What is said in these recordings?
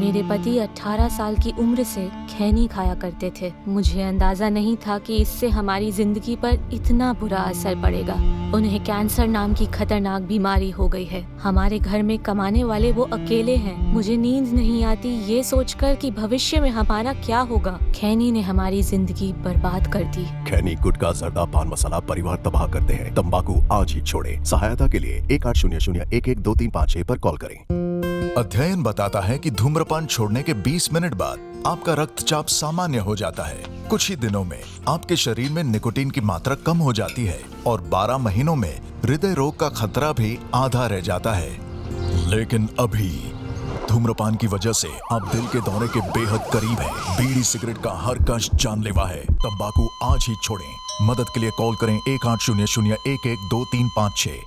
मेरे पति 18 साल की उम्र से खैनी खाया करते थे। मुझे अंदाजा नहीं था कि इससे हमारी जिंदगी पर इतना बुरा असर पड़ेगा। उन्हें कैंसर नाम की खतरनाक बीमारी हो गई है। हमारे घर में कमाने वाले वो अकेले हैं। मुझे नींद नहीं आती ये सोचकर कि भविष्य में हमारा क्या होगा। खैनी ने हमारी जिंदगी बर्बाद कर दी। खैनी, गुटखा, जर्दा, पान मसाला परिवार तबाह करते हैं। तंबाकू आज ही छोड़ें। सहायता के लिए 1800 112 356 पर कॉल करें। अध्ययन बताता है कि धूम्रपान छोड़ने के 20 मिनट बाद आपका रक्तचाप सामान्य हो जाता है। कुछ ही दिनों में आपके शरीर में निकोटीन की मात्रा कम हो जाती है और 12 महीनों में हृदय रोग का खतरा भी आधा रह जाता है। लेकिन अभी धूम्रपान की वजह से आप दिल के दौरे के बेहद करीब हैं। बीड़ी सिगरेट का हर कश जानलेवा है। तंबाकू आज ही छोड़ें। मदद के लिए कॉल करें 1800 112 356।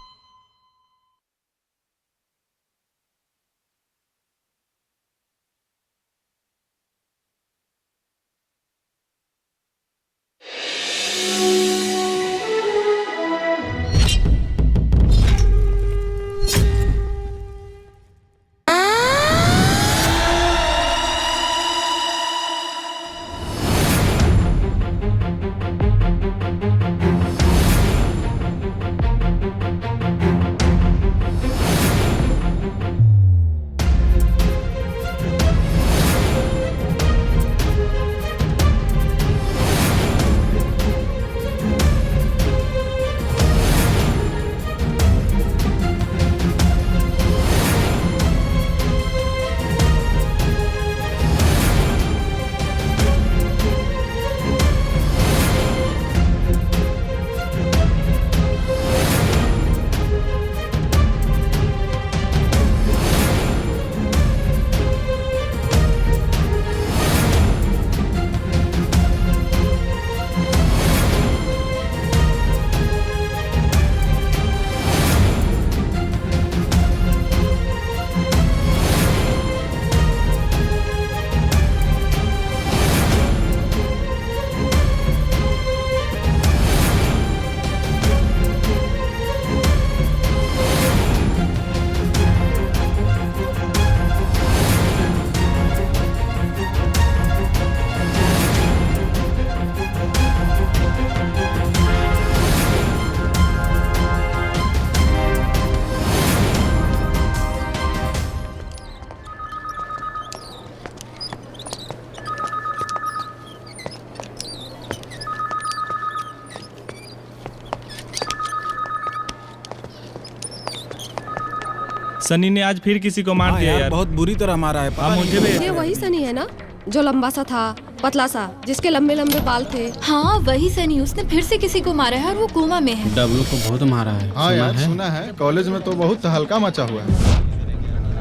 सनी ने आज फिर किसी को मार दिया यार, बहुत बुरी तरह मारा है। हाँ, मुझे भी। ये वही सनी है ना जो लंबा सा था, पतला सा, जिसके लंबे लंबे बाल थे? हाँ वही सनी, उसने फिर से किसी को मारा है और वो कोमा में है। डब्लू को बहुत मारा है। हाँ यार सुना है, कॉलेज में तो बहुत हल्का मचा हुआ है।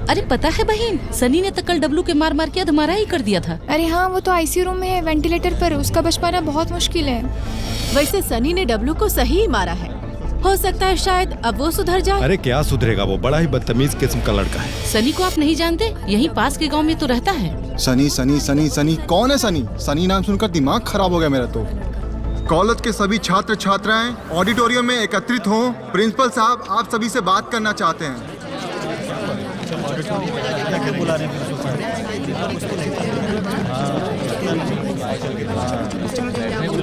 अरे पता है बहन, सनी ने तो कल डब्लू के मार मार के अधमरा ही कर दिया था। अरे हाँ, वो तो आईसीयू रूम में है, वेंटिलेटर पर, उसका बच पाना बहुत मुश्किल है। वैसे सनी ने डब्लू को सही मारा है, हो सकता है शायद अब वो सुधर जाए। अरे क्या सुधरेगा, वो बड़ा ही बदतमीज किस्म का लड़का है। सनी को आप नहीं जानते? यहीं पास के गांव में तो रहता है। सनी सनी सनी सनी, कौन है सनी? सनी नाम सुनकर दिमाग खराब हो गया मेरा तो। कॉलेज के सभी छात्र छात्राएं ऑडिटोरियम में एकत्रित हों, प्रिंसिपल साहब आप सभी से बात करना चाहते हैं।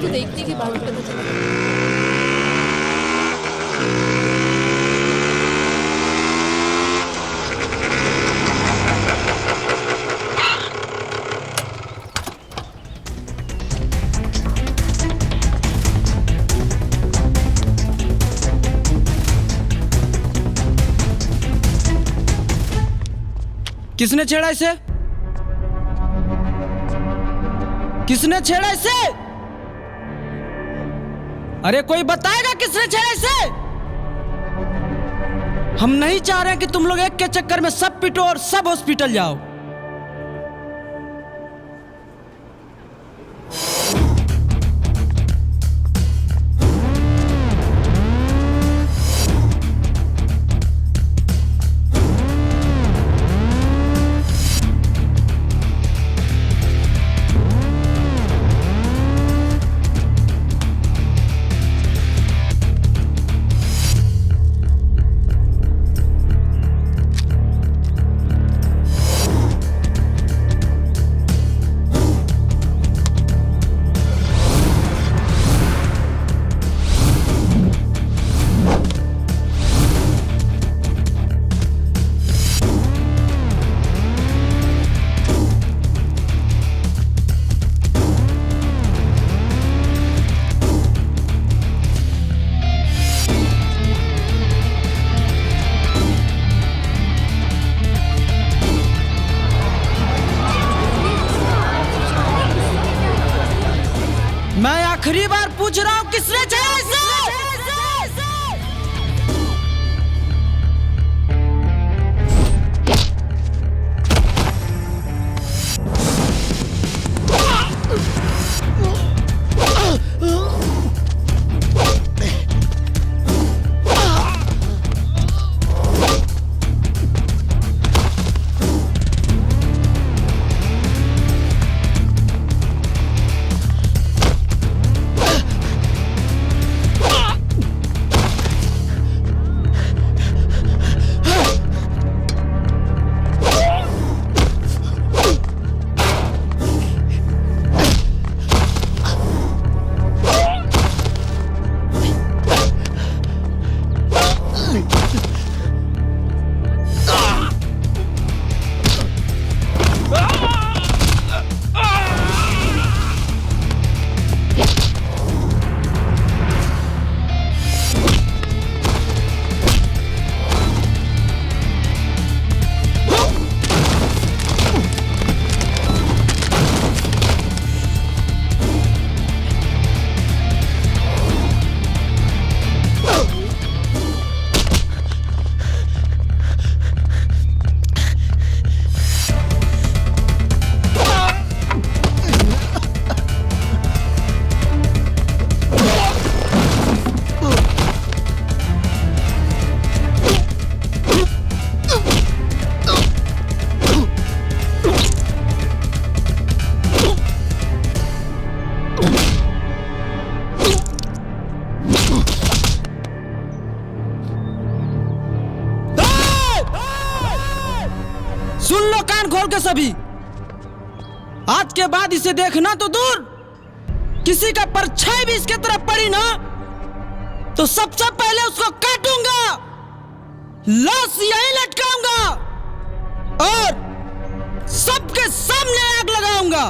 देखने के बाद पता चला। किसने छेड़ा इसे? किसने छेड़ा इसे? अरे कोई बताएगा किसने छेड़ा इसे? हम नहीं चाह रहे कि तुम लोग एक के चक्कर में सब पिटो और सब हॉस्पिटल जाओ। मैं आखिरी बार पूछ रहा हूं, किसने छेड़ा इसे? सुन लो कान खोल के सभी, आज के बाद इसे देखना तो दूर, किसी का परछाई भी इसके तरफ पड़ी ना तो सबसे पहले उसको काटूंगा, लाश यहीं लटकाऊंगा और सबके सामने आग लगाऊंगा।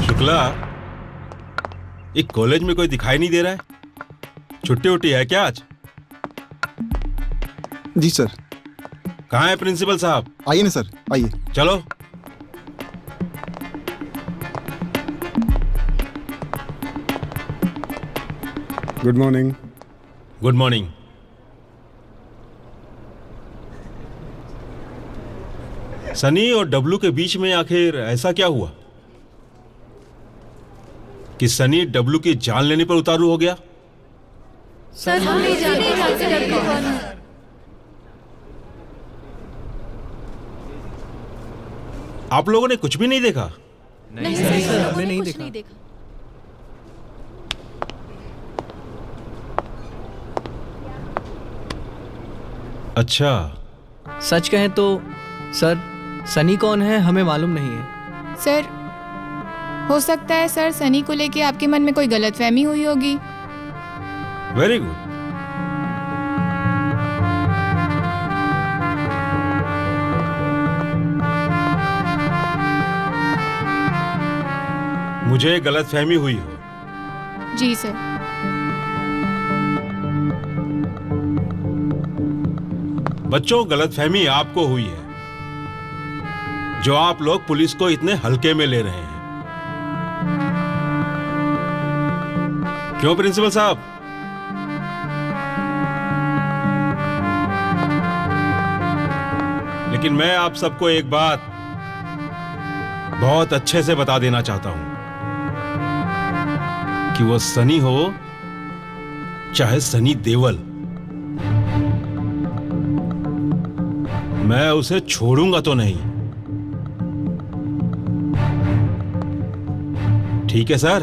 शुक्ला, एक कॉलेज में कोई दिखाई नहीं दे रहा है, छुट्टी उट्टी है क्या आज? जी सर। कहाँ है प्रिंसिपल साहब? आइए ना सर, आइए। चलो। Good morning. Good morning. Sunny और डब्लू के बीच में आखिर ऐसा क्या हुआ कि सनी डब्लू की जान लेने पर उतारू हो गया? सर हम नहीं जानते डब्लू कौन है। आप लोगों ने कुछ भी नहीं देखा? नहीं सर, हमने नहीं देखा। देखा। अच्छा, सच कहें तो सर, सनी कौन है हमें मालूम नहीं है। सर, हो सकता है सर सनी को लेके आपके मन में कोई गलतफहमी हुई होगी। Very good. मुझे गलतफहमी हुई हो। जी सर। बच्चों, गलतफहमी आपको हुई है जो आप लोग पुलिस को इतने हल्के में ले रहे हैं। क्यों प्रिंसिपल साहब? लेकिन मैं आप सबको एक बात बहुत अच्छे से बता देना चाहता हूं कि वो सनी हो चाहे सनी देओल, मैं उसे छोड़ूंगा तो नहीं। ठीक है सर?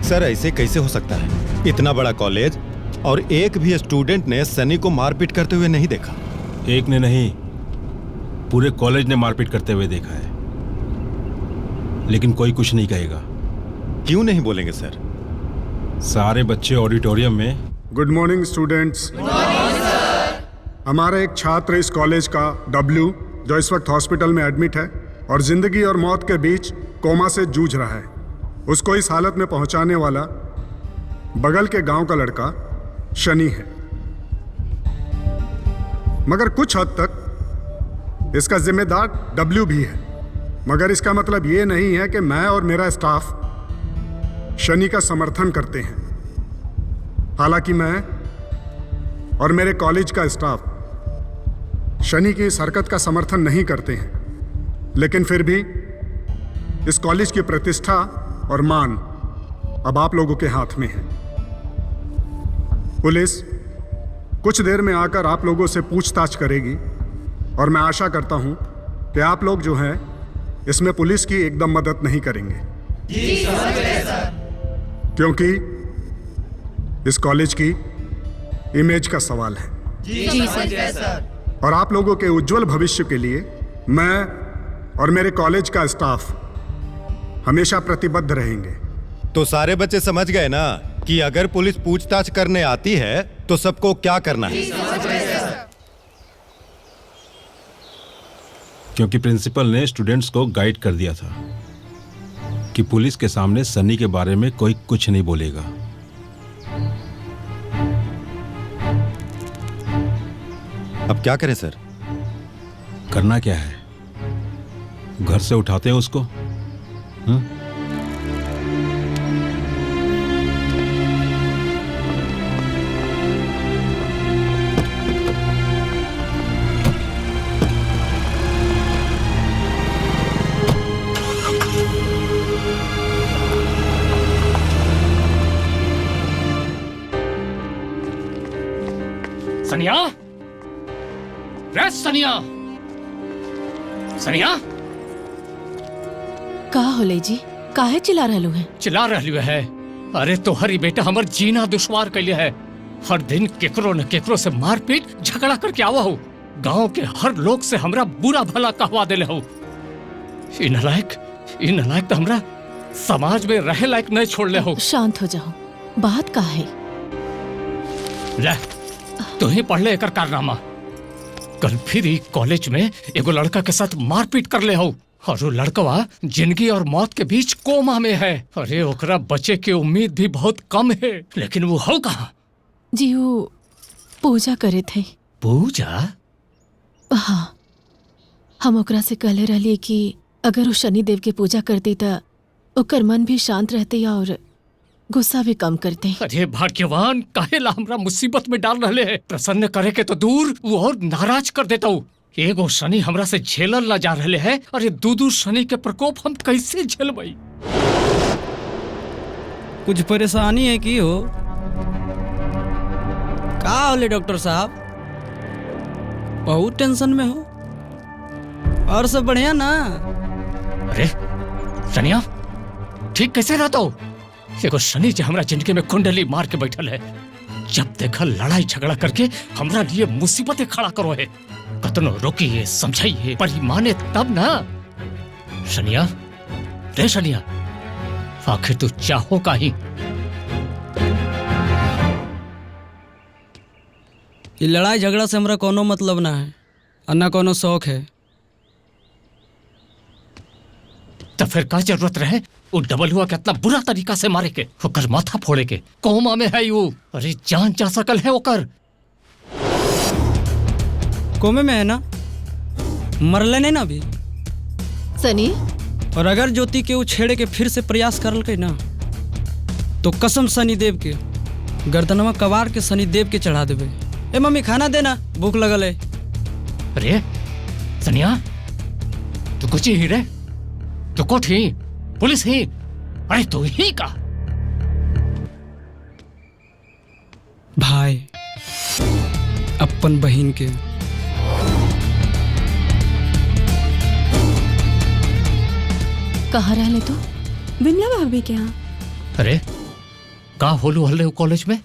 सर ऐसे कैसे हो सकता है? इतना बड़ा कॉलेज और एक भी स्टूडेंट ने सनी को मारपीट करते हुए नहीं देखा। एक ने नहीं, पूरे कॉलेज ने मारपीट करते हुए देखा है, लेकिन कोई कुछ नहीं कहेगा। क्यों नहीं बोलेंगे सर? सारे बच्चे ऑडिटोरियम में। Good morning students. हमारा एक छात्र इस कॉलेज का डब्ल्यू, जो इस वक्त हॉस्पिटल में एडमिट है और जिंदगी और मौत के बीच कोमा से जूझ रहा है, उसको इस हालत में पहुंचाने वाला बगल के गांव का लड़का शनि है। मगर कुछ हद तक इसका जिम्मेदार डब्ल्यू भी है। मगर इसका मतलब ये नहीं है कि मैं और मेरा स्टाफ शनि का समर्थन करते हैं। हालांकि मैं और मेरे कॉलेज का स्टाफ शनि की इस हरकत का समर्थन नहीं करते हैं, लेकिन फिर भी इस कॉलेज की प्रतिष्ठा और मान अब आप लोगों के हाथ में है। पुलिस कुछ देर में आकर आप लोगों से पूछताछ करेगी और मैं आशा करता हूं कि आप लोग जो हैं इसमें पुलिस की एकदम मदद नहीं करेंगे। जी समझ गए सर। क्योंकि इस कॉलेज की इमेज का सवाल है। जी समझ गए सर। और आप लोगों के उज्जवल भविष्य के लिए मैं और मेरे कॉलेज का स्टाफ हमेशा प्रतिबद्ध रहेंगे। तो सारे बच्चे समझ गए ना कि अगर पुलिस पूछताछ करने आती है तो सबको क्या करना है? समझ गए सर। क्योंकि प्रिंसिपल ने स्टूडेंट्स को गाइड कर दिया था कि पुलिस के सामने सनी के बारे में कोई कुछ नहीं बोलेगा। अब क्या करें सर? करना क्या है, घर से उठाते हैं उसको। सनिया, रे सनिया, सनिया। का होले जी, काहे चिल्ला रहलू है? चिल्ला रहलू है? अरे तोहरी बेटा हमर जीना दुश्वार कैले है। हर दिन केकरो न केकरो से मारपीट झगड़ा करके आवा हो। गांव के हर लोग से हमरा बुरा भला कहवा देले हो। इ नालायक तो हमरा समाज में रहे लायक नहीं छोड़ले हो। शांत हो जाओ, बात का है? ले तू ही पढ़ ले एकर कारनामा। कल फिर ही कॉलेज में एगो लड़का के साथ मारपीट कर ले हो और वो लड़कवा जिंदगी और मौत के बीच कोमा में है। अरे ओकरा बचे के उम्मीद भी बहुत कम है, लेकिन वो हो कहाँ? जी वो पूजा करे थे। पूजा? हाँ, हम ओकरा से कहले रहलिए कि अगर वो शनिदेव के पूजा करती त ओकर मन भी शांत रहते और गुस्सा भी कम करते। अरे भाग्यवान, काहे ला हमरा मुसीबत में डाल रहे है? प्रसन्न करे के तो दूर, वो और नाराज कर देता हूँ। एगो शनि हमरा से झेलल ला जा रहे है, अरे दू दू शनि के प्रकोप हम कैसे झेलबई? कुछ परेशानी है की हो? का होले डॉक्टर साहब, बहुत टेंशन में हो? और सब बढ़िया ना? अरे सनिया, ठीक कैसे रहता हो? एगो शनि जो हमरा जिंदगी में कुंडली मार के बैठल है। जब देखा लड़ाई झगड़ा करके हमरा लिए मुसीबतें खड़ा करो है। कतनो रोकिए समझाइए पर ही माने तब ना। शनिया, रे शनिया, आखिर तू चाहो का ही? ये लड़ाई झगड़ा से हमरा कोनो मतलब ना है और ना कोनो शौक है। तो फिर का जरूरत रहे वो डबल हुआ कितना बुरा तरीका से मारे के, ओकर माथा फोड़े के? कोमा में है you, अरे जान जा सकल है ओकर। कोमे में है ना, मरले नहीं ना अभी सनी। और अगर ज्योति के वो छेड़े के फिर से प्रयास करल ना तो कसम शनिदेव के गर्दनवा कबार के शनिदेव के चढ़ा देबे। ए मम्मी खाना देना, भूख लगल है। अरे सनिया, तू कुछ ही रे, तू कोठ ही, पुलिस ही, अरे तू ही का भाई अपन बहन के। कहाँ रहले तू? विमला भाभी के यहाँ। अरे का होलू हल्ले कॉलेज में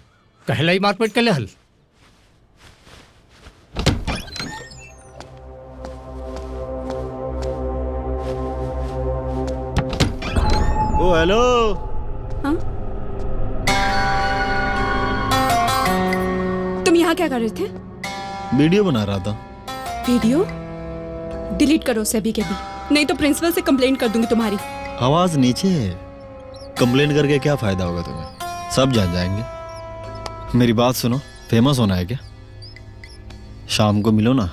कहला ही मारपीट के हल? ओ हेलो। हाँ? यहाँ क्या कर रहे थे? वीडियो बना रहा था। वीडियो? डिलीट करो उसे अभी के अभी, नहीं तो प्रिंसिपल से कंप्लेंट कर दूंगी तुम्हारी। आवाज नीचे है, कंप्लेंट करके क्या फायदा होगा तुम्हें? सब जान जाएंगे। मेरी बात सुनो, फेमस होना है क्या? शाम को मिलो ना।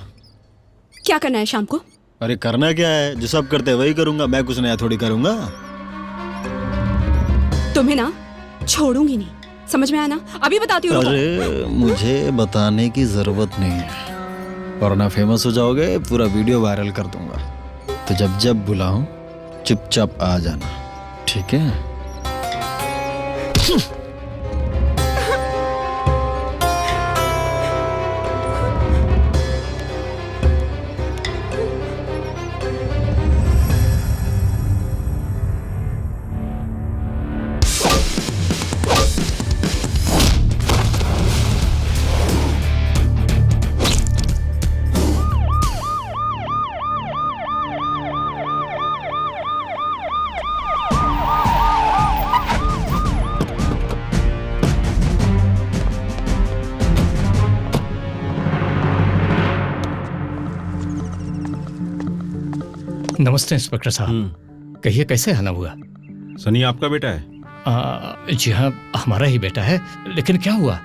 क्या करना है शाम को? अरे करना क्या है, जो सब करते हैं वही करूंगा मैं, कुछ नया थोड़ी करूंगा। तुम्हें ना छोड़ूंगी नहीं, समझ में आया ना? अभी बताती हूँ। अरे मुझे बताने की जरूरत नहीं है, वरना फेमस हो जाओगे, पूरा वीडियो वायरल कर दूंगा। तो जब जब बुलाऊं चुपचाप आ जाना, ठीक है? नमस्ते इंस्पेक्टर साहब, कहिए कैसे आना हुआ? सनी आपका बेटा है? जी हाँ, हमारा ही बेटा है, लेकिन क्या हुआ?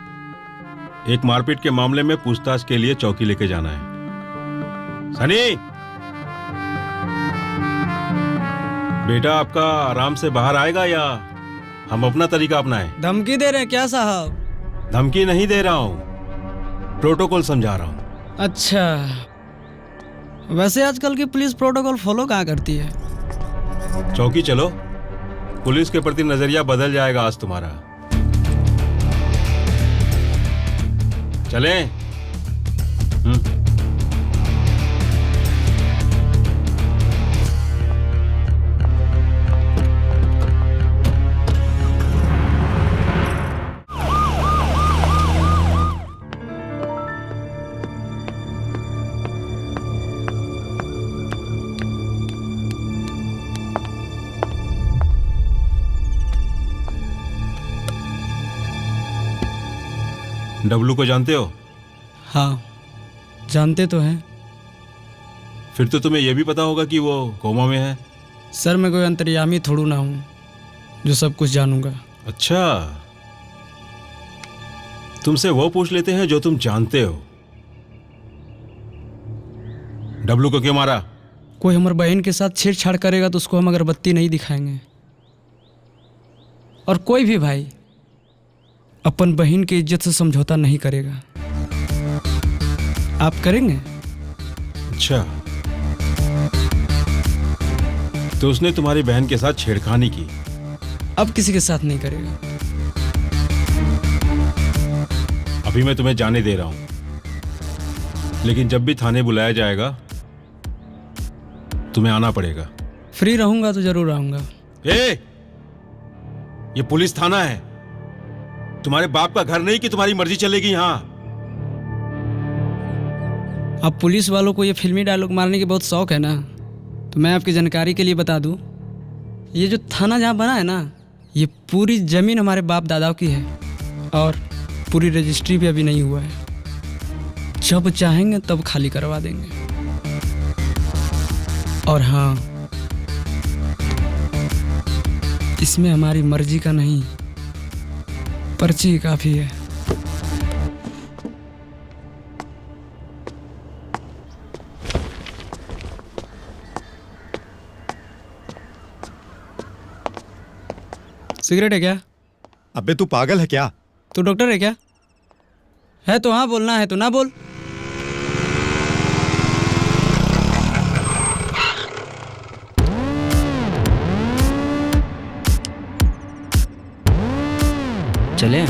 एक मारपीट के मामले में पूछताछ के लिए चौकी लेके जाना है। सनी बेटा आपका आराम से बाहर आएगा या हम अपना तरीका अपनाएं? धमकी दे रहे हैं क्या साहब? धमकी नहीं दे रहा हूँ, प्रोटोकॉल समझा रहा हूँ। अच्छा, वैसे आजकल की पुलिस प्रोटोकॉल फॉलो कहाँ करती है? चौकी चलो, पुलिस के प्रति नजरिया बदल जाएगा आज तुम्हारा। चलें? डब्लू को जानते हो? हाँ, जानते तो हैं। फिर तो तुम्हें यह भी पता होगा कि वो कोमा में है। सर मैं कोई अंतर्यामी थोड़ू ना हूँ जो सब कुछ जानूंगा। अच्छा, तुमसे वो पूछ लेते हैं जो तुम जानते हो। डब्लू को क्यों मारा? कोई हमारे बहन के साथ छेड़छाड़ करेगा तो उसको हम अगरबत्ती नहीं दिखाएंगे, और कोई भी भाई अपन बहन की इज्जत से समझौता नहीं करेगा। आप करेंगे? अच्छा, तो उसने तुम्हारी बहन के साथ छेड़खानी की। अब किसी के साथ नहीं करेगा। अभी मैं तुम्हें जाने दे रहा हूं, लेकिन जब भी थाने बुलाया जाएगा तुम्हें आना पड़ेगा। फ्री रहूंगा तो जरूर आऊंगा। ए, ये पुलिस थाना है, तुम्हारे बाप का घर नहीं कि तुम्हारी मर्जी चलेगी यहाँ। अब पुलिस वालों को ये फिल्मी डायलॉग मारने की बहुत शौक है ना, तो मैं आपकी जानकारी के लिए बता दूं, ये जो थाना जहाँ बना है ना, ये पूरी ज़मीन हमारे बाप दादाओं की है और पूरी रजिस्ट्री भी अभी नहीं हुआ है। जब चाहेंगे तब खाली करवा देंगे। और हाँ, इसमें हमारी मर्जी का नहीं, पर्ची काफ़ी है। सिगरेट है क्या? अबे तू पागल है क्या? तू डॉक्टर है क्या? है तो हाँ बोलना, है तो ना बोल। चले?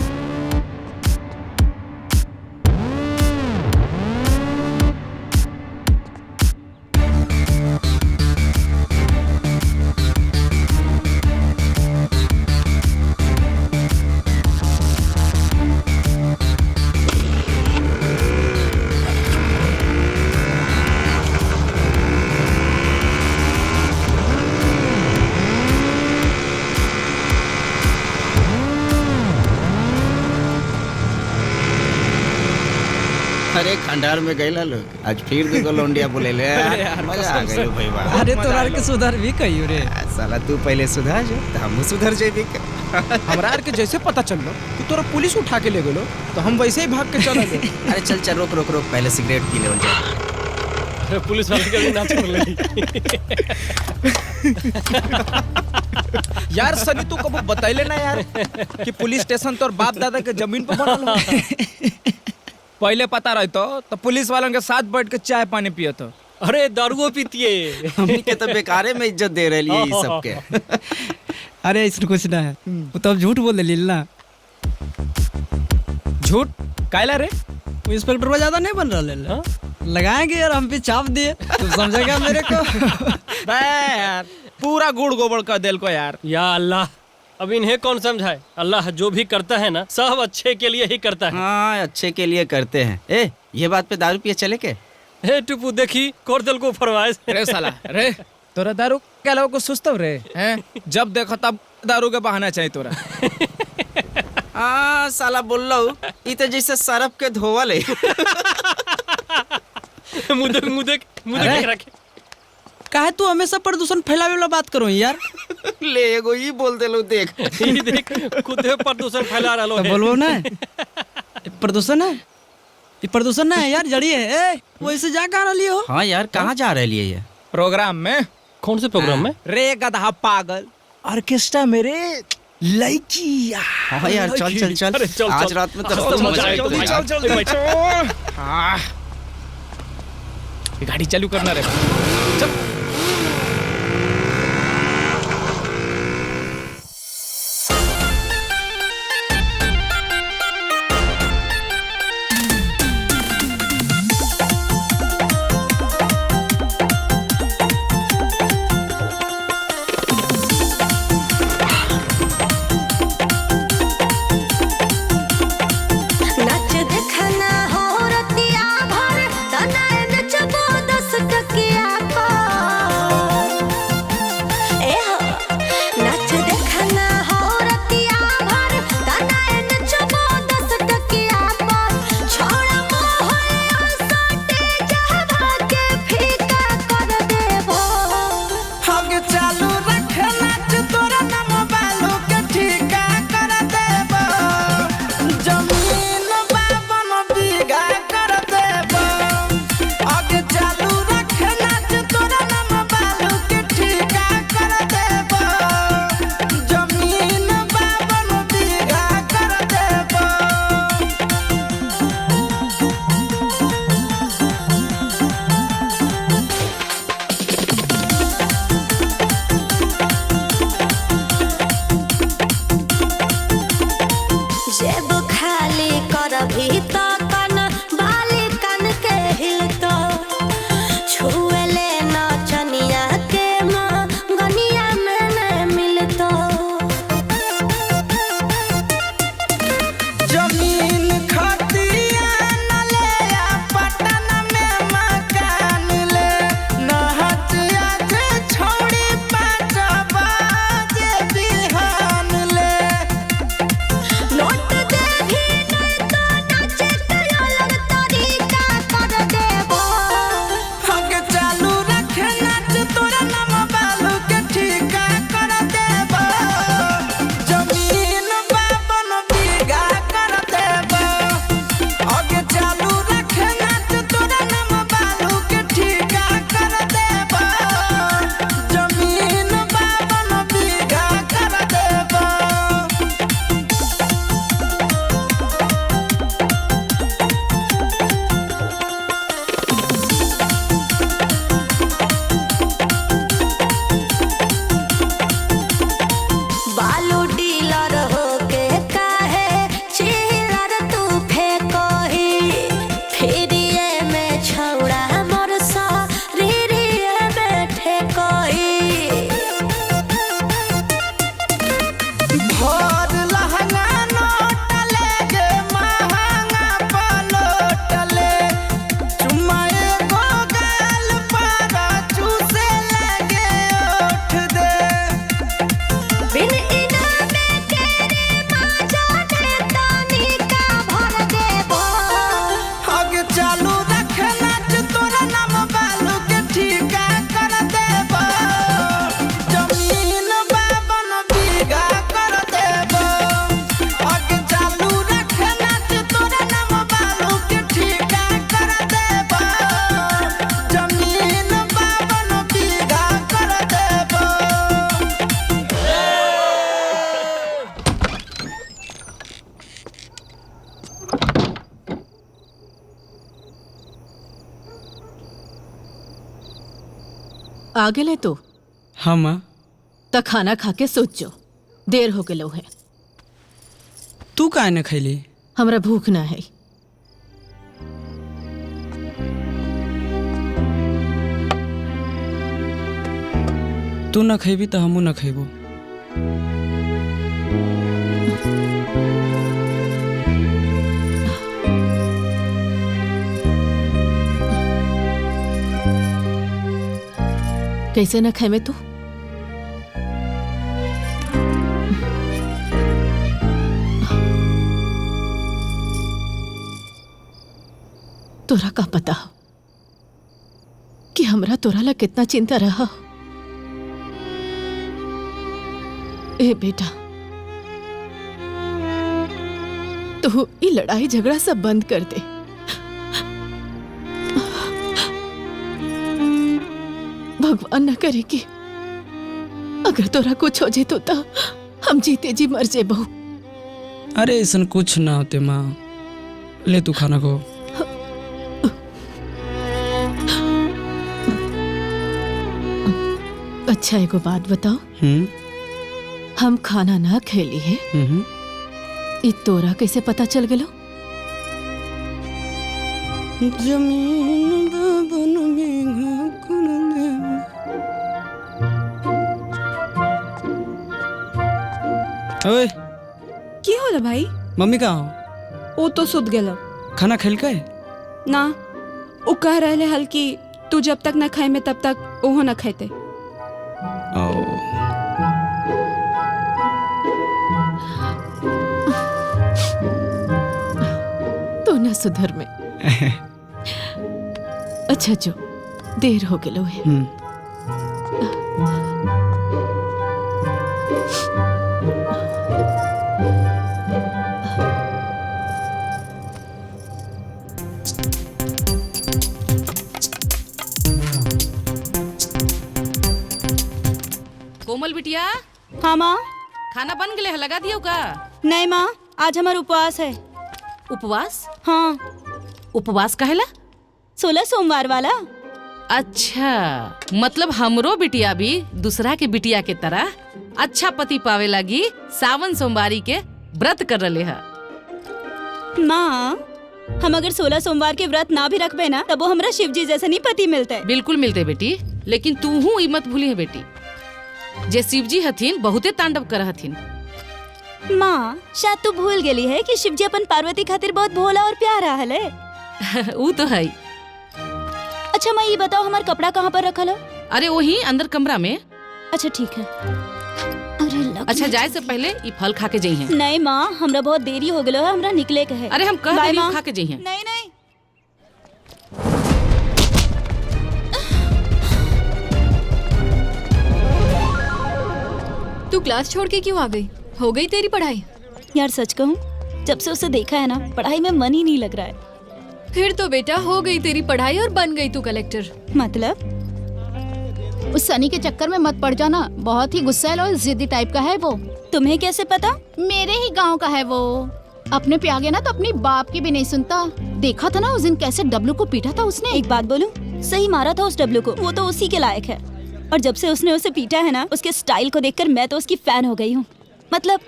अरे खंडहर में गए लोग, आज फिर दुगो लोंडिया बोले ले। मजा आ गइल भाई बा। अरे तोरा के सुधर भी कहियो रे। साला तू पहले सुधर जो तो हमहू सुधर जेबी। हमरा आर के जैसे पता चललो कि तोरा पुलिस उठा के ले गेलो तो हम वैसे ही भाग के चल गए। अरे चल चल, रोक रोक रोक, पहले सिगरेट पी ले जा। अरे पुलिस वाले कभी ना छोड़ ले। यार सनी तू कबो बतैले ना यार कि पुलिस स्टेशन तोर बाप दादा के जमीन पर बनल हो। पहले पता रहतो तो पुलिस वालों के साथ बैठ के चाय पानी पियतो। अरे दारुओ पीतिए। हमनी के तो बेकारे में इज्जत दे रही है ई सब के। अरे इसमें कुछ ना है, वो तो झूठ बोल रही ना। झूठ कायला रे? वो इंस्पेक्टर पर ज्यादा नहीं बन रहा ले। लगाएंगे यार हम पे चाप दिए, तू समझेगा मेरे को। बे यार पूरा गुड़ गोबर कर देल को यार। या अल्लाह, अब इन्हें कौन समझाए। अल्लाह जो भी करता है ना सब अच्छे के लिए ही करता है। हाँ अच्छे के लिए करते हैं। ए ये बात पे दारू पिए चले के? हे टुपू देखी कर दिल को फरमाइश। रे साला रे तोरा दारू के अलावा कुछ सुस्त रे हैं? जब देखो तब दारू के बहाना चाहिए तोरा। हाँ साला बोल लो ई तो जैसे सरफ के धोवल है। मुदक मुदक मुदक रखे। काहे तू हमेशा प्रदूषण फैलावे वाला बात करो यार। ले एगो ई बोल देलो देख। ई देख खुद प्रदूषण फैला रहलो है। बोलबो ना प्रदूषण है, ये प्रदूषण ना है यार, जड़ी है। ए वैसे जा कहाँ रही हो? हाँ यार कहाँ जा रही है ये प्रोग्राम में? कौन से प्रोग्राम में रे गधा पागल? ऑर्केस्ट्रा मेरे लड़की। हाँ यार चल चल चल, आज रात में तो मजा आएगा। चल चल चल, हाँ गाड़ी चालू करना रे, चल। नोट दे आ गेले तो? हाँ माँ। त खाना खा के सोच जो, देर हो गेलो है। तू काहे न खैली? हमरा भूख ना है। तू न खैबी तो हमू न खैबो। कैसे न खेमे तू? तोरा का पता कि हमरा तोरा ला कितना चिंता रहा। ए बेटा, तू ये लड़ाई झगड़ा सब बंद कर दे। भगवान न करे कि अगर तोरा कुछ हो जेतो तो हम जीते जी मर जेबो। अरे ऐसा कुछ ना होते माँ, ले तू खाना को। अच्छा एगो बात बताओ, हम खाना ना खेली है, इ तोरा कैसे पता चल गलो? जमीन बन ओए, की होला भाई? मम्मी कहाँ हो? वो तो सुत गेलो। खाना खेल के? ना, वो कह रहे हल कि तू जब तक ना खाए में तब तक ओहो ना खाते। तो ना सुधर में। अच्छा जो देर हो गलो है। कोमल बिटिया। हाँ माँ। खाना बन गए है, लगा दियो का? नहीं माँ, आज हमारा उपवास है। उपवास? हाँ। उपवास कहेला? 16 सोमवार वाला। अच्छा, मतलब हमरो बिटिया भी दूसरा के बिटिया के तरह अच्छा पति पावे लगी सावन सोमवारी के व्रत कर रहे है। माँ, हम अगर 16 सोमवार के व्रत ना भी रखबे ना तब वो हमरा शिवजी जैसा नहीं पति मिलते। बिल्कुल मिलते बेटी, लेकिन तू हूँ मत भूली है बेटी, जे शिवजी हथिन बहुते तांडव कर हथिन। माँ, शायद तू भूल गेली है कि शिवजी अपन पार्वती खातिर बहुत भोला और प्यारा हले। वो तो है। अच्छा माँ, ये बताओ हमारा कपड़ा कहाँ पर रखल हो? अरे वही अंदर कमरा में। अच्छा ठीक है। अरे अच्छा, जाए से पहले ये फल खा के जाइए। नहीं माँ, हमरा बहुत देरी हो गलो है, हमरा निकले के है। अरे हम कह रही खा के जाइए। नहीं नहीं। तू क्लास छोड़ के क्यों आ गई? हो गई तेरी पढ़ाई? यार सच कहूँ, जब से उसे देखा है ना, पढ़ाई में मन ही नहीं लग रहा है। फिर तो बेटा हो गई तेरी पढ़ाई और बन गई तू कलेक्टर। मतलब? उस सनी के चक्कर में मत पड़ जाना, बहुत ही गुस्सैल और जिद्दी टाइप का है वो। तुम्हें कैसे पता? मेरे ही गांव का है वो। अपने पे आ गया ना तो अपनी बाप की भी नहीं सुनता। देखा था ना उस दिन कैसे डब्लू को पीटा था उसने। एक बात बोलूं, सही मारा था उस डब्लू को, वो तो उसी के लायक है। और जब से उसने उसे पीटा है ना, उसके स्टाइल को देखकर मैं तो उसकी फैन हो गई हूँ। मतलब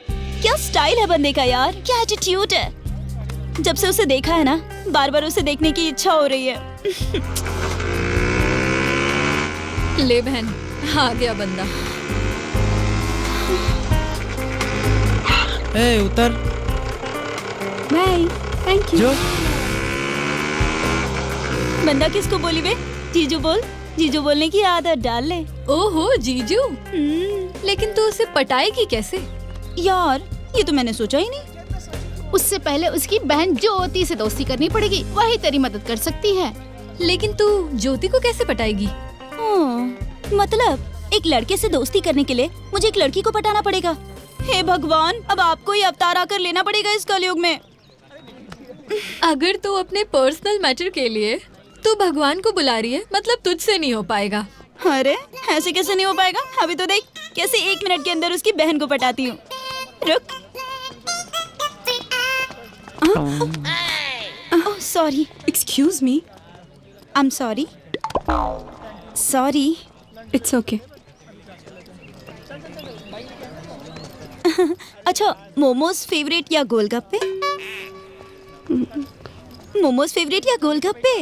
क्या स्टाइल है बंदे का यार, क्या एटीट्यूड है। जब से उसे देखा है ना, बार बार उसे देखने की इच्छा हो रही है। ले बहन, आ गया बंदा। ए उतर। Bye, thank you. बंदा किसको बोली बे? जीजू बोल। जीजू बोलने की आदत डाल ले। ओहो जीजू, लेकिन तू उसे पटाएगी कैसे? यार ये तो मैंने सोचा ही नहीं। उससे पहले उसकी बहन ज्योति से दोस्ती करनी पड़ेगी, वही तेरी मदद कर सकती है। लेकिन तू ज्योति को कैसे पटाएगी? मतलब एक लड़के से दोस्ती करने के लिए मुझे एक लड़की को पटाना पड़ेगा? हे भगवान, अब आपको ही अवतार आकर लेना पड़ेगा इस कलयुग में। अगर तू अपने पर्सनल मैटर के लिए तू भगवान को बुला रही है, मतलब तुझसे नहीं हो पाएगा। अरे ऐसे कैसे नहीं हो पाएगा? अभी तो देख कैसे 1 मिनट के अंदर उसकी बहन को पटाती हूँ। रुक। Sorry, excuse me, I am sorry. Sorry. It's okay. अच्छा, मोमोज फेवरेट या गोलगप्पे? मोमोज फेवरेट या गोलगप्पे?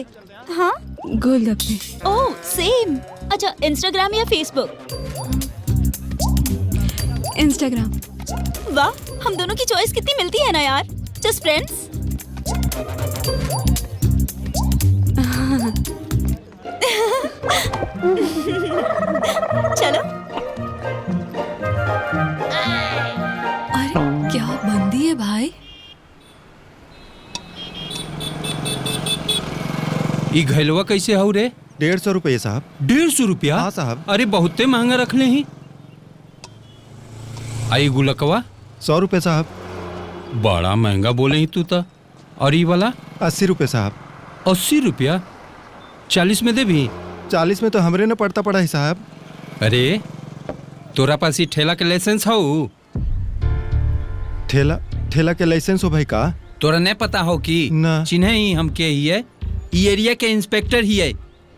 हाँ, गोलगप्पे। Oh same. अच्छा, इंस्टाग्राम या फेसबुक? इंस्टाग्राम। वाह, हम दोनों की चॉइस कितनी मिलती है ना यार। Just friends. चलो। अरे क्या बंदी है भाई। ई घैलवा कैसे हौ रे? 150 रुपये साहब। 150 रुपया? हाँ साहब। अरे बहुते महंगा रख ले ही। आई गुलकवा 100 रुपये साहब। बड़ा महंगा बोले ही तू तो। और ई वाला? 80 रुपये साहब। 80 रुपया? 40 में दे भी? 40 में तो हमरे न पड़ता पड़ा ही साहब। अरे तोरा पास ई ठेला के लाइसेंस हो? ठेला ठेला के लाइसेंस हो भाई का? तोरा नहीं पता हो कि चिन्ह ही हम के ही है, ई एरिया के इंस्पेक्टर ही है।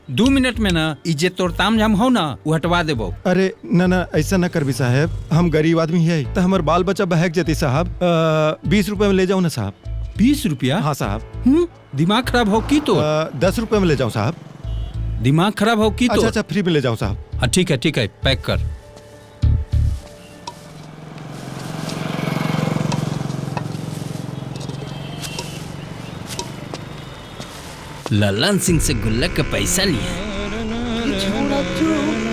2 मिनट में ना ई जे तोर ताम झाम हो ना वो हटवा देबो। अरे ना ना ऐसा ना कर भी साहब, हम गरीब आदमी है तो हमार बाल बच्चा बहक जती साहब। 20 रुपए में ले जाओ ना साहब। 20 रुपया? हाँ साहब। दिमाग खराब हो की तो? 10 रुपए में ले जाओ साहब। दिमाग खराब हो की तो? अच्छा अच्छा, फ्री में ले जाओ साहब। हाँ ठीक है ठीक है, पैक कर। ललन सिंह से गुल्लक का पैसा लिया। चुप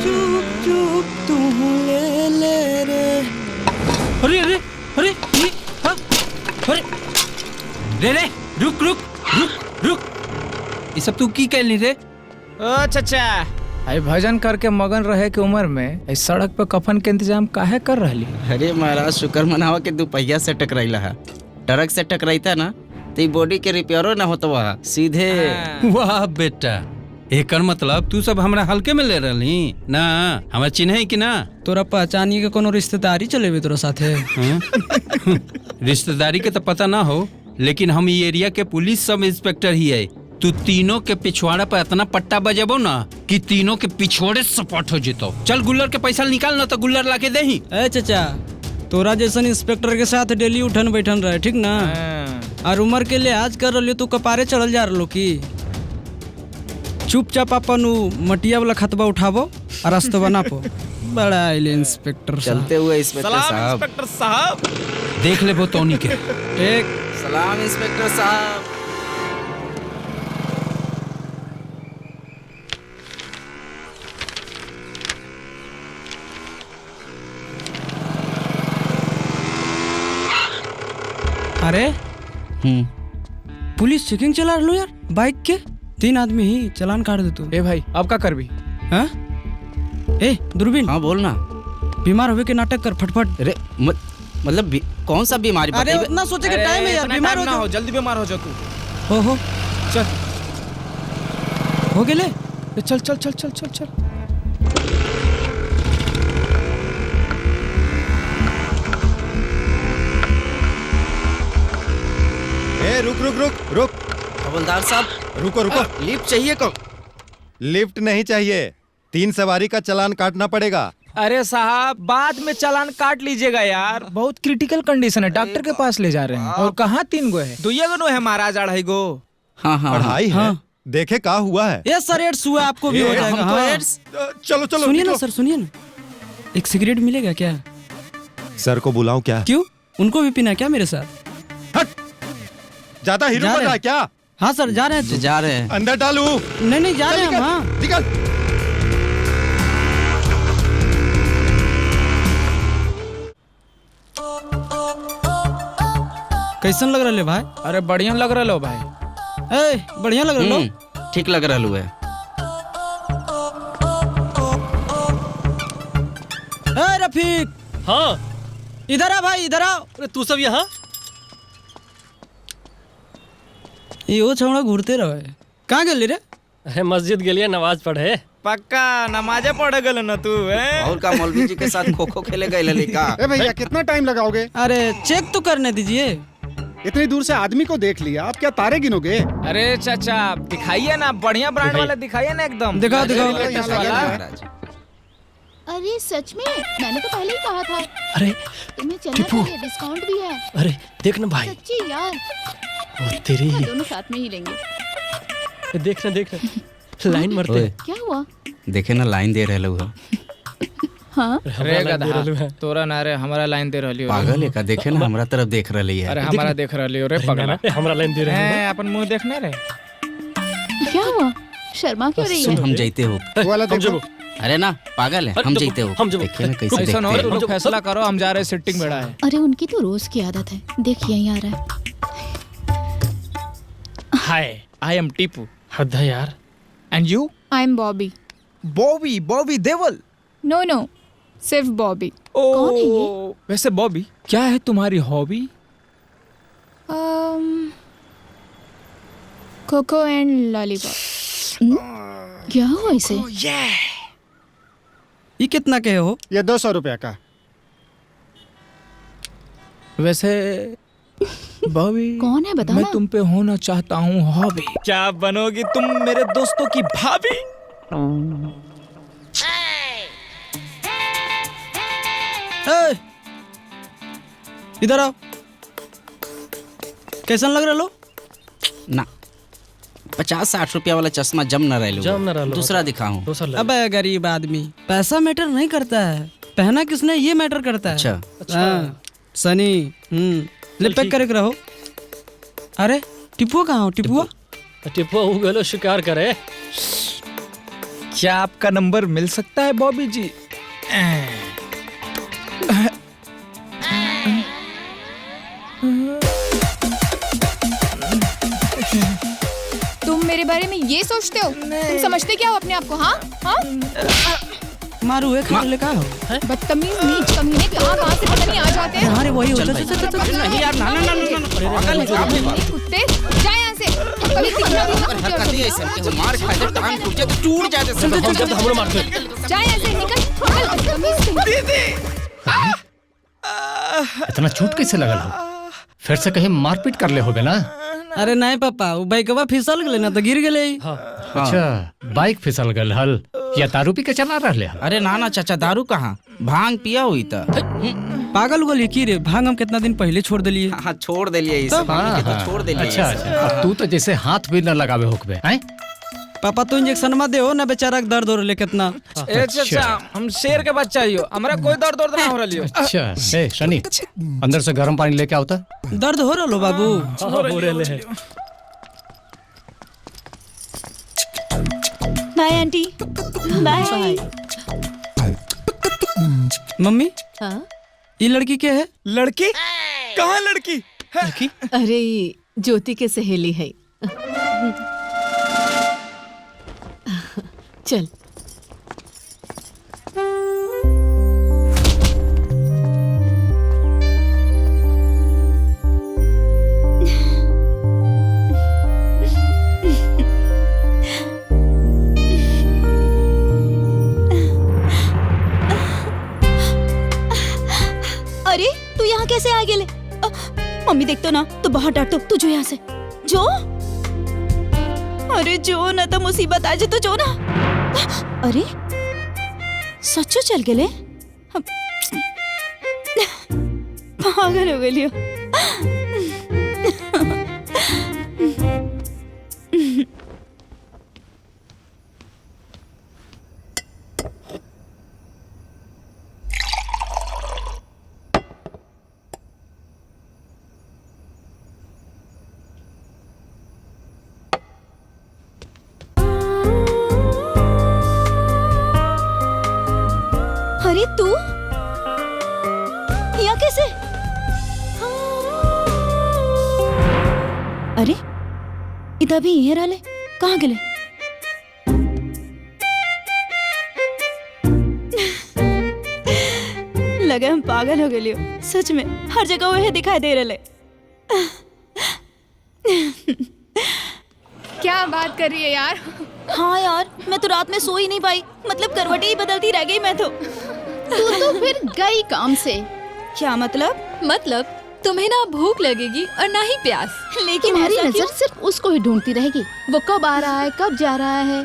चुप चुप तू ले ले रे। अरे अरे अरे ये, हाँ, अरे रे रे रुक रुक रुक रुक, ये सब तू की कहली रे? अच्छा अच्छा, आई भजन करके मगन रहे के उम्र में इस सड़क पे कफन के इंतजाम काहे कर रहली? अरे महाराज शुक्र मनावा के दुपहिया से टकराइला है, ट्रक से टकराइता ना तो बॉडी के रिपेयरो ना होता वहाँ सीधे। वाह बेटा, एकर मतलब तू सब हमरा हल्के में ले रहली ना? हमरा चिन्ह कि ना? तोरा पहचानी के कोनो रिश्तेदारी चलेबे तोरा साथे? रिश्तेदारी के तो पता ना हो, लेकिन हम ये एरिया के पुलिस सब इंस्पेक्टर ही है। तू तीनों के पिछवाड़ा पर इतना पट्टा बजेबो ना कि तीनों के पिछवाड़े सपाट हो जेतो। चल गुल्लर के पैसा निकाल ना तो गुल्लर लाके देही। ए चचा, तोरा जैसन इंस्पेक्टर के साथ डेली उठन बैठन रहे ठीक ना? और उम्र के लिहाज कर रही तू कपारे चढ़ल जा रहा की? चुपचाप अपन मटिया वाला खतबा उठाबो और रास्ता बनापो। बड़ा आइले इंस्पेक्टर चलते हुए। इंस्पेक्टर साहब, इंस्पेक्टर साहब देख ले वो तोनी के। ठीक, सलाम इंस्पेक्टर साहब। अरे पुलिस चेकिंग चला रहा यार, बाइक के 3 आदमी ही चालान काट दे तू। ए भाई अब का करबी? हाँ ए दूरबीन। हाँ बोल ना। बीमार होवे के नाटक कर फटफट। अरे मतलब कौन सा बीमारी? अरे उतना सोचे के टाइम है यार, बीमार हो जाओ, जल्दी बीमार हो जाओ तू। हो चल हो गेले, चल चल चल चल चल चल। ए रुक रुक रुक रुक। हवलदार साहब रुको रुको। लिफ्ट चाहिए को? लिफ्ट नहीं चाहिए, 3 सवारी का चालान काटना पड़ेगा। अरे साहब बाद में चालान काट लीजिएगा यार, बहुत क्रिटिकल कंडीशन है, डॉक्टर के पास ले जा रहे हैं। और कहाँ 3 गो है? 2 गो है महाराज, 2.5 गो। हाँ हाँ अढ़ाई है। देखे का हुआ है? ये सर एड्स हुआ, आपको भी हो जाएगा। हमको एड्स? चलो चलो सुनिए ना सर, सुनिए ना, एक सिगरेट मिलेगा क्या? सर को बुलाऊं क्या? क्यों, उनको भी पीना क्या मेरे साथ? ज्यादा हीरो बन रहा है क्या? हाँ सर जा रहे हैं, जा रहे हैं। अंदर डालू? नहीं नहीं जा रहे हैं। हाँ निकल। कैसन लग रहा है भाई? अरे बढ़िया लग रहा हो भाई। ए बढ़िया लग रहा हो, ठीक लग रहा है। ए रफीक। हाँ इधर आ भाई, इधर आओ। अरे तू सब यहाँ? यो छौड़ा घूरते रहे। कहाँ गेली रे? अरे मस्जिद गेलिए नमाज पढ़े। पक्का नमाजे पढ़े गेल ना तू? और का मौलवी जी के साथ खो खो खेले गए का? ए भैया कितना टाइम लगाओगे? अरे चेक तो करने दीजिए। इतनी दूर से आदमी को देख लिया, आप क्या तारे गिनोगे? अरे चाचा दिखाइए ना, बढ़िया ब्रांड वाला दिखाइए ना एकदम। दिखाओ दिखाओ। अरे सच में, मैंने तो पहले ही कहा था। अरे तुम्हें चलना चाहिए, डिस्काउंट भी है। अरे देख ना भाई। सच्ची यार, ओ तेरी। दोनों साथ में ही लेंगे। देखना देखना, लाइन मरते हैं। क्या हुआ? देखे ना, लाइन दे रहे लोग। हाँ? अरे गधा, तोरा ना रे, हमारा लाइन दे रहली हो। पागल है का? देखे ना, हमरा तरफ देख रहली है। अरे हमारा देख रहली हो रे पगला। हमरा लाइन दे रहे हैं, अपन मुंह देखना रे। क्या हुआ, शर्मा क्यों रही है? हम जाते हो वाला देखो। अरे ना पागल है, हम जाते हो। देखे ना कैसे देखते हैं। तुम लोग फैसला करो, हम जा रहे, सिटिंग बेड़ा है। अरे उनकी तो रोज की आदत है, देख यहीं आ रहा है। हाय, I am Tipu. हद है यार। And you? I am Bobby. Bobby, Bobby Deol? No no, सिर्फ बॉबी। कौन है ये? वैसे बॉबी, क्या है तुम्हारी हॉबी? Cocoa and lollipop. क्या हुआ इसे? ये कितना के हो? ये 200 रुपया का। वैसे बॉबी कौन है बता? मैं तुम पे होना चाहता हूँ हॉबी। क्या बनोगी तुम मेरे दोस्तों की भाभी? इधर आओ। कैसा लग रहा लो? ना 50-60 रुपया वाला चश्मा जम न रहा, जम न रहा, दूसरा दिखाऊं। अबे गरीब आदमी, पैसा मैटर नहीं करता है, पहना किसने ये मैटर करता है। अच्छा अच्छा सनी, लिप पैक करे रहो। अरे टिपुआ कहाँ हो? टिपुआ टिपुआ हो गलो शिकार करे। क्या आपका नंबर मिल सकता है बॉबी जी? तुम मेरे बारे में ये सोचते हो? तुम समझते क्या हो अपने आप को? हाँ हाँ, मारू है खाने का हो। बदतमीज नीच कमीने, कहाँ कहाँ से पता नहीं आ जाते हैं। अरे वही होता है। नहीं यार, ना ना ना ना, पागल है आप। कुत्ते, जा यहाँ से। कभी सीखना भी ना, मार खा जाए, टांग टूट जाए तो टूट जाए। चल चल चल, हमरो मारते। जा यहाँ से, निकल निकल बदतमीज। दीदी इतना चोट कैसे लगल हो? फिर से कहीं मारपीट कर ले होबे ना? अरे नहीं पापा, वो बाइकवा फिसल गए ना तो गिर गए। हाँ। अच्छा, बाइक फिसल गल हल या दारू पी के चला रहे हल? अरे ना ना चाचा, दारू कहाँ, भांग पिया हुई था। पागल उगल की रे, भांग हम कितना दिन पहले छोड़ दिलिए। हाँ छोड़ दिलिए, तो छोड़ दिलिए। अच्छा अच्छा, तू तो जैसे हाथ भी न लगावे होकबे हैं। पापा तो इंजेक्शन मत दे हो ना, बेचारा के दर्द हो रहा कितना। अच्छा, हम शेर के बच्चा ही हो, हमरा कोई दर्द दर्द ना हो रहा। अच्छा ए शनि, अंदर से गर्म पानी लेके आवता। दर्द हो रहा लो बाबू? हो रहे है। Bye aunty, bye. Mummy, हाँ? ये लड़की क्या है? लड़की? कहाँ लड़की? लड़की? अरे ज्योति के सहेली है। चल अरे तू यहाँ कैसे आ गेले? मम्मी देखतो ना तो बहुत डांटतो। तू जो यहाँ से जो। अरे जो ना तो मुसीबत आ जाए तो जो ना। अरे सच्चो चल गेले? पागल हो गेलियो। अरे तू यहाँ कैसे? अरे इधर भी यहीं रहले, कहाँ गेले? लगे हम पागल हो गेलियो, सच में हर जगह वही दिखाई दे रहे। क्या बात कर रही है यार। हाँ यार, मैं तो रात में सो ही नहीं पाई, मतलब करवटें ही बदलती रह गई मैं तो। तू तो फिर गई काम से। क्या मतलब? मतलब तुम्हें ना भूख लगेगी और ना ही प्यास। लेकिन तुम्हारी नजर सिर्फ उसको ही ढूंढती रहेगी, वो कब आ रहा है कब जा रहा है।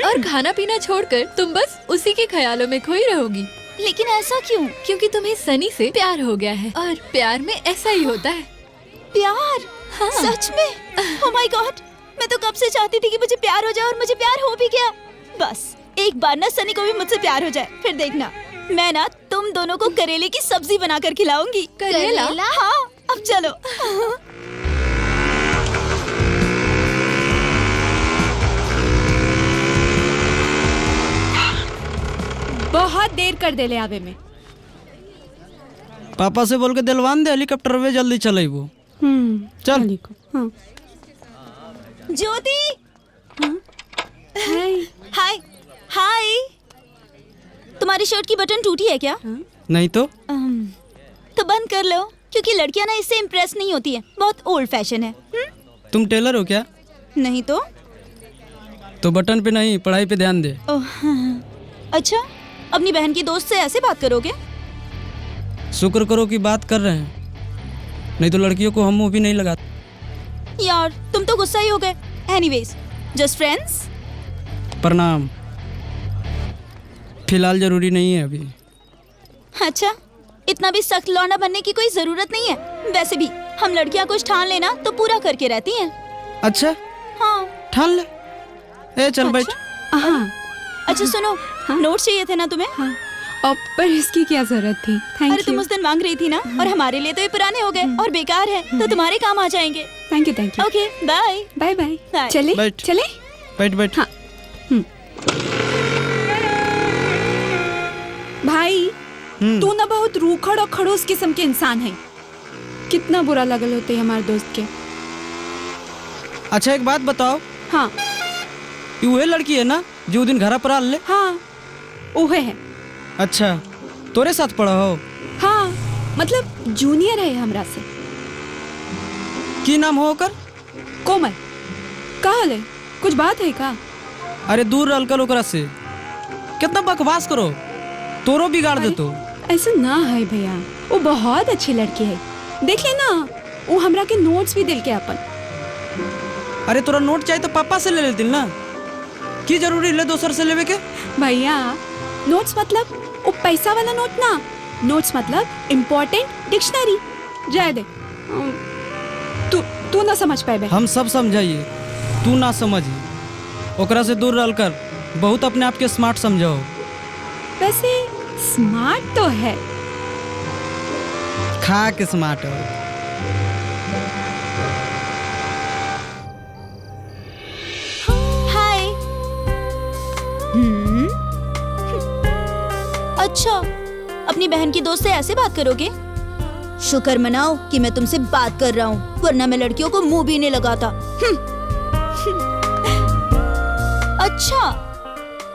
और खाना पीना छोड़कर तुम बस उसी के ख्यालों में खोई रहोगी। लेकिन ऐसा क्यों? क्योंकि तुम्हें सनी से प्यार हो गया है और प्यार में ऐसा ही होता है। प्यार? हाँ। सच में? ओह my God, मैं तो कब से चाहती थी कि मुझे प्यार हो जाए और मुझे प्यार हो भी गया। बस एक बार ना सनी को भी मुझसे प्यार हो जाए, फिर देखना मैं ना तुम दोनों को करेले की सब्जी बनाकर खिलाऊंगी। करेला? हाँ, अब चलो। बहुत देर कर देले आवे में। पापा से बोल के दिलवान दे हेलीकॉप्टर में जल्दी चले वो। चल। हाँ। ज्योति। हाय हाय हाय, तुम्हारी शर्ट की बटन टूटी है क्या? नहीं तो। तो बंद कर लो, क्योंकि लड़कियां ना इससे इम्प्रेस नहीं होती है, बहुत ओल्ड फैशन है। तुम टेलर हो क्या? नहीं तो। तो बटन पे नहीं, पढ़ाई पे ध्यान दे। अच्छा, अपनी बहन की दोस्त से ऐसे बात करोगे? शुक्र करो कि बात कर रहे हैं, नहीं तो लड़कियों को हम मुंह भी नहीं लगाते। यार तुम तो गुस्सा ही हो गए। Anyways, just friends. प्रणाम। फिलहाल जरूरी नहीं है अभी। अच्छा, इतना भी सख्त लौंडा बनने की कोई जरूरत नहीं है। वैसे भी हम लड़कियां कुछ ठान लेना तो पूरा करके रहती हैं। अच्छा? हाँ, ठान ले। ए चल बैठ। हाँ। अच्छा सुनो, हाँ? नोट्स चाहिए थे ना तुम्हें? हाँ। और पर इसकी क्या जरूरत थी? Thank अरे तुम उस दिन मांग रही थी ना। हाँ। और हमारे लिए तो ये पुराने हो गए और बेकार है, तो तुम्हारे काम आ जाएंगे। Thank you, thank you. Okay, bye bye bye. चले चले, बैठ बैठ। हाँ। भाई तू ना बहुत रूखड़ और खड़ूस किस्म के इंसान है। कितना बुरा लगल होते हमारे दोस्त के। अच्छा एक बात बताओ। हाँ। ये वह लड़की है ना जो दिन घर पर आल ले? हाँ, वह है। अच्छा, तोरे साथ पढ़ा हो? हाँ, मतलब जूनियर है हमरा से। की नाम हो कर? कोमल। का ले, कुछ बात है का? अरे दूर रल कर ओकरा से, कितना बकवास करो, तोरो बिगाड़ दे तो। ऐसा ना है भैया, वो बहुत अच्छी लड़की है। देख लेना, वो हमरा के नोट्स भी दिल के अपन। अरे तोरा नोट चाहिए तो पापा से ले लेती ना, की जरूरी ले दोसर से लेवे के? भैया नोट्स मतलब वो पैसा वाला नोट ना, नोट्स मतलब इम्पोर्टेंट डिक्शनरी। जाए दे, तू तू ना समझ पाए। हम सब समझाइए, तू ना समझ। ओकरा से दूर रह कर बहुत अपने आप के स्मार्ट समझाओ। वैसे स्मार्ट तो है, खा के स्मार्ट हो। हाय। अच्छा, अपनी बहन की दोस्त से ऐसे बात करोगे? शुक्र मनाओ कि मैं तुमसे बात कर रहा हूँ, वरना मैं लड़कियों को मुंह भी नहीं लगाता। अच्छा,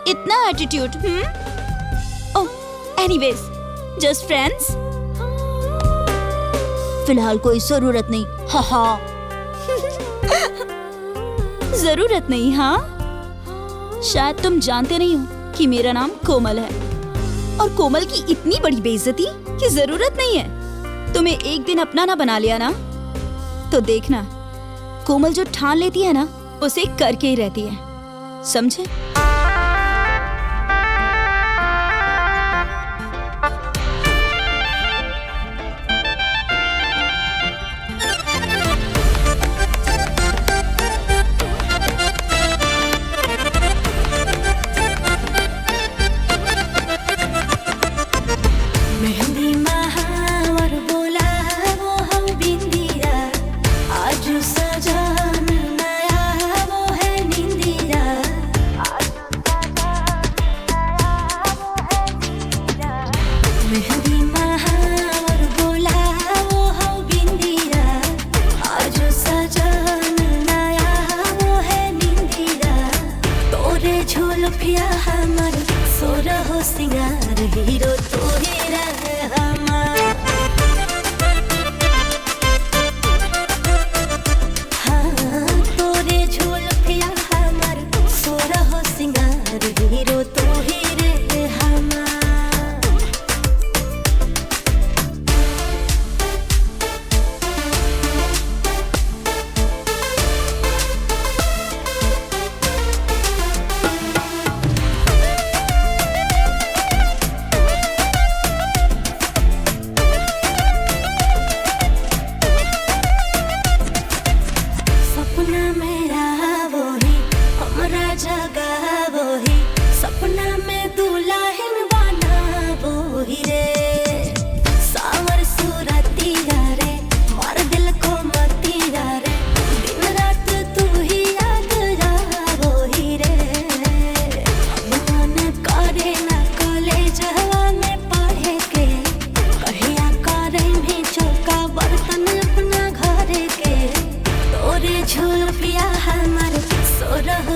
इतना एटीट्यूड। ओह, एनीवेज, जस्ट फ्रेंड्स। फिलहाल कोई जरूरत नहीं। हा हा। जरूरत नहीं। हाँ, शायद तुम जानते नहीं हो कि मेरा नाम कोमल है, और कोमल की इतनी बड़ी बेइज्जती की जरूरत नहीं है। तुम्हें एक दिन अपना ना बना लिया ना, तो देखना कोमल जो ठान लेती है ना, उसे करके ही रहती है, समझे?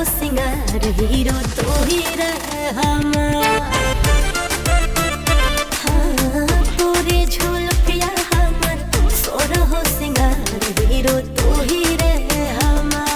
हो सिंगार हीरो तू ही रह हमार। हाँ, तोरे झुलफिया हमर सोर हो सिंगार हीरो तू ही रह हमार।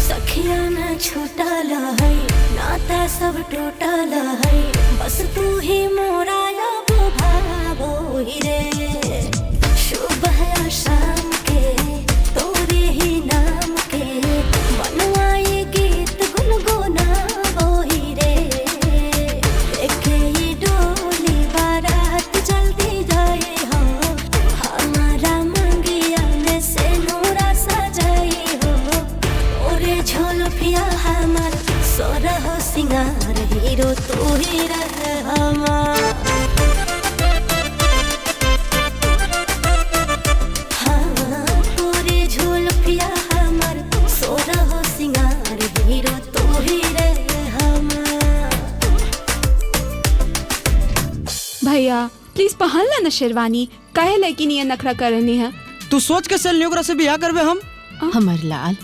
सखिया न छूटल है नाता सब टूटल है, बस तू ही मोरा अब भावो ही रे। सुबह या शाम के तोरे ही नाम के बनवाए गीत गुनगुनावो ही रे। देखे ही डोली बारात जल्दी जाए हो, हमारा मंगिया में से नूरा सजाए हो। ओरे झोलफिया हमार सोर हो सिंगार हीरो तू ही रह हमार। हाँ, तोरे झोलफिया हमार सोर हो सिंगार हीरो तू ही रह हमार। भैया प्लीज पहन ला ना शेरवानी, काहे लेकिन ये नखरा करनी है। तू सोच के चल ओकरा से बियाह करबे हम? हमर लाल,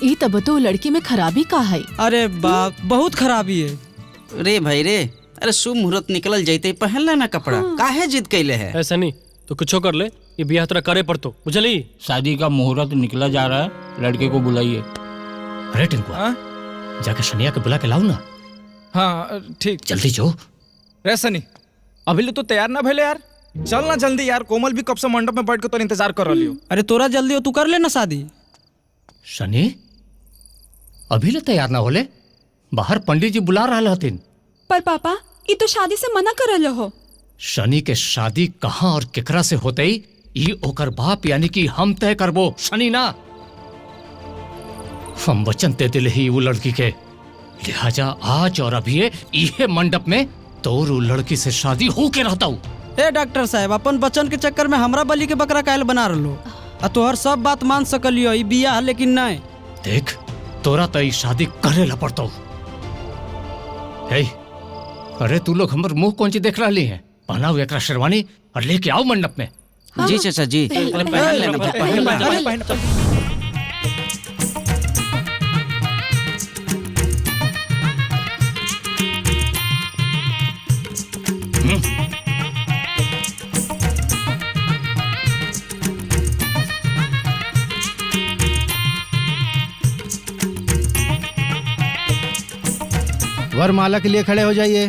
ई तब तो लड़की में खराबी का है। अरे बाप, बहुत खराबी है रे भाई रे। अरे शुभ मुहूर्त निकल जैते पहन लेना कपड़ा, काहे जिद कैले है? ऐसा नहीं तो कुछ कर ले, ये बियाह तोरा करे पड़तो, बुझली? शादी का मुहूर्त निकला जा रहा है, लड़के को बुलाइए। अरे टिंकुआ, जाके सनिया के बुला के लाओ ना। हाँ ठीक, जल्दी जो। रे सनी, अभी ले तो तैयार ना भले यार, चल ना जल्दी यार, कोमल भी कब से मंडप में बैठ के तो इंतजार कर रही हो। अरे तोरा जल्दी हो, तू कर लेना शादी। शनि अभी ले तैयार ना होले, बाहर पंडित जी बुला रहा हथिन। पर पापा ये तो शादी से मना कर रहे हो। शनि के शादी कहाँ और केकरा से होते ई ओकर बाप यानी कि हम तय करबो, शनि ना। हम वचन दे दिले ही वो लड़की के, लिहाजा आज और अभी इहे मंडप में तोर उ लड़की से शादी हो के रहता हूँ। ए डॉक्टर साहब, अपन बचन के चक्कर में हमरा बलि के बकरा कायल बना रहो, आ तोहर सब बात मान सकलियो ई बियाह लेकिन नहीं। देख तोरा तो ई शादी करे ला पड़तो। हे, अरे तू लोग हमर मुंह कौन ची देख रही है? पहनाओ एकरा शेरवानी और लेके आओ मंडप में। जी चाचा जी, पहन लेना, पहन। वरमाला के लिए खड़े हो जाइए।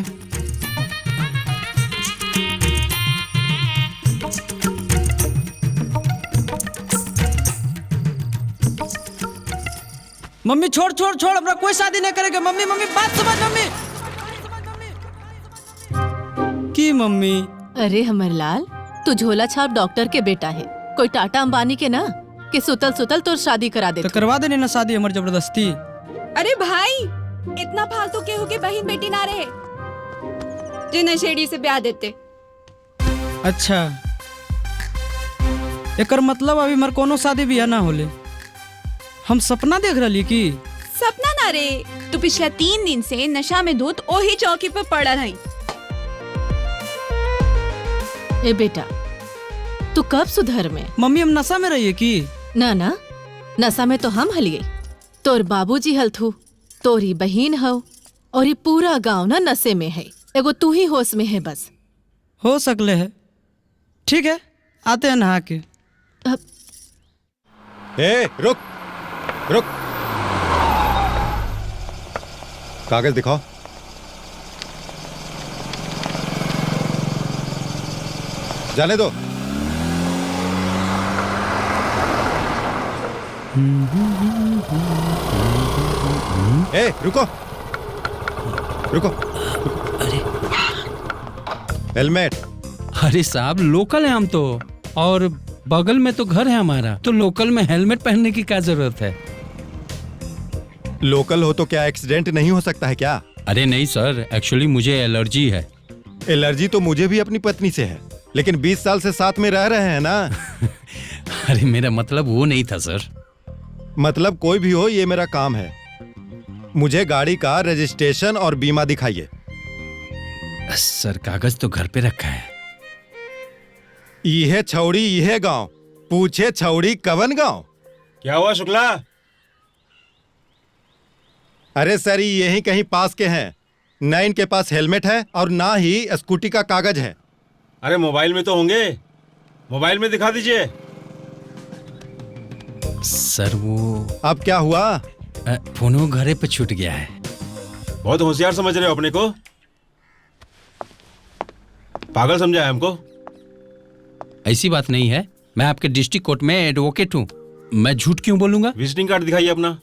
मम्मी छोड़ छोड़ छोड़, हमरा कोई शादी नहीं करेगा। मम्मी मम्मी बात समझ, मम्मी की मम्मी। अरे हमर लाल, तू झोला छाप डॉक्टर के बेटा है, कोई टाटा अंबानी के ना कि सुतल सुतल तोर शादी करा दे। तो करवा देने ना शादी हमर जबरदस्ती। अरे भाई इतना फालतू केहू के बहन बेटी ना रहे जो नशेड़ी से ब्याह देते। अच्छा, एकर मतलब अभी मर कोनो शादी ब्याह ना होले, हम सपना देख रही की? सपना ना रे, तू पिछला 3 दिन से नशा में धुत ओही चौकी पर पड़ा रही। ए बेटा, तू कब सुधर में? मम्मी हम नशा में रहिए की? ना ना, नशा में तो हम हलिए, तोर बाबूजी हलथू, तोरी बहन हो, और ये पूरा गांव ना नशे में है, एगो तू ही होश में है बस। हो सकले है, ठीक है आते हैं नहा के। ए, रुक रुक, कागज दिखाओ। जाने दो। ए, रुको रुको, अरे हेलमेट। अरे साहब लोकल है हम तो, और बगल में तो घर है हमारा, तो लोकल में हेलमेट पहनने की क्या जरूरत है? लोकल हो तो क्या एक्सीडेंट नहीं हो सकता है क्या? अरे नहीं सर, एक्चुअली मुझे एलर्जी है। एलर्जी तो मुझे भी अपनी पत्नी से है, लेकिन 20 साल से साथ में रह रहे हैं ना। अरे मेरा मतलब वो नहीं था सर। मतलब कोई भी हो, ये मेरा काम है। मुझे गाड़ी का रजिस्ट्रेशन और बीमा दिखाइए। सर कागज तो घर पे रखा है। इहे छौड़ी इहे गांव, पूछे छौड़ी कवन गांव। क्या हुआ शुक्ला? अरे सर यही कहीं पास के हैं। न इनके पास हेलमेट है और ना ही स्कूटी का कागज है। अरे मोबाइल में तो होंगे, मोबाइल में दिखा दीजिए। सर वो अब क्या हुआ? फोन वो घरे पे छूट गया है। बहुत होशियार समझ रहे हो अपने को, पागल समझा है हमको। ऐसी बात नहीं है, मैं आपके डिस्ट्रिक्ट कोर्ट में एडवोकेट हूँ, मैं झूठ क्यों बोलूंगा? विजिटिंग कार्ड दिखाइए अपना।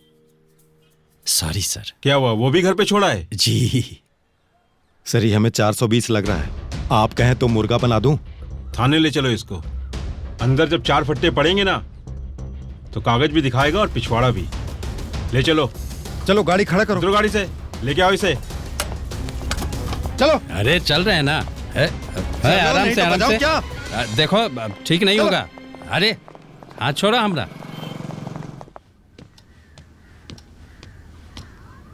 Sorry sir. क्या हुआ, वो भी घर पे छोड़ा है? जी सर ये हमें 420 लग रहा है, आप कहें तो मुर्गा बना दूं? थाने ले चलो इसको, अंदर जब 4 फट्टे पड़ेंगे ना तो कागज भी दिखाएगा और पिछवाड़ा भी। ले चलो। चलो गाड़ी खड़ा करो। उतरो गाड़ी से, लेके आओ इसे। चलो। अरे चल रहे हैं ना। आराम से, आराम से। क्या? देखो ठीक नहीं होगा। अरे हाथ छोड़ा हमरा।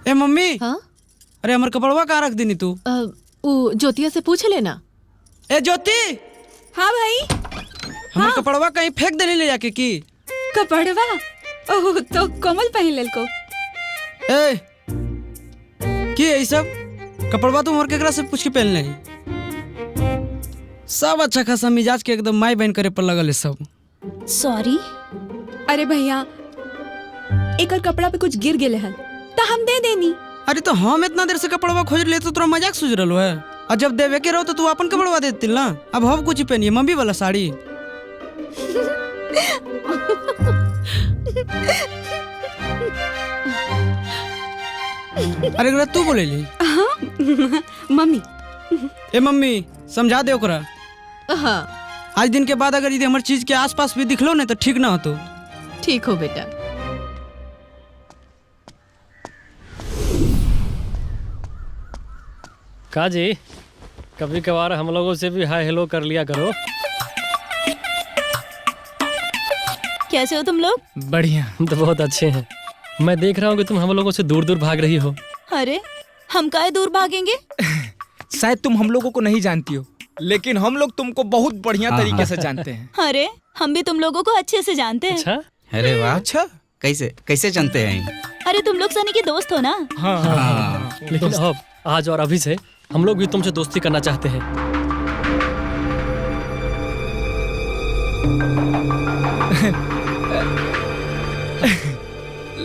ए मम्मी। हाँ? अरे हमर कपड़वा कहाँ रख देनी तू? वो ज्योतिया से पूछ लेना। ए ज्योति। हाँ भाई। हमर कपड़वा कहीं फेंक देने ले जाके की? कपड़वा? ओह तो कोमल पहन लेल को। ए की ये सब कपड़वा तुम और केकरा से पूछ के पहन ले? सब अच्छा खासा मिजाज के एकदम माई बहन करे पर लगल है सब। सॉरी। अरे भैया एकर कपड़ा पे कुछ गिर गेले हल तो हम दे देनी। अरे तो हम इतना देर से कपड़वा खोज ले तो तोरा मजाक सूझ रहा है, और जब देवे के रहो तो तू अपन कपड़वा दे देती ना। अब हम कुछ पहनिए मम्मी वाला साड़ी। अरे एकरा तू बोले ली? हाँ मम्मी। ए मम्मी समझा दे ओकरा। हाँ। आज दिन के बाद अगर यदि हमर चीज के आसपास भी दिखलो नहीं तो ठीक ना हो। तो ठीक हो बेटा। का जी कभी कभार हम लोगों से भी हाय हेलो कर लिया करो। कैसे हो तुम लोग? बढ़िया, हम तो बहुत अच्छे हैं। मैं देख रहा हूँ कि तुम हम लोगों से दूर दूर भाग रही हो। अरे हम काहे दूर भागेंगे? शायद तुम हम लोगों को नहीं जानती हो, लेकिन हम लोग तुमको बहुत बढ़िया तरीके से जानते हैं। अरे हम भी तुम लोगों को अच्छे से जानते हैं। अच्छा? अरे वाह, अच्छा कैसे कैसे जानते हैं? अरे तुम लोग सनी के दोस्त हो ना? हाँ, हाँ। लेकिन अब आज और अभी से हम लोग भी तुमसे दोस्ती करना चाहते हैं।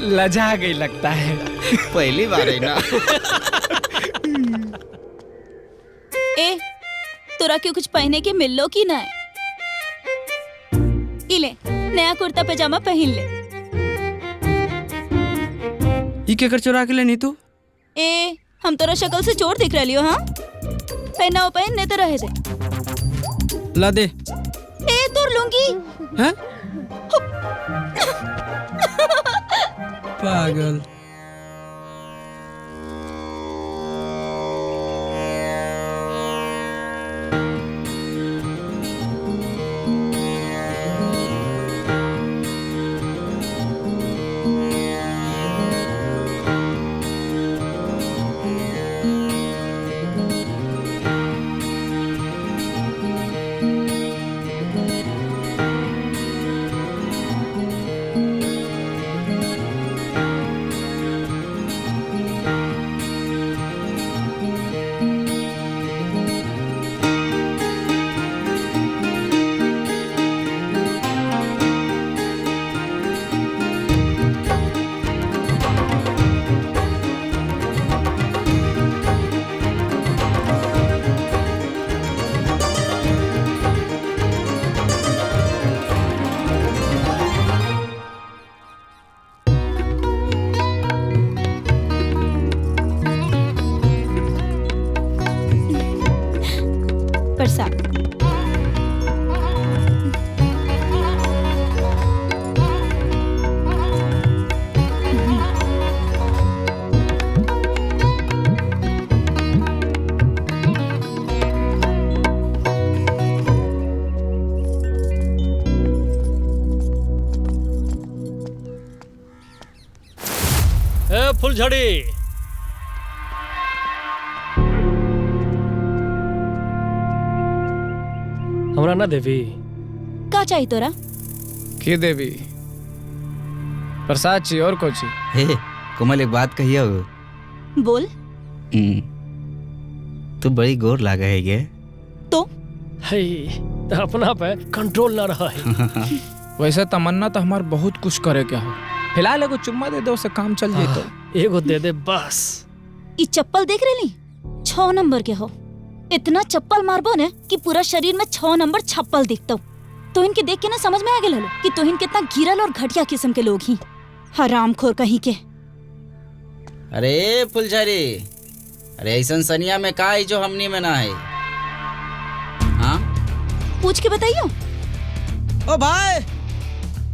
लजा गई लगता है। पहली बार है ना। ए तोरा क्यों कुछ पहने के मिल लो की ना? इले नया कुर्ता पजामा पहन ले। ई के कर चुरा के ले नी तू? ए हम तोरा शक्ल से चोर दिख रही हो। हाँ पहना हो पहन, नहीं तो रहे दे। ला दे। ए तोर लूंगी। हैं? पागल। फुलझड़ी। हमरा ना देवी का चाहिए तोरा? के देवी? प्रसाद चाहिए और कुछ? हे कोमल एक बात कहियो। बोल। तू बड़ी गोर लागे है गे। तो हे तो अपना पे कंट्रोल ना रहा है। वैसे तमन्ना तो हमार बहुत कुछ करे क्या हो, फिलहाल एगो चुम्मा दे दो से काम चल जेतो। एगो दे दे बस। ई चप्पल देख रही 6 नंबर के हो, इतना चप्पल मारबो ने कि पूरा शरीर में 6 नंबर छप्पल दिखतो। तो इनके देख के ना समझ में आ गेल हलो कि तोहिन कितना गिरल और घटिया किस्म के लोग ही, हरामखोर कहीं के। अरे फुलझड़ी, अरे ऐसा सनिया में का है जो हमनी में ना है? हाँ पूछ के बताइयो। ओ भाई,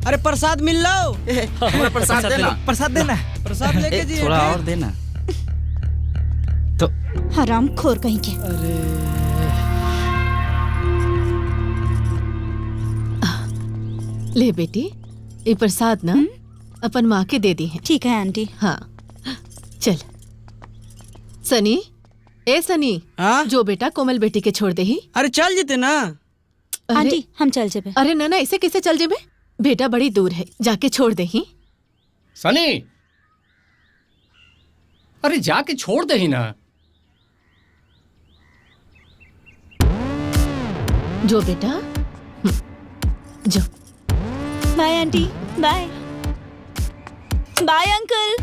अरे प्रसाद मिल लो। प्रसाद देना, प्रसाद देना, प्रसाद लेके जी थोड़ा और देना। तो हरामखोर कहीं के। अरे ले बेटी, ये प्रसाद ना अपन माँ के दे दी है। ठीक है आंटी। हाँ चल। सनी, ए सनी, जो बेटा कोमल बेटी के छोड़ दे ही। अरे चल जेते ना आंटी, हम चल जेबे। अरे ना ना, ऐसे कैसे चल जेबे? बेटा बड़ी दूर है, जाके छोड़ दे ही। सनी, अरे जाके छोड़ दे ही ना। जो बेटा, जो। Bye aunty, bye bye uncle.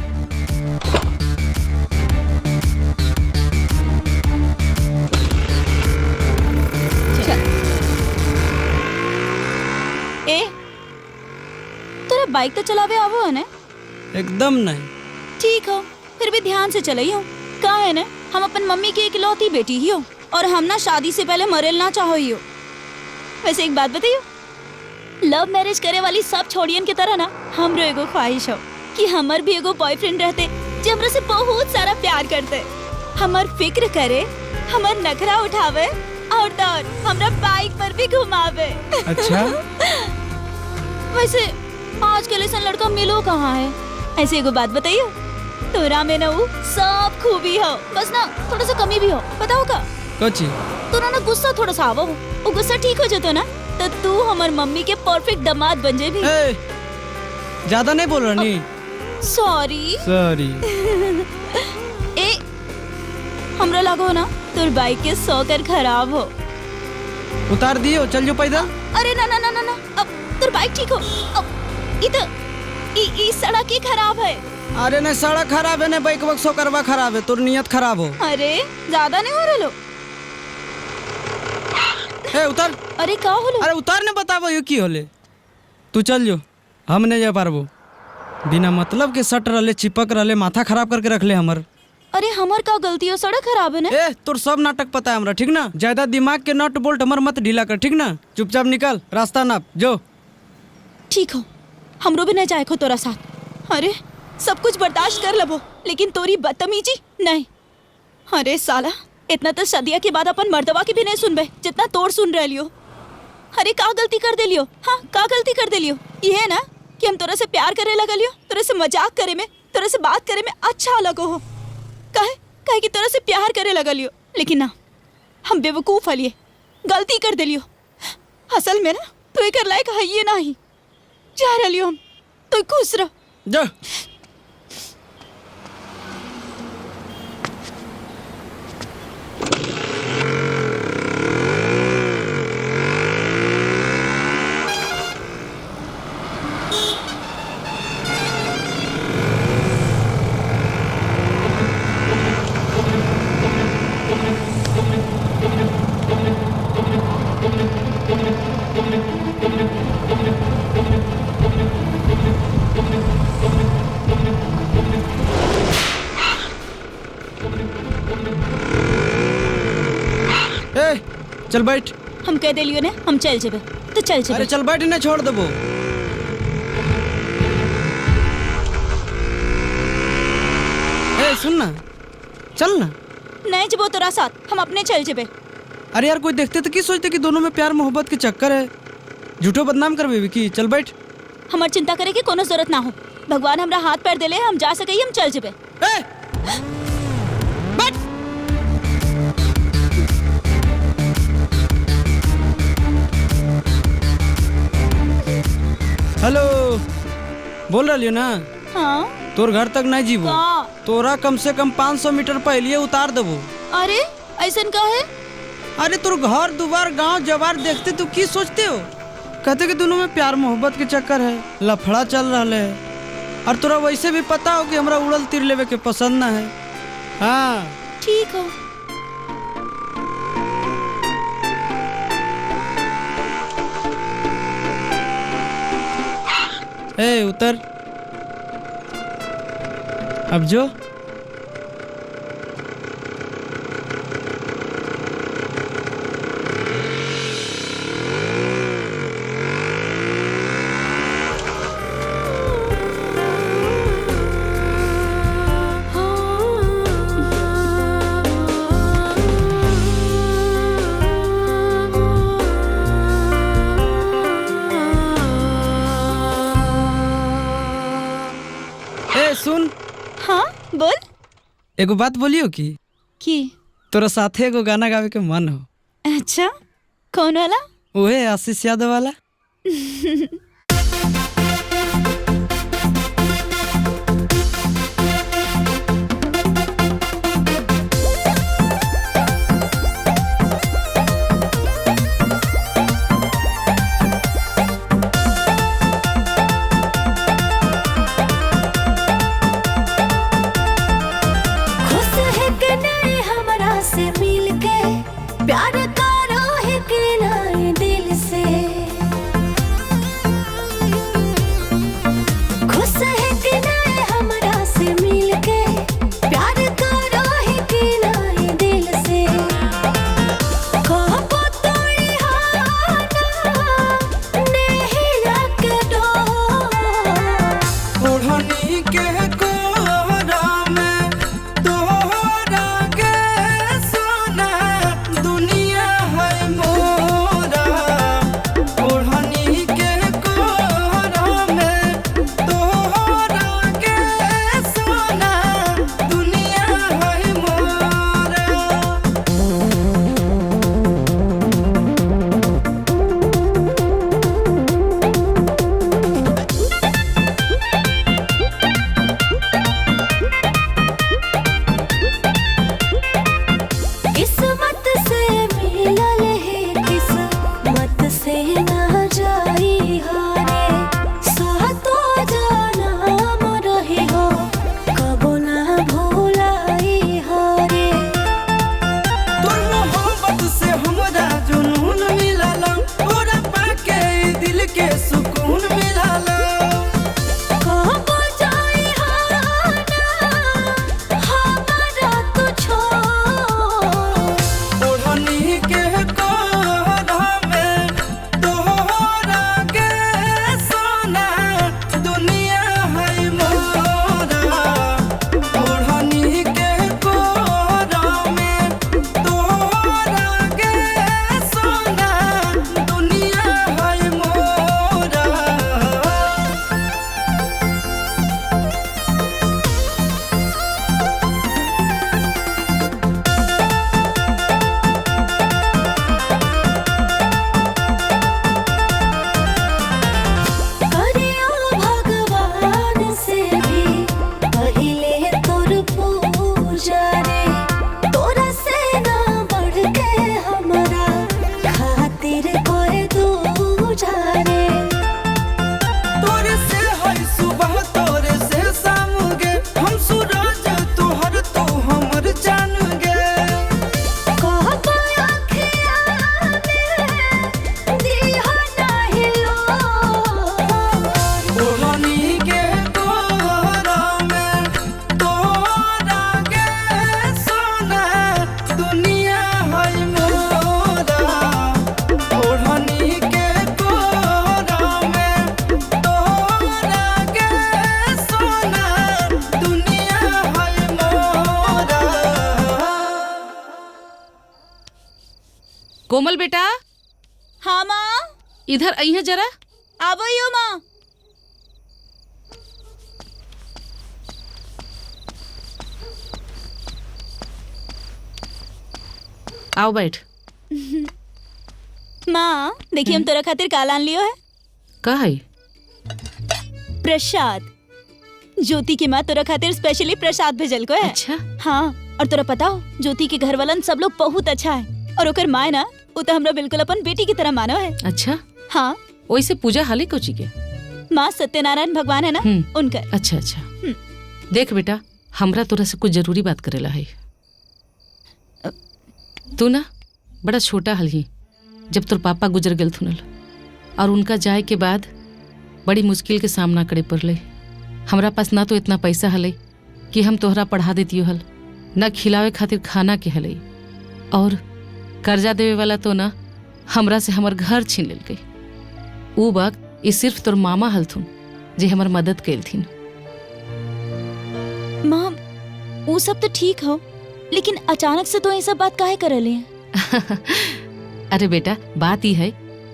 चल। ए, तोरा बाइक तो चलावे आवो है ना? एकदम नहीं। ठीक हो, फिर भी ध्यान से चलाई हो। का है ना, हम अपन मम्मी की इकलौती बेटी ही हो और हम ना शादी से पहले मरेल ना चाहो ही हो। वैसे एक बात बताइयो, लव मैरिज करे वाली सब छोड़ियन के तरह ना हमरो एगो ख्वाहिश हो कि हमर भी एगो बॉयफ्रेंड रहते जो हमरा से बहुत सारा प्यार करते, हमर फिक्र करे, हमर नखरा उठावे और तो और हमरा बाइक पर भी घुमावे। अच्छा। वैसे आजकल ऐसा लड़का मिलो कहाँ है? ऐसे एगो बात बताइयो, तोरा में ना वो सब खूबी हो, बस ना थोड़ा सा कमी भी हो। बताओ का? कौची? तोरा ना गुस्सा थोड़ा सा आवो, वो गुस्सा ठीक हो जातो ना तो तू हमार मम्मी के परफेक्ट दामाद बन जाएगी। ज्यादा नहीं बोल रहा नी। Sorry sorry. ए, हमरा लागो ना तोर बाइक के सौकर खराब हो। उतार दियो, चल जो पैदल। अरे ना ना ना ना ना, अब तोर बाइक ठीक हो। अब ई तो ई सड़क ही खराब है। अरे नहीं सड़क खराब है ना बाइक वक सौकरवा खराब है, तोर नियत खराब हो। अरे ज्यादा नहीं हो रहा। ए उतर। अरे का होलो? अरे उतर ने बताबो यो की होले। तू चल जो, हम नहीं जा पारबो। बिना मतलब के सट रहले, चिपक रहले, माथा खराब करके रख ले हमर। अरे हमर का गलती हो, सड़क खराब है ना। ए तोर सब नाटक पता है हमरा, ठीक ना? ज्यादा दिमाग के नट बोल्ट हमर मत ढीला कर, ठीक ना? चुपचाप निकल, रास्ता नाप जो। ठीक हो, हमरो भी नहीं जाए खो तोरा साथ। अरे सब कुछ बर्दाश्त कर लबो, लेकिन तोरी बदतमीजी नहीं। अरे साला, इतना तो सदिया के बाद अपन मर्दवा के भी नहीं सुनबे जितना तोड़ सुन रह लियो। अरे का गलती कर दे लियो? हाँ का गलती कर दे लियो? ये है ना कि हम तोरा से प्यार करे लगलियो, तोरा से मजाक करे में, तोरा से बात करे में अच्छा लगो हो। काहे काहे कि तोरा से प्यार करे लगलियो, लेकिन ना हम बेवकूफ हलिए, गलती कर देलियो। असल में ना तू एकर लायक है ये नहीं। जा रहियो हम, तू खुश रह जा। चल बैठ। हम कह देलियो ने हम चल जेबे तो चल जेबे। अरे चल बैठ ने, छोड़ देबो। ए सुन ना, चल ना। नहीं जबो तोरा साथ, हम अपने चल जेबे। अरे यार कोई देखते तो की सोचते कि दोनों में प्यार मोहब्बत के चक्कर है। झूठो बदनाम करबे की। चल बैठ। हमार चिंता करे के कोनो जरूरत ना हो, भगवान हमरा हाथ पैर देले, हम जा सके, हम चल जेबे। ए, बैठ। हेलो, बोल रही हो ना? हाँ। तोर घर तक नहीं जीबो, तोरा कम से कम 500 मीटर पहले उतार देबो। अरे ऐसा का है? अरे तोर घर दुबार गांव जवार देखते तू की सोचते हो? कहते कि दोनों में प्यार मोहब्बत के चक्कर है, लफड़ा चल रहा है। और तोरा वैसे भी पता हो कि हमरा उड़ल तीर लेवे के पसंद ना है। हाँ ठीक हो। ए उतर अब जो। ए सुन। हाँ बोल। एगो बात बोलियो की? की? तोरा साथे एगो गाना गावे के मन हो। अच्छा कौन वाला? ओहे आशीष यादव वाला। प्यार करो है कि नहीं दिल से, खुश है कि नहीं हमरा से मिल के, प्यार करो है कि नहीं दिल से। कहबो तोरी हाना नहीं के डोर, ओढ़नी के कोरा में तोहरा के सोना दुनिया है मोरा। ओढ़नी के कोरा में तोहरा के सोना दुनिया है मोरा। किस्मत से मिलल है किस्मत से ना जाई हारे, सातो जनम रहे हो कबो ना भुलाई हारे। तोर मोहब्बत से हमरा जुनून मिलल, तोरा पाके दिल के सुकून मिलल। कहबो जाई हाना हमरा तू छोड़, ओढ़नी के कोरा में तोहरा के सोना दुनिया है मोरा। ओढ़नी के कोरा में तोहरा के सोना दुनिया है मोरा। करियो भगवान से भी पहिले तोर पूजा रे, तोरा से ना बढ़ के हमरा खातिर कोई दूजा रे। तोरे से है सुबह तोरे से शाम गे, हम सूरज तोहर तो हमर जान गे। कहबो अखिया में दिहा नाही लोर, ओढ़नी के कोरा में तोरा के सोना दुनिया है मोरा। ओढ़नी के कोरा में तोरा के सोना दुनिया है मोरा। कोमल बेटा। हाँ माँ। इधर आई है जरा। आवो यो माँ। आओ बैठ। माँ देखिए हम तोरा खातिर का लान लियो है। का है? प्रसाद। ज्योति की माँ तोरा खातिर स्पेशली प्रसाद भेजल को है। अच्छा। हाँ, और तोरा पता हो ज्योति के घर वालन सब लोग बहुत अच्छा है, और ओकर माँ ना वो तो हमरा बिल्कुल अपन बेटी की तरह मानो है। अच्छा। हाँ। वैसे पूजा हाले कोची के? माँ सत्यनारायण भगवान है ना उनकर। अच्छा अच्छा। देख बेटा, हमरा तोरा से कुछ जरूरी बात करेला है। तू ना बड़ा छोटा हल ही जब तोर पापा गुजर गए थुनल, और उनका जाए के बाद बड़ी मुश्किल के सामना करे पड़ले। हमरा पास ना तो इतना पैसा हले कि हम तोहरा पढ़ा देती हल, ना खिलावे खातिर खाना के हले, और कर्जा देवे वाला तो ना हमरा से हमर घर छीन लेल। ऊ वक्त ये सिर्फ तोर मामा हलथुन जे हमर मदद कैलथिन। माँ वो सब तो ठीक हो, लेकिन अचानक से तो ये सब बात काहे कर रही है? अरे बेटा, बात ही है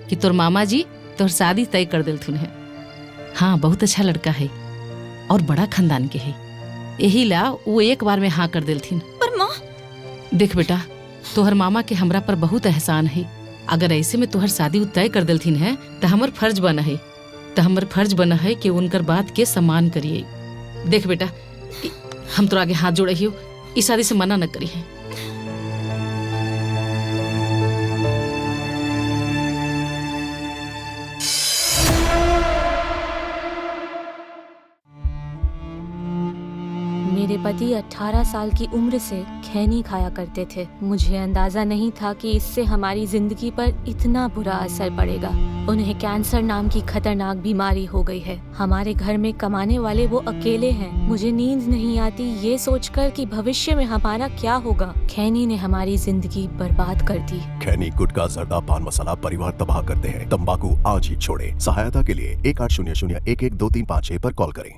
कि तोर मामा जी तोर शादी तय कर दिलथुन है। हाँ, बहुत अच्छा लड़का है और बड़ा खानदान के है, यही ला वो एक बार में हाँ कर दिलथिन। पर माँ देख बेटा, तोहर मामा के हमरा पर बहुत एहसान है। अगर ऐसे में तोहर शादी तय कर दिलथिन है तो हमर फर्ज बना है, तो हमर फर्ज बना है कि उनकर बात के सम्मान करिए। देख बेटा, हम तो आगे हाथ जोड़े ही हो, इस शादी से मना न करी है। मेरे पति 18 साल की उम्र से खैनी खाया करते थे। मुझे अंदाजा नहीं था कि इससे हमारी जिंदगी पर इतना बुरा असर पड़ेगा। उन्हें कैंसर नाम की खतरनाक बीमारी हो गई है। हमारे घर में कमाने वाले वो अकेले हैं। मुझे नींद नहीं आती ये सोचकर कि भविष्य में हमारा क्या होगा। खैनी ने हमारी जिंदगी बर्बाद कर दी। खैनी, गुटखा, जर्दा, पान मसाला परिवार तबाह करते हैं। तंबाकू आज ही छोड़े। सहायता के लिए 1800 112 356 पर कॉल करें।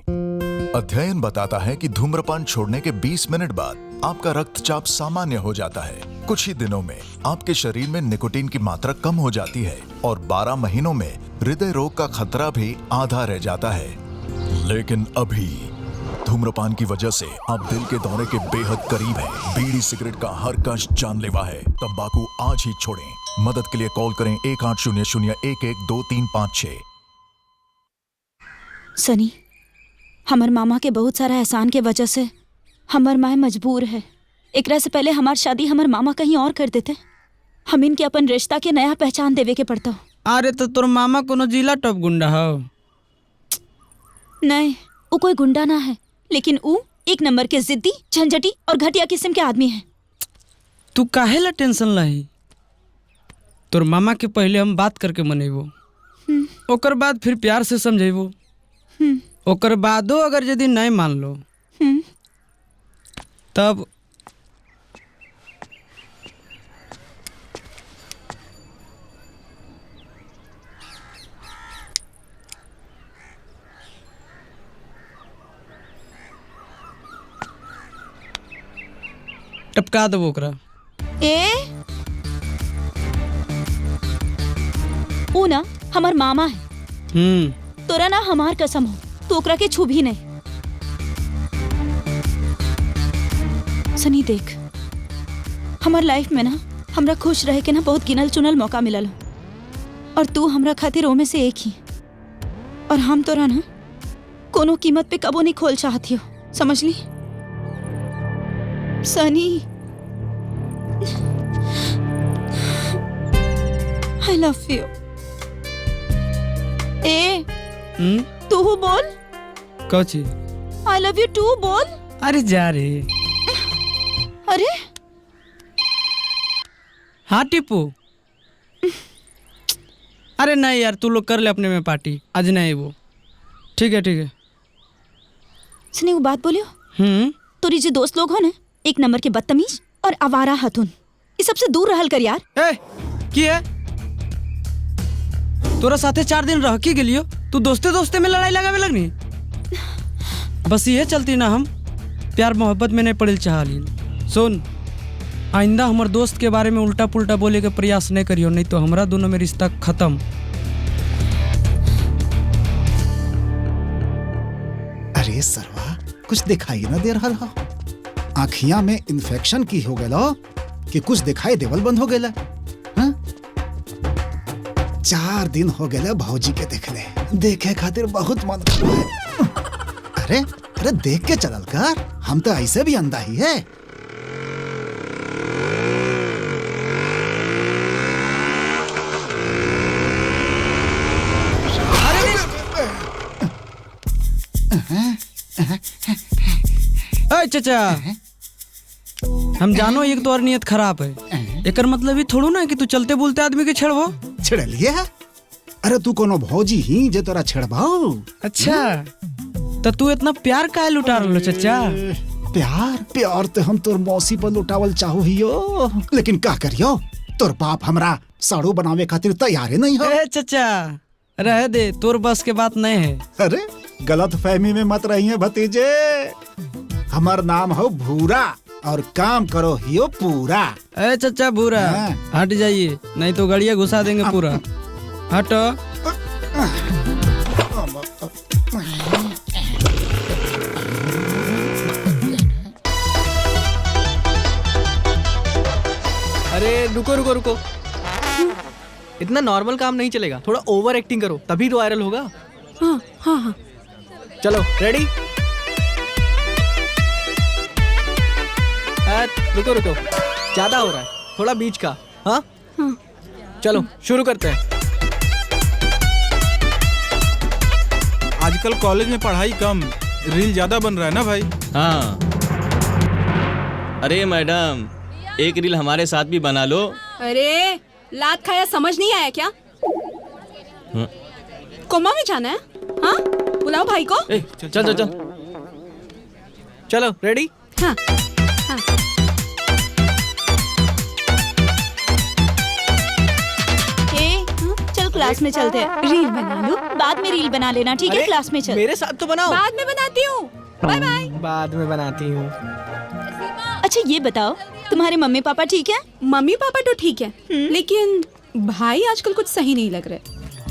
अध्ययन बताता है कि धूम्रपान छोड़ने के 20 मिनट बाद आपका रक्तचाप सामान्य हो जाता है। कुछ ही दिनों में आपके शरीर में निकोटीन की मात्रा कम हो जाती है और 12 महीनों में हृदय रोग का खतरा भी आधा रह जाता है। लेकिन अभी धूम्रपान की वजह से आप दिल के दौरे के बेहद करीब हैं। बीड़ी सिगरेट का हर कश जानलेवा है। तंबाकू आज ही छोड़ें। मदद के लिए कॉल करें 1800 112 356। सनी, हमर मामा के बहुत सारा एहसान के वजह से हमर माए मजबूर है। एकरा से पहले हमार शादी हमर मामा कहीं और कर देते। हम इनके अपन रिश्ता के नया पहचान देवे के पड़ता। अरे तो तोर मामा कोनो जिला टॉप गुंडा हो? नहीं, वो कोई गुंडा ना है, लेकिन वो एक नंबर के जिद्दी, झंझटी और घटिया किस्म के आदमी है। तू काहे ला टेंशन लही? तोर मामा के पहले हम बात करके मनेबो, ओकर बाद फिर प्यार से समझेबो, ओकर बादो अगर यदि नहीं मान लो तब टपका देबो ओकरा। ए ऊ ना हमार मामा है। तोरा ना हमार कसम हो, तू ओकरा के छू भी नहीं। सनी देख, हमार लाइफ में ना हमरा खुश रहे के ना बहुत गिनल चुनल मौका मिलल हो, और तू हमरा खातिर ओमे से एक ही। और हम तोरा ना कोनो कीमत पे कबो नहीं खोल चाहती हो, समझ ली सनी? I love you. ए तू बोल। कौची? I love you to बोल। अरे जा रे। अरे हाँ टीपू। अरे नहीं यार, तू लोग कर ले अपने में पार्टी, आज नहीं वो। ठीक है ठीक है। सनी वो बात बोलियो। तोरी जो दोस्त लोग हो ना, एक नंबर के बदतमीज और आवारा हथुन, इस सबसे दूर रहल कर यार। ए की है? तोरा साथे 4 दिन रह के गेलियो, तू दोस्ते दोस्ते में लड़ाई लगावे लगनी। बस ये चलती ना, हम प्यार मोहब्बत में नहीं पड़े चाहली। सुन, आइंदा हमारे दोस्त के बारे में उल्टा पुल्टा बोले के प्रयास नहीं करियो, नहीं तो हमारा दोनों में रिश्ता खत्म। अरे सरवा, कुछ दिखाई ना दे रहा हो। आँखिया में इन्फेक्शन की हो गलो। कि कुछ दिखाई देवल बंद हो गया। हाँ? 4 दिन हो गए भौजी के देखले, देखे खातिर बहुत मन कर रहा है। अरे अरे देख के चलल कर, हम तो ऐसे भी अंधा ही है। अरे चचा, हम जानो एक तो और नियत खराब है, एकर मतलब ही थोड़ू ना कि तू चलते बोलते आदमी के छेड़बो। छेड़लिए? अरे तू कोनो भौजी ही जे तोरा छेड़बाओ। अच्छा तो तू इतना प्यार काहे लुटा रहलो चचा? प्यार प्यार तो हम तोर मौसी पर लुटावल चाहो हियो, लेकिन का करियो तोर बाप हमरा साड़ू बनावे खातिर तैयार ही नहीं हो। ए चचा रह दे, तोर बस के बात नहीं है। अरे गलत फहमी में मत रहिए भतीजे, हमार नाम हो भूरा और काम करो हियो पूरा। ए चचा भूरा हट जाइए, नहीं तो गड़िया घुसा देंगे पूरा। हटो। अरे रुको रुको रुको, इतना नॉर्मल काम नहीं चलेगा, थोड़ा ओवर एक्टिंग करो तभी तो वायरल होगा। हाँ हाँ हाँ चलो रेडी। रुको रुको, ज्यादा हो रहा है, थोड़ा बीच का। हाँ हाँ चलो शुरू करते हैं। आजकल कॉलेज में पढ़ाई कम, रील ज्यादा बन रहा है ना भाई। हाँ अरे मैडम एक रील हमारे साथ भी बना लो। अरे लात खाया समझ नहीं आया क्या? हाँ। कोमा में जाना है? हाँ बुलाओ भाई को। ए, चल चल चल चलो रेडी। हाँ हाँ ए, चल क्लास में चलते हैं, रील बना लो, बाद में रील बना लेना ठीक है? क्लास में चल। मेरे साथ तो बनाओ। बाद में बनाती हूँ, बाय बाय। बाद में बनाती हूँ। अच्छा ये बताओ तुम्हारे मम्मी पापा ठीक है? मम्मी पापा तो ठीक है, लेकिन भाई आजकल कुछ सही नहीं लग रहे।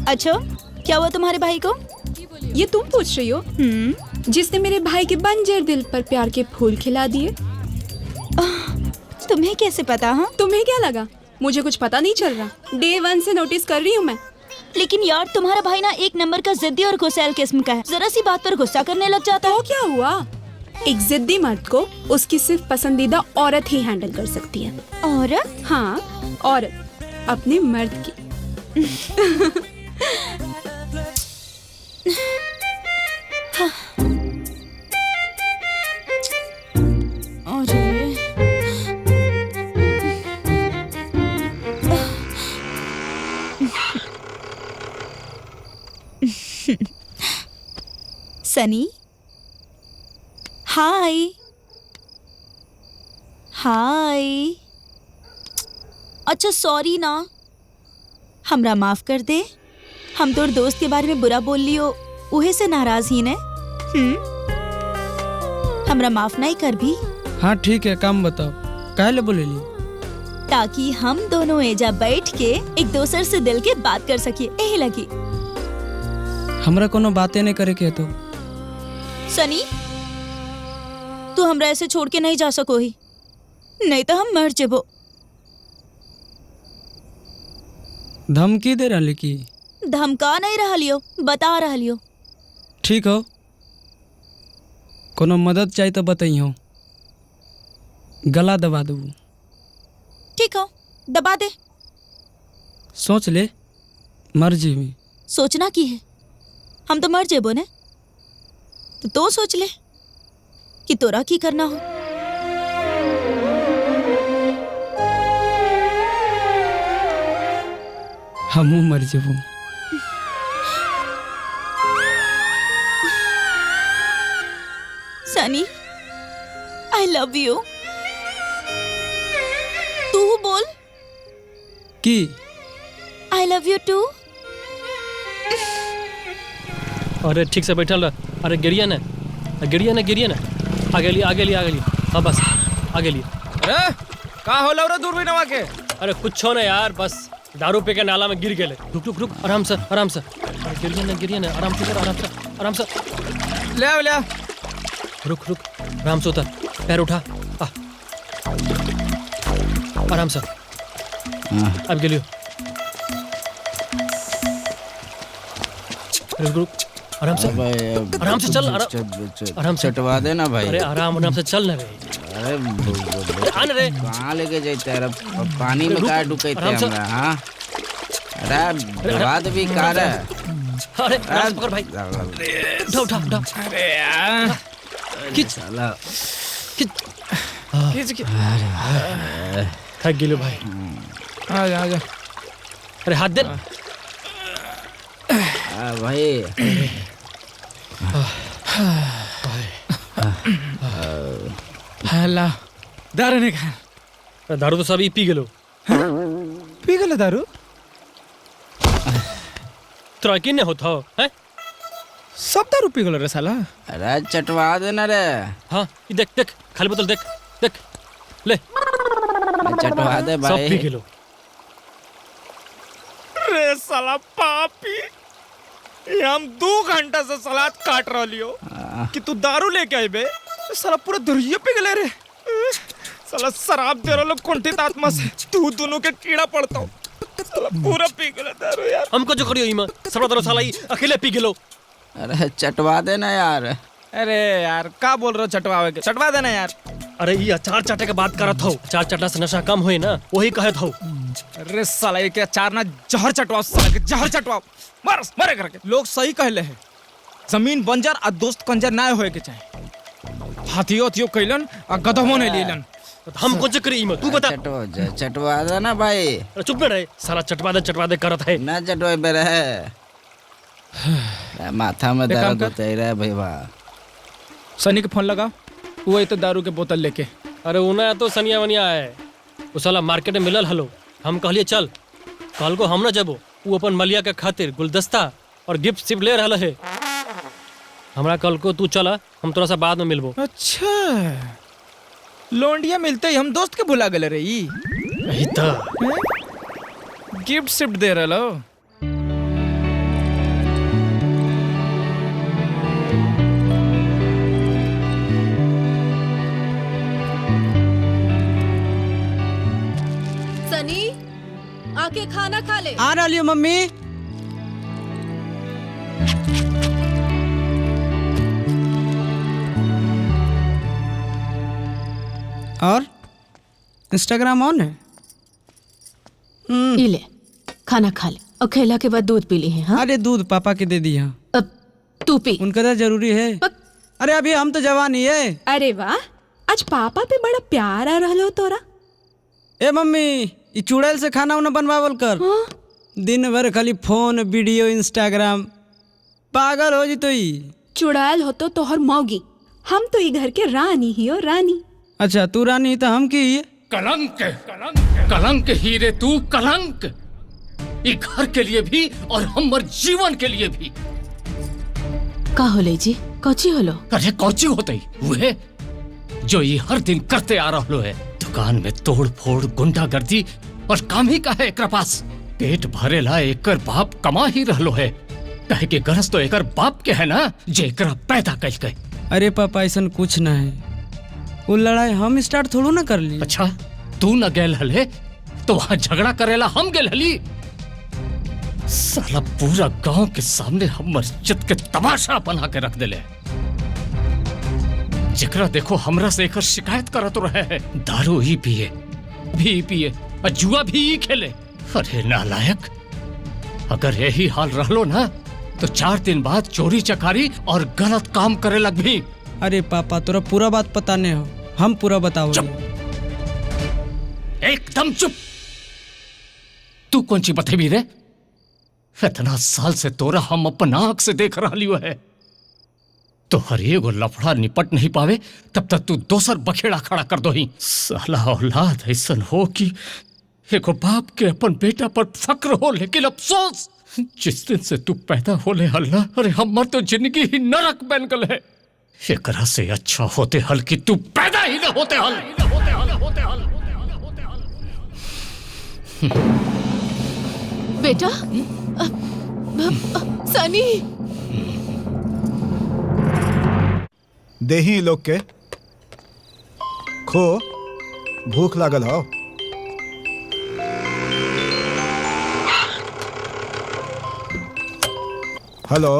अच्छा क्या हुआ तुम्हारे भाई को? ये तुम पूछ रही हो? जिसने मेरे भाई के बंजर दिल पर प्यार के फूल खिला दिए। तुम्हें कैसे पता? हाँ तुम्हें क्या लगा मुझे कुछ पता नहीं चल रहा? डे 1 से नोटिस कर रही हूँ मैं। लेकिन यार तुम्हारा भाई ना एक नंबर का जिद्दी और गुस्सैल किस्म का है, जरा सी बात पर गुस्सा करने लग जाता है। तो क्या हुआ, एक जिद्दी मर्द को उसकी सिर्फ पसंदीदा औरत ही हैंडल कर सकती है। औरत? हाँ औरत, अपने मर्द की। अरे सनी हाय हाय। अच्छा सॉरी ना, हमरा माफ कर दे, हम तोर दोस्त के बारे में बुरा बोल लियो, उहे से नाराज ही ने। हमरा माफ नहीं कर भी? हाँ ठीक है, काम बताओ काहे ले बोले ली? ताकि हम दोनों एजा बैठ के एक दूसर से दिल के बात कर सकिए, यही लगी। हमरा कोनो बातें नहीं करे के तो। सनी तू हमरा ऐसे छोड़ के नहीं जा सको ही, नहीं तो हम मर जेबो। धमकी दे रही की? धमका नहीं रहा लियो, बता रहा लियो। ठीक हो, कोनो मदद चाहिए तो बताइयो, गला दबा दू। ठीक हो दबा दे। सोच ले मर जीवी। सोचना की है, हम तो मर जेबो ने, तो सोच ले कि तोरा की करना हो। हमू मर जेबो। सनी I love you. तू बोल की? I love you to. अरे ठीक से बैठल रह। अरे गिरिया ना गिरिया ना गिरिया ना, आगे लिए आगे लिए आगे लिए, हाँ बस आगे लिए। अरे का होला रे दूरबीनवा के? अरे कुछ हो ना यार, बस दारू पी के नाला में गिर गए। रुक रुक रुक, आराम से आराम से। अरे गिरिया ना आराम से कर, आराम से आराम से। ले आ ले, रुक रुक, आराम से उतर, पैर उठा। आ। आराम से। अब गेलियो। रुक रुक, आराम से, आराम से चल, आराम से। चटवा दे ना भाई। अरे आराम आराम से चल ना रे। अरे आन रे, कहाँ लेके जाते अरे पानी में का डुबैते हमरा। हां अरे डुबा भी का रे। अरे आराम से पकड़ भाई, उठा उठा उठा। अरे यार खींच साला, खींच खींच। अरे थक गेलो भाई। आ जा आ जा। अरे हाथ दे भाई। हला दारू नहीं खा। दारू तो सब ही पी गेलो। पी गेलो दारू? तोरा की नहीं होता है? सब दारू पी गेलो रे साला। अरे चटवा देना रे। हाँ देख देख, खाली बोतल देख देख ले, चटवा दे भाई। सब पी गेलो रे साला पापी। ये हम 2 घंटा से सलाद काट रहा लियो कि तू दारू लेके आई बे। साला पूरा दरिया पे गले रे। साला शराब दे रहा लोग कुंठित आत्मा से, तू दोनों के कीड़ा पड़ता हो। साला पूरा पी गया दारू यार। हमको जो करियो इमा सब दारू साला ही अकेले पी गेलो। अरे चटवा देना यार। अरे यार का बोल रहे हो चटवावे के? चटवा देना यार। अरे ये अचार चाटे के बात करत हो, अचार चटला से नशा कम होई ना, वही कहत हो। अरे साला ये के अचार ना जहर चटवाओ, साला के जहर चटवाओ, मर मरे करके। लोग सही कहले है, जमीन बंजर आ दोस्त कंजर ना होए के चाहे। हाथियों हाथियों कैलन आ गधमो नहीं लेलन। हम कुछ करी इमा तू बता। चटवा दे ना भाई। अरे चुप में रहे साला, चटवा दे करत है ना। चटवाए बे रहे, माथा में दर्द होते रहे भाई। वाह सनी के फोन लगा, वही तो दारू के बोतल लेके। अरे उना तो सनिया वनिया है, वो साला मार्केट में मिलल हलो। हम कहलिए चल, कल को हम ना जबो। वो अपन मलिया के खातिर गुलदस्ता और गिफ्ट सिर्फ ले रहा है। हमरा कल को तू चला, हम थोड़ा सा बाद में मिलबो। अच्छा लोंडिया मिलते ही हम दोस्त के भुला गए रे। यही तो गिफ्ट शिफ्ट दे रहा लो। सनी आके खाना खा ले। आ रही हूँ मम्मी। और इंस्टाग्राम ऑन है? ये ले खाना खा ले और खेला के बाद दूध पी ली है। हाँ? अरे दूध पापा के दे दिया, अब तू पी। उनका तो जरूरी है। अरे अभी हम तो जवान ही है। अरे वाह, आज पापा पे बड़ा प्यार आ रहा तोरा। ए मम्मी, ये चुड़ैल से खाना उना बनवावल कर। हाँ? दिन भर खाली फोन वीडियो इंस्टाग्राम, पागल हो जी तो। चुड़ैल हो तो तोहर मौगी, हम तो ये घर के रानी ही हो रानी। अच्छा तू रानी तो हम की? कलंक कलंक हीरे तू कलंक, ये घर के लिए भी और हमर जीवन के लिए भी। का होले जी, कौची होलो? अरे कौची होते वह जो ये हर दिन करते आ रहा है। दुकान में तोड़ फोड़ गुंडागर्दी और काम ही का है एकरा पास। पेट भरेला एकर बाप कमा ही रहलो है, कहे के गरज तो एकर बाप के है ना जे एकरा पैदा कइल के। अरे पापा ऐसा कुछ ना है, वो लड़ाई हम स्टार्ट थोड़ो ना कर ली। अच्छा तू न गेल हले तो वहाँ झगड़ा करेला हम गेल हली। साला पूरा गांव के सामने हम मस्जिद के तमाशा बना के रख देले। जेकरा देखो हमरा से एकर शिकायत करत रहे है। दारू ही पिए भी पिए और जुआ भी ही खेले। अरे नालायक, अगर यही हाल रहलो ना तो 4 दिन बाद चोरी चकारी और गलत काम करे लग भी। अरे पापा तोरा पूरा बात पता नहीं हो, हम पूरा बताओ। एकदम चुप। तू कौन सी बतेबी रे? इतना साल से तोरा हम अपन आंख से देख रहा लियो है। तो हर एगो लफड़ा निपट नहीं पावे तब तक तू दोसर बखेड़ा खड़ा कर दो ही। साला औलाद ऐसन हो कि एगो बाप के अपन बेटा पर फक्र हो, लेकिन अफसोस जिस दिन से तू पैदा होले हल्ला, अरे हमर तो जिंदगी ही नरक बन गल है। एकरा से अच्छा होते हल कि तू पैदा ही न होते हल। बेटा सनी देही लोग के खो, भूख लागल हो। हेलो,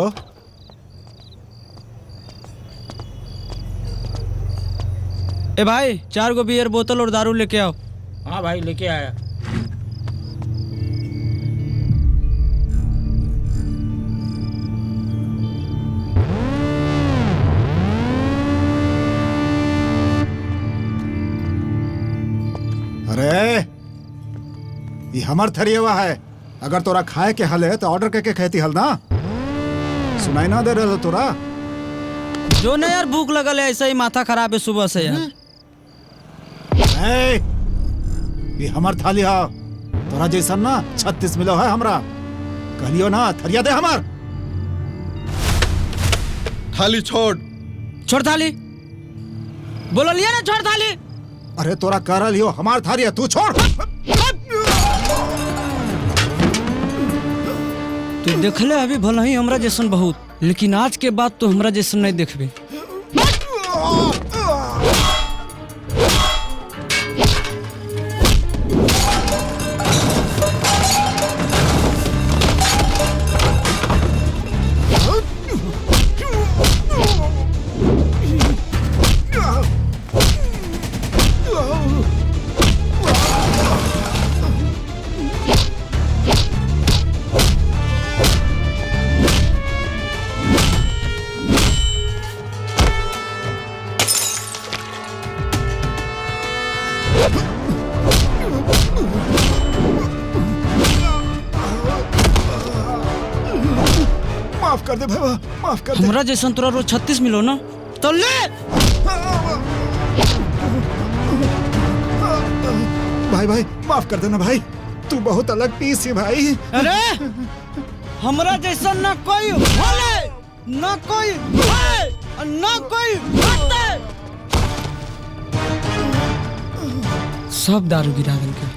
ए भाई, 4 गो बियर बोतल और दारू लेके आओ। हाँ भाई, लेके आया। अरे ये हमर थरियवा है, अगर तोरा खाए के हल है तो ऑर्डर करके खेती हल ना। सुनाई ना दे रहा तोरा? जो ना यार, भूख लगल है, ऐसा ही माथा खराब है सुबह से यार। ए, ये हमर थाली है, तोरा जैसा ना 36 मिलो है हमरा। कहलियो ना थरिया दे हमार। थाली छोड़, छोड़ थाली, बोलो लिया ना, छोड़ थाली। अरे तोरा कर लियो, हमार थाली है, तू छोड़। तू देखले अभी भले ही हमरा जैसन बहुत, लेकिन आज के बाद तो हमरा जैसन नहीं देखबे। माफ कर दे भाई, माफ कर दे। हमरा जैसन तोरा रोज 36 मिलो ना, तो ले। भाई भाई माफ कर देना भाई, तू बहुत अलग पीस है भाई। अरे हमरा जैसन ना कोई होले, ना कोई है, ना कोई होते। सब दारू गिरा देलके।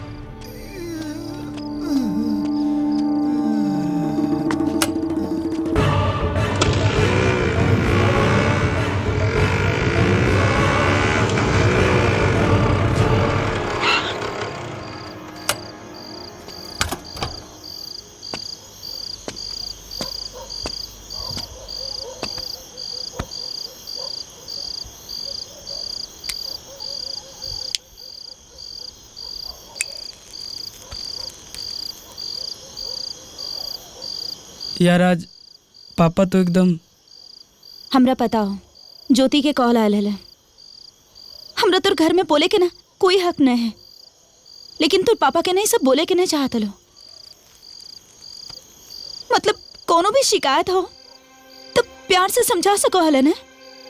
यार आज पापा तो एकदम। हमरा पता हो, ज्योति के कॉल आयल हले। हमरा तोर घर में बोले के ना कोई हक नहीं है, लेकिन तोर पापा के नहीं सब बोले के नहीं चाहत लो। मतलब कोनो भी शिकायत हो तो प्यार से समझा सको हले ने,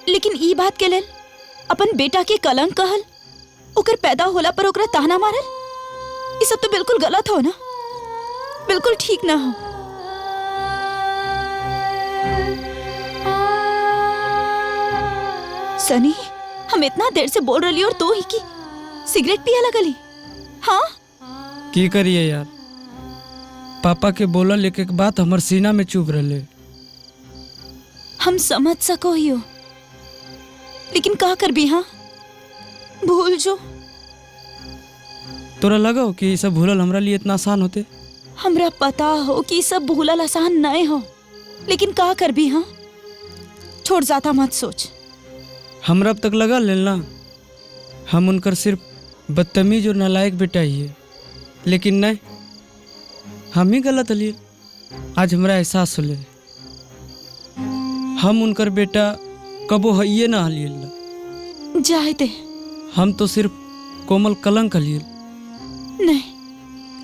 लेकिन ई बात के लेल अपन बेटा के कलंक कहल, ओकर पैदा होला पर ओकरा ताना मारल, ई सब तो बिल्कुल गलत हो ना, बिल्कुल ठीक ना हो। सनी, हम इतना देर से बोल रही और तू ही की सिगरेट पिया लगली। हाँ की करिए यार, पापा के बोलल एक एक बात हमर सीना में चुभ रहे। हम समझ सको ही हो, लेकिन का कर भी। हाँ भूल जो। तोरा लगो कि सब भूलल हमरा लिए इतना आसान होते? हमरा पता हो कि सब भूलल आसान नहीं हो, लेकिन का कर भी। हाँ छोड़, जाता मत सोच। हमरा अब तक लगा लेना हम उनकर सिर्फ बदतमीज और नालायक बेटा ही है, लेकिन नहीं, हम ही गलत हलिए। आज हमरा एहसास होले हम उनकर बेटा कबो हइये ना हलिए। जाए दे, हम तो सिर्फ कोमल कलंक हलिए। नहीं,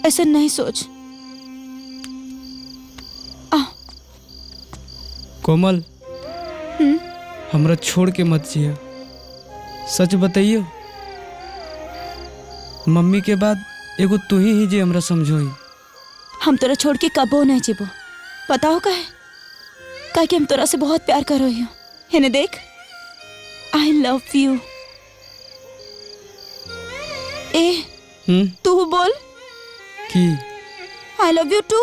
ऐसा नहीं सोच। कोमल, हमरा छोड़ के मत जिया। सच बताइयो, मम्मी के बाद एगो तू ही जे हमरा समझोई। हम तोरा छोड़ के कबो नहीं जीबो, पता हो काहे? काहे कि हम तोरा से बहुत प्यार करो ही। हेने देख, I love you. ए तू बोल की I love you to.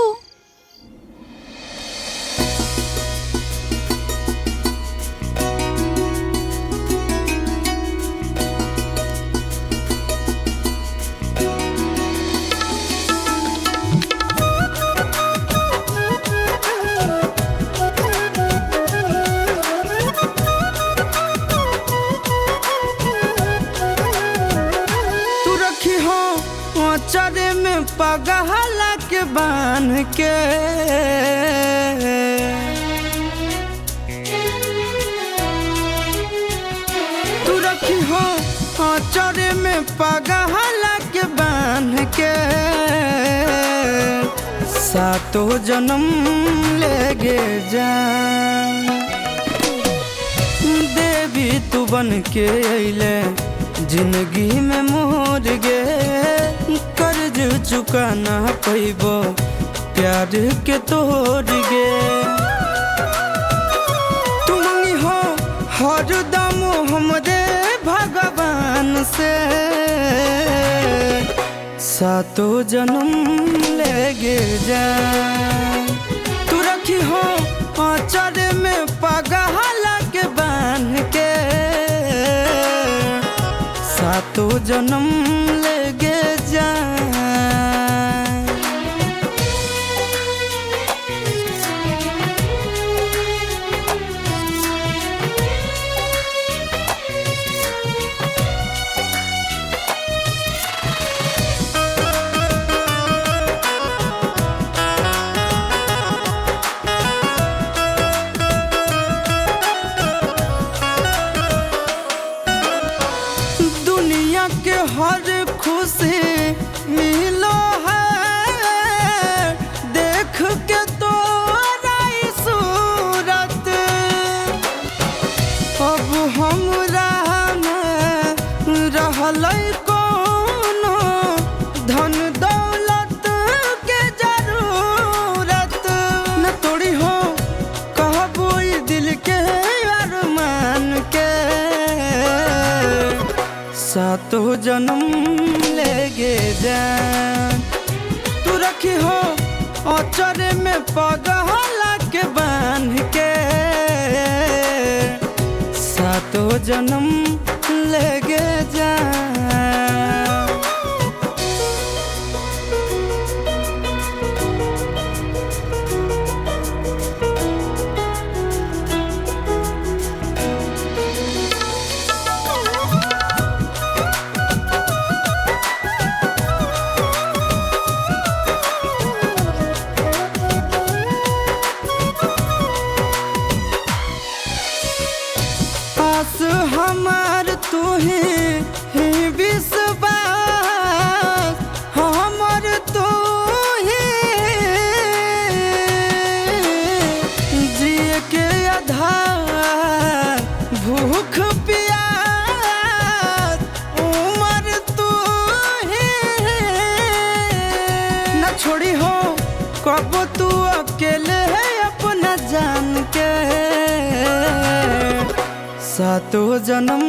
के। तू रखी हो आचर में पगहला के बांध के, सातों जन्म लेगे जान। देवी तू बन के अइले जिंदगी में मोर गे, कर्ज चुका ना पैबो प्यार के तोड़ गे। तू मंगी हो हरदम हमरे भगवान से, सातों जन्म लेगे जान। तू रखी हो आचर में पगहला के बांध के, सातों जन्म लेगे जान। दुनिया के हर खुशी मिलो है देख के तोरा सूरत, अब हमरा में रहल कोनो धन दौलत के जरूरत। न तोड़ी हो कहबो दिल के अरमान के, सातों जन्म लेगे जान। तू रखी हो आचर में पगहला के बांध के, सातों जन्म लेगे जान। हमार तू ही विश्वास, हमर तू ही जिए के आधार, भूख प्यास उमर तू ही। न छोड़ी हो कब तू अकेले है अपना जान के, सातों जन्म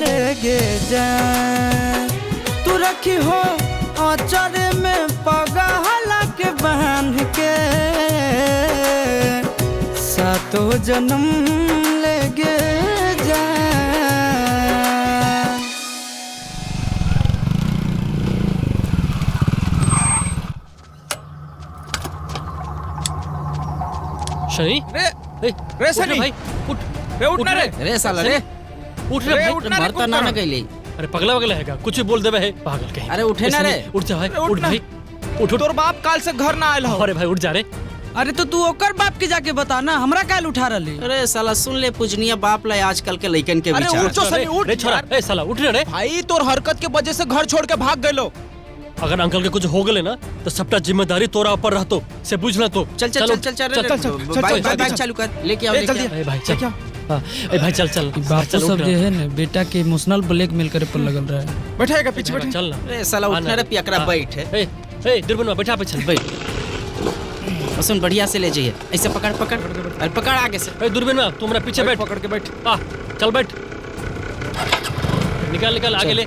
लेगे जान। तू रखी हो आचर में पगहला के बांध के, सातों जन्म लेगे जान। शनि रे रे शनि भाई उठ रे, उठना रे रे साला रे उठ रे भाई, मरता ना ना कैले। अरे पगला वगला है का, कुछ भी बोल देबे है पागल कहीं। अरे उठे ना रे, उठ जा भाई, उठ भाई उठ। तोर बाप काल से घर ना आयल हो। अरे भाई उठ जा रे। अरे तो तू ओकर बाप के जाके बता ना, हमरा काल उठा रहली। अरे साला सुन ले पूजनिया बाप ला आजकल के लइकन के विचार। अरे उठ जो सनी उठ रे छोरा, ए साला उठ रे। भाई तोर हरकत के वजह से घर छोड़ के भाग गइलो। अगर अंकल के कुछ हो गले ना तो सबटा जिम्मेदारी तोरा ऊपर रहतो, से बुझ ना तो। चल चल चल चल चल चल बाइक बाइक चालू कर, लेके आओ जल्दी। ए भाई चल, हां ए भाई चल चल। बापू सब जे है ना बेटा के इमोशनल ब्लैकमेल करे पर लगल रहा है। बैठेगा पीछे बैठ, चल ना रे साला उठना रे पियकरा बैठ। ए ए दुर्बनवा बैठा पे चल बैठ। सुन बढ़िया से ले जाइए, ऐसे पकड़ पकड़, अरे पकड़ आगे से। ए दुर्बनवा तू हमरा पीछे बैठ, पकड़ के बैठ। आ चल बैठ, निकाल निकाल आगे ले।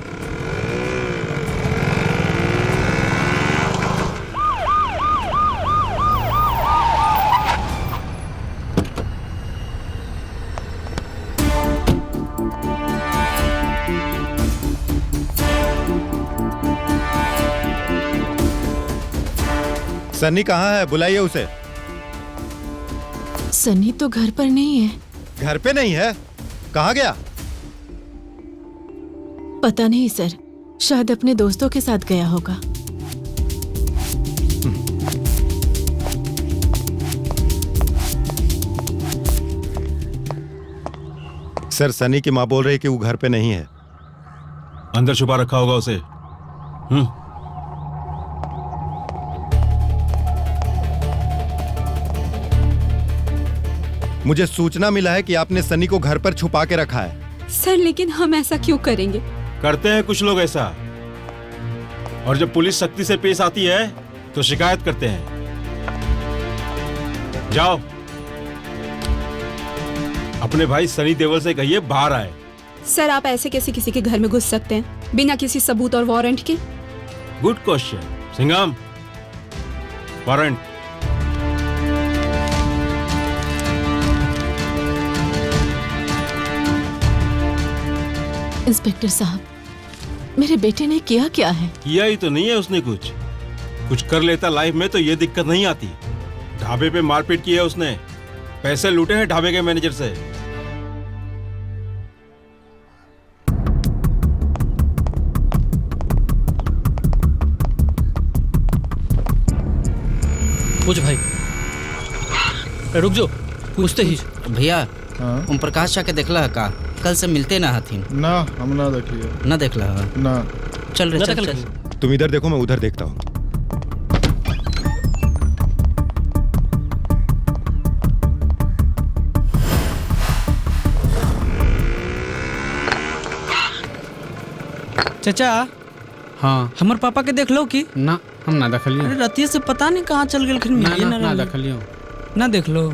सन्नी कहाँ है? बुलाइए उसे। सन्नी तो घर पर नहीं है। घर पे नहीं है? कहाँ गया? पता नहीं सर, शायद अपने दोस्तों के साथ गया होगा। सर, सनी की माँ बोल रही है कि वो घर पे नहीं है। अंदर छुपा रखा होगा उसे। मुझे सूचना मिला है कि आपने सनी को घर पर छुपा के रखा है। सर लेकिन हम ऐसा क्यों करेंगे? करते हैं कुछ लोग ऐसा, और जब पुलिस सख्ती से पेश आती है तो शिकायत करते हैं। जाओ अपने भाई सनी देओल से कहिए बाहर आए। सर आप ऐसे कैसे किसी के घर में घुस सकते हैं बिना किसी सबूत और वारंट के? Good question Singham. Warrant. Inspector साहब, मेरे बेटे ने किया क्या है? किया ही तो नहीं है उसने कुछ। कुछ कर लेता लाइफ में तो ये दिक्कत नहीं आती। ढाबे पे मारपीट की है उसने, पैसे लूटे हैं ढाबे के मैनेजर से। पूछ भाई, रुक जो, पूछते ही। भैया ओम प्रकाश शाह के देखला है का? कल से मिलते ना हथिन। ना हम ना देखलिए। ना देखला है? ना। चल रे, चल, चल। तुम इधर देखो, मैं उधर देखता हूँ। चचा। हाँ, हमर पापा के देख लो कि ना? हम ना देखलियो। अरे रतिया से पता नहीं कहाँ चल गेलखिन, मिलिए ना, ना देखलियो। ना देख लो।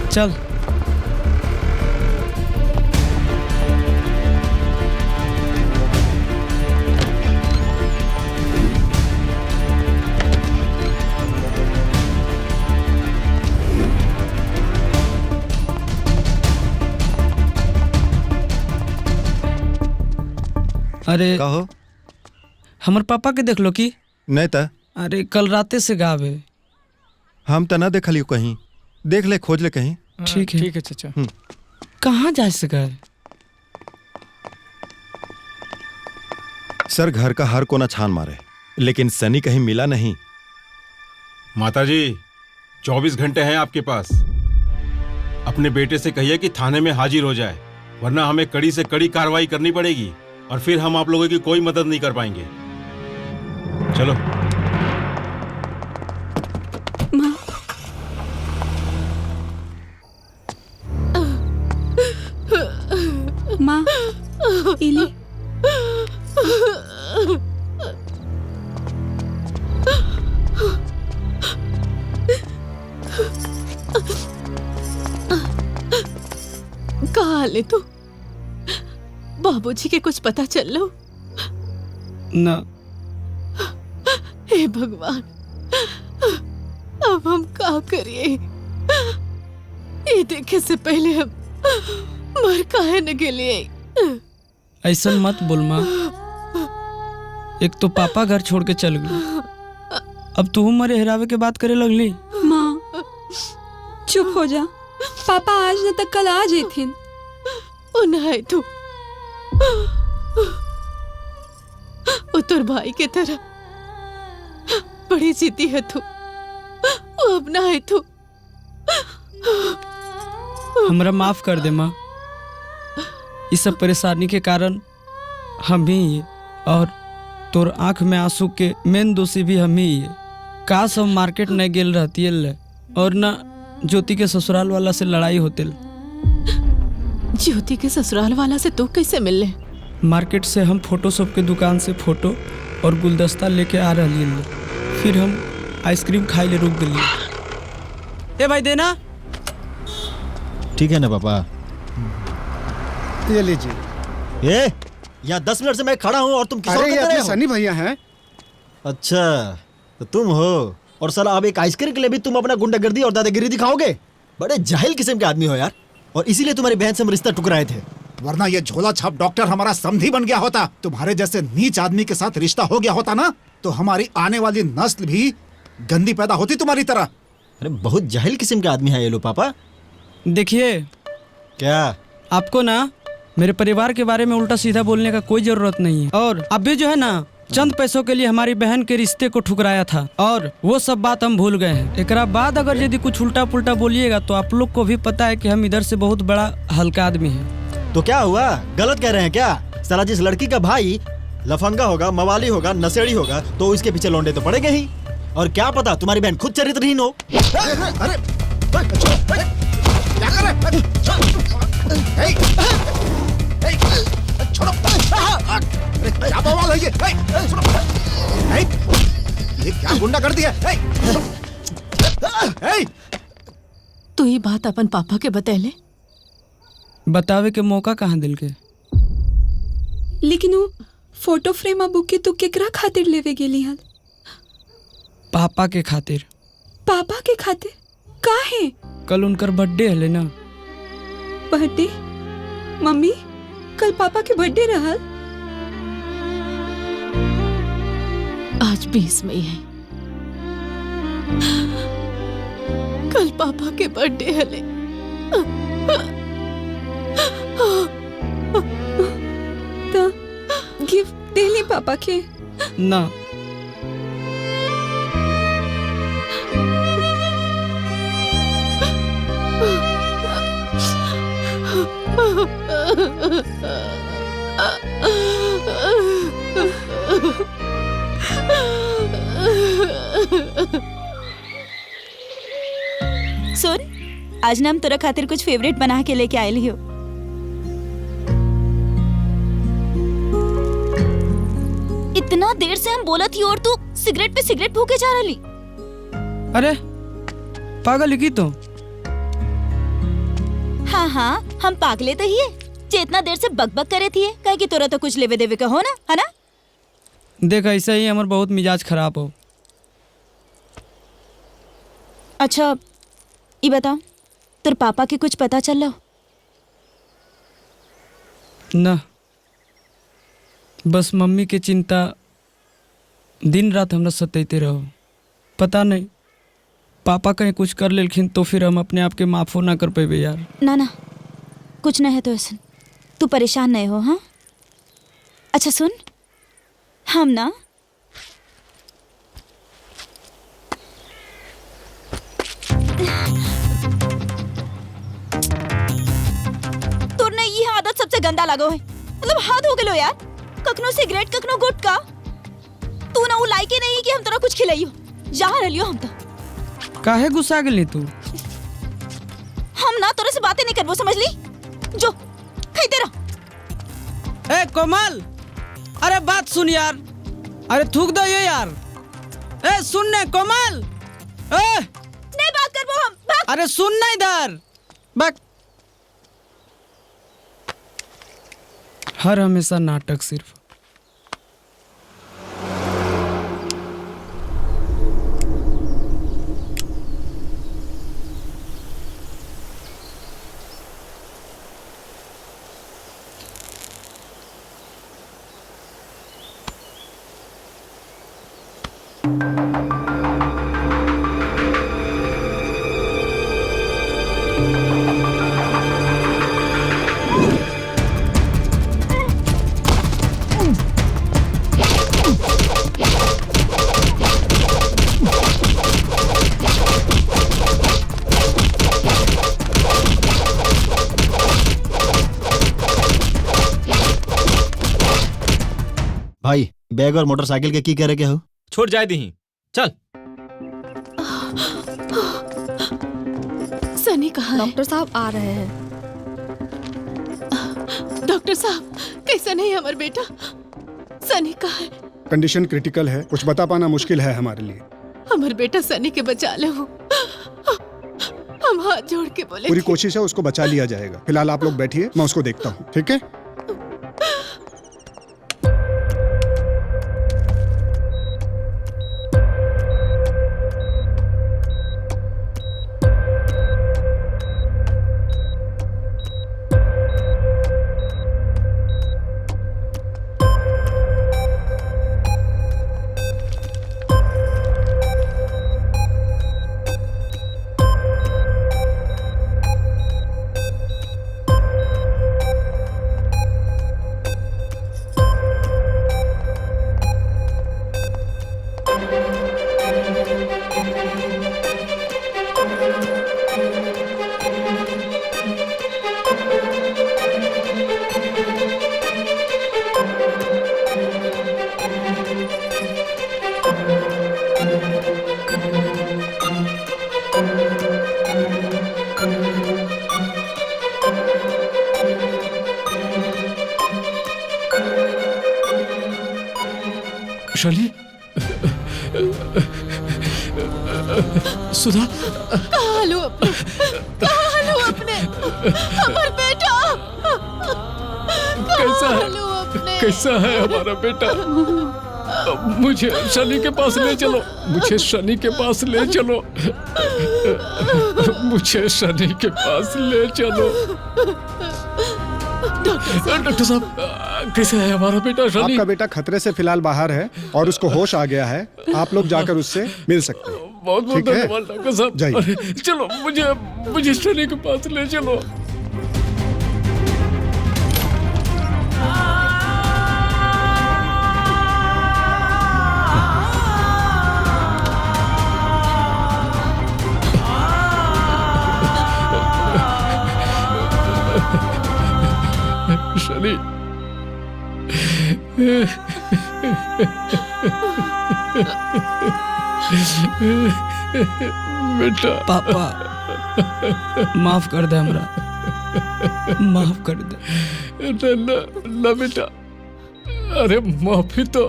चल। अरे कहो, हमर पापा के देख लो कि नहीं? ता अरे कल राते से गायब है। हम तो ना देखलियो कहीं। देख ले, खोज ले कहीं। ठीक है, ठीक है चाचा। कहाँ जा सका है? सर घर का हर कोना छान मारे, लेकिन सनी कहीं मिला नहीं। माताजी 24 घंटे हैं आपके पास। अपने बेटे से कहिए कि थाने में हाजिर हो जाए, वरना हमें कड़ी से कड़ी कार्रवाई करनी पड़ेगी और फिर हम आप लोगों की कोई मदद नहीं कर पाएंगे। चलो। माँ, माँ, इली। कहाँ ले तू? बाबूजी के कुछ पता चल लो ना? हे भगवान, अब हम क्या करिए? ये देखे से पहले हम मर काहे न गेलिए। ऐसा मत बोल माँ, एक तो पापा घर छोड़ के चल गए, अब तू मरे हरावे के बात करे लगली। माँ चुप हो जा, पापा आज न तक कल आ जेथिन। ओ नहीं तू, वो तोर भाई के तरह बड़ी जीती है तू, वो अपना है तू। हमरा माफ कर दे माँ, इस सब परेशानी के कारण हम ही है और तोर आँख में आंसू के मेन दोषी भी हम ही है। काश हम मार्केट नहीं गेल रहती ले और ना ज्योति के ससुराल वाला से लड़ाई होते। ज्योति के ससुराल वाला से तू कैसे मिलले? मार्केट से हम फोटोशॉप के दुकान से फोटो और गुलदस्ता लेके आ रही ले, फिर हम आइसक्रीम खाए ले रुक गए। ए भाई देना। ठीक है ना पापा, ये लीजिए। ए यहाँ 10 मिनट से मैं खड़ा हूँ और तुम किस और अरे कर रहे हो? सनी भैया हैं। अच्छा तो तुम हो, और साला अब एक आइसक्रीम के लिए भी तुम अपना गुंडागर्दी और दादागिरी दिखाओगे? बड़े जाहिल किस्म के आदमी हो यार, और इसीलिए तुम्हारी बहन से हम रिश्ता टुकराए थे। वरना ये झोला छाप डॉक्टर हमारा समधी बन गया होता। तुम्हारे जैसे नीच आदमी के साथ रिश्ता हो गया होता ना, तो हमारी आने वाली नस्ल भी गंदी पैदा होती तुम्हारी तरह। अरे बहुत जाहिल किस्म के आदमी है ये लोग पापा। देखिए क्या आपको ना मेरे परिवार के बारे में उल्टा सीधा बोलने का कोई जरूरत नहीं है, और अब भी जो है ना चंद पैसों के लिए हमारी बहन के रिश्ते को ठुकराया था और वो सब बात हम भूल गए हैं। एकरा बाद अगर यदि कुछ उल्टा पुल्टा बोलिएगा तो आप लोग को भी पता है कि हम इधर से बहुत बड़ा हल्का आदमी है। तो क्या हुआ, गलत कह रहे हैं क्या? साला जिस लड़की का भाई लफंगा होगा, मवाली होगा, नशेड़ी होगा तो इसके पीछे लौंडे तो पड़ेंगे ही। और क्या पता तुम्हारी बहन खुद चरित्रहीन हो। अरे क्या कर रहे? छोड़ो, अरे क्या बवाल है ये? ये क्या गुंडा कर दिया? तू ये बात अपन पापा के बतैले? बतावे के मौका कहाँ दिल के। लेकिन वो फोटो फ्रेम अब बुके तू केकरा खातिर लेवे गेली हल? पापा के खातिर। पापा के खातिर? काहे? कल उनकर बर्थडे है ना। बर्थडे? मम्मी कल पापा के बर्थडे रहल। आज 20 मई है, कल पापा के बर्थडे हले। तो गिफ्ट देली पापा के? ना। सुन, आज ना हम तोरा खातिर कुछ फेवरेट बना के लेके आयल हो। इतना देर से हम बोला थी और तू सिगरेट पे सिगरेट फूके जा रही। अरे पागल की तो? हाँ हाँ हम पागले तो ही है जे इतना देर से बकबक करे थी। काहे कि तोरा तो कुछ लेवे देवे का हो ना, है ना? देख ऐसा ही हमार बहुत मिजाज खराब हो। अच्छा ये बता, तेरे पापा के कुछ पता चल रहा? ना, बस मम्मी के चिंता दिन रात हमरा सताते रहो। पता नहीं पापा कहीं कुछ कर लेलखिन तो फिर हम अपने आप के माफो ना कर पेबे यार। ना ना कुछ ना है तो ऐसा, तू परेशान नहीं हो। हाँ अच्छा सुन, हम ना तुरने ये आदत सबसे गंदा लागो है। मतलब हद हो गलो यार, कखनो सिगरेट कखनो गुटखा। तू ना वो लायक ही नहीं कि हम तोरा कुछ खिलाइयो। जहाँ रहियो हम तो। काहे गुस्सा गेली तू? हम ना तोरे से बातें नहीं करबो, समझ ली? जो खाइते रह। ए कोमल, अरे बात सुन यार, अरे थूक दो ये यार। ए सुन ने कोमल, ए नहीं बात करबो हम, भाग। अरे सुन ना इधर, भाग। हर हमेशा नाटक सिर्फ। भाई बैग और मोटरसाइकिल के की करे के हो? छोड़ जाए दी, चल। सनी कहाँ है? डॉक्टर साहब आ रहे हैं। डॉक्टर साहब कैसा नहीं हमारा बेटा? सनी कहाँ है? कंडीशन क्रिटिकल है, कुछ बता पाना मुश्किल है हमारे लिए। हमारे बेटा सनी के बचा ले हो, हम हाथ जोड़ के बोले। पूरी कोशिश है उसको बचा लिया जाएगा। फिलहाल आप लोग बैठिए, मैं उसको देखता हूँ, ठीक है? शनि, सुधा, कहाँ लो अपने, कहाँ लो अपने, हमार बेटा कैसा है? कैसा है हमारा बेटा? मुझे शनि के पास ले चलो, मुझे शनि के पास ले चलो, मुझे शनि के पास ले चलो। डॉक्टर साहब, कैसा है हमारा बेटा शनि? आपका बेटा खतरे से फिलहाल बाहर है और उसको होश आ गया है। आप लोग जाकर उससे मिल सकते हैं। बहुत बहुत धन्यवाद डॉक्टर साहब। चलो मुझे मुझे शनि के पास ले चलो। शनि, बेटा। पापा माफ कर दे हमरा, माफ कर दे। ना ना बेटा, अरे माफी तो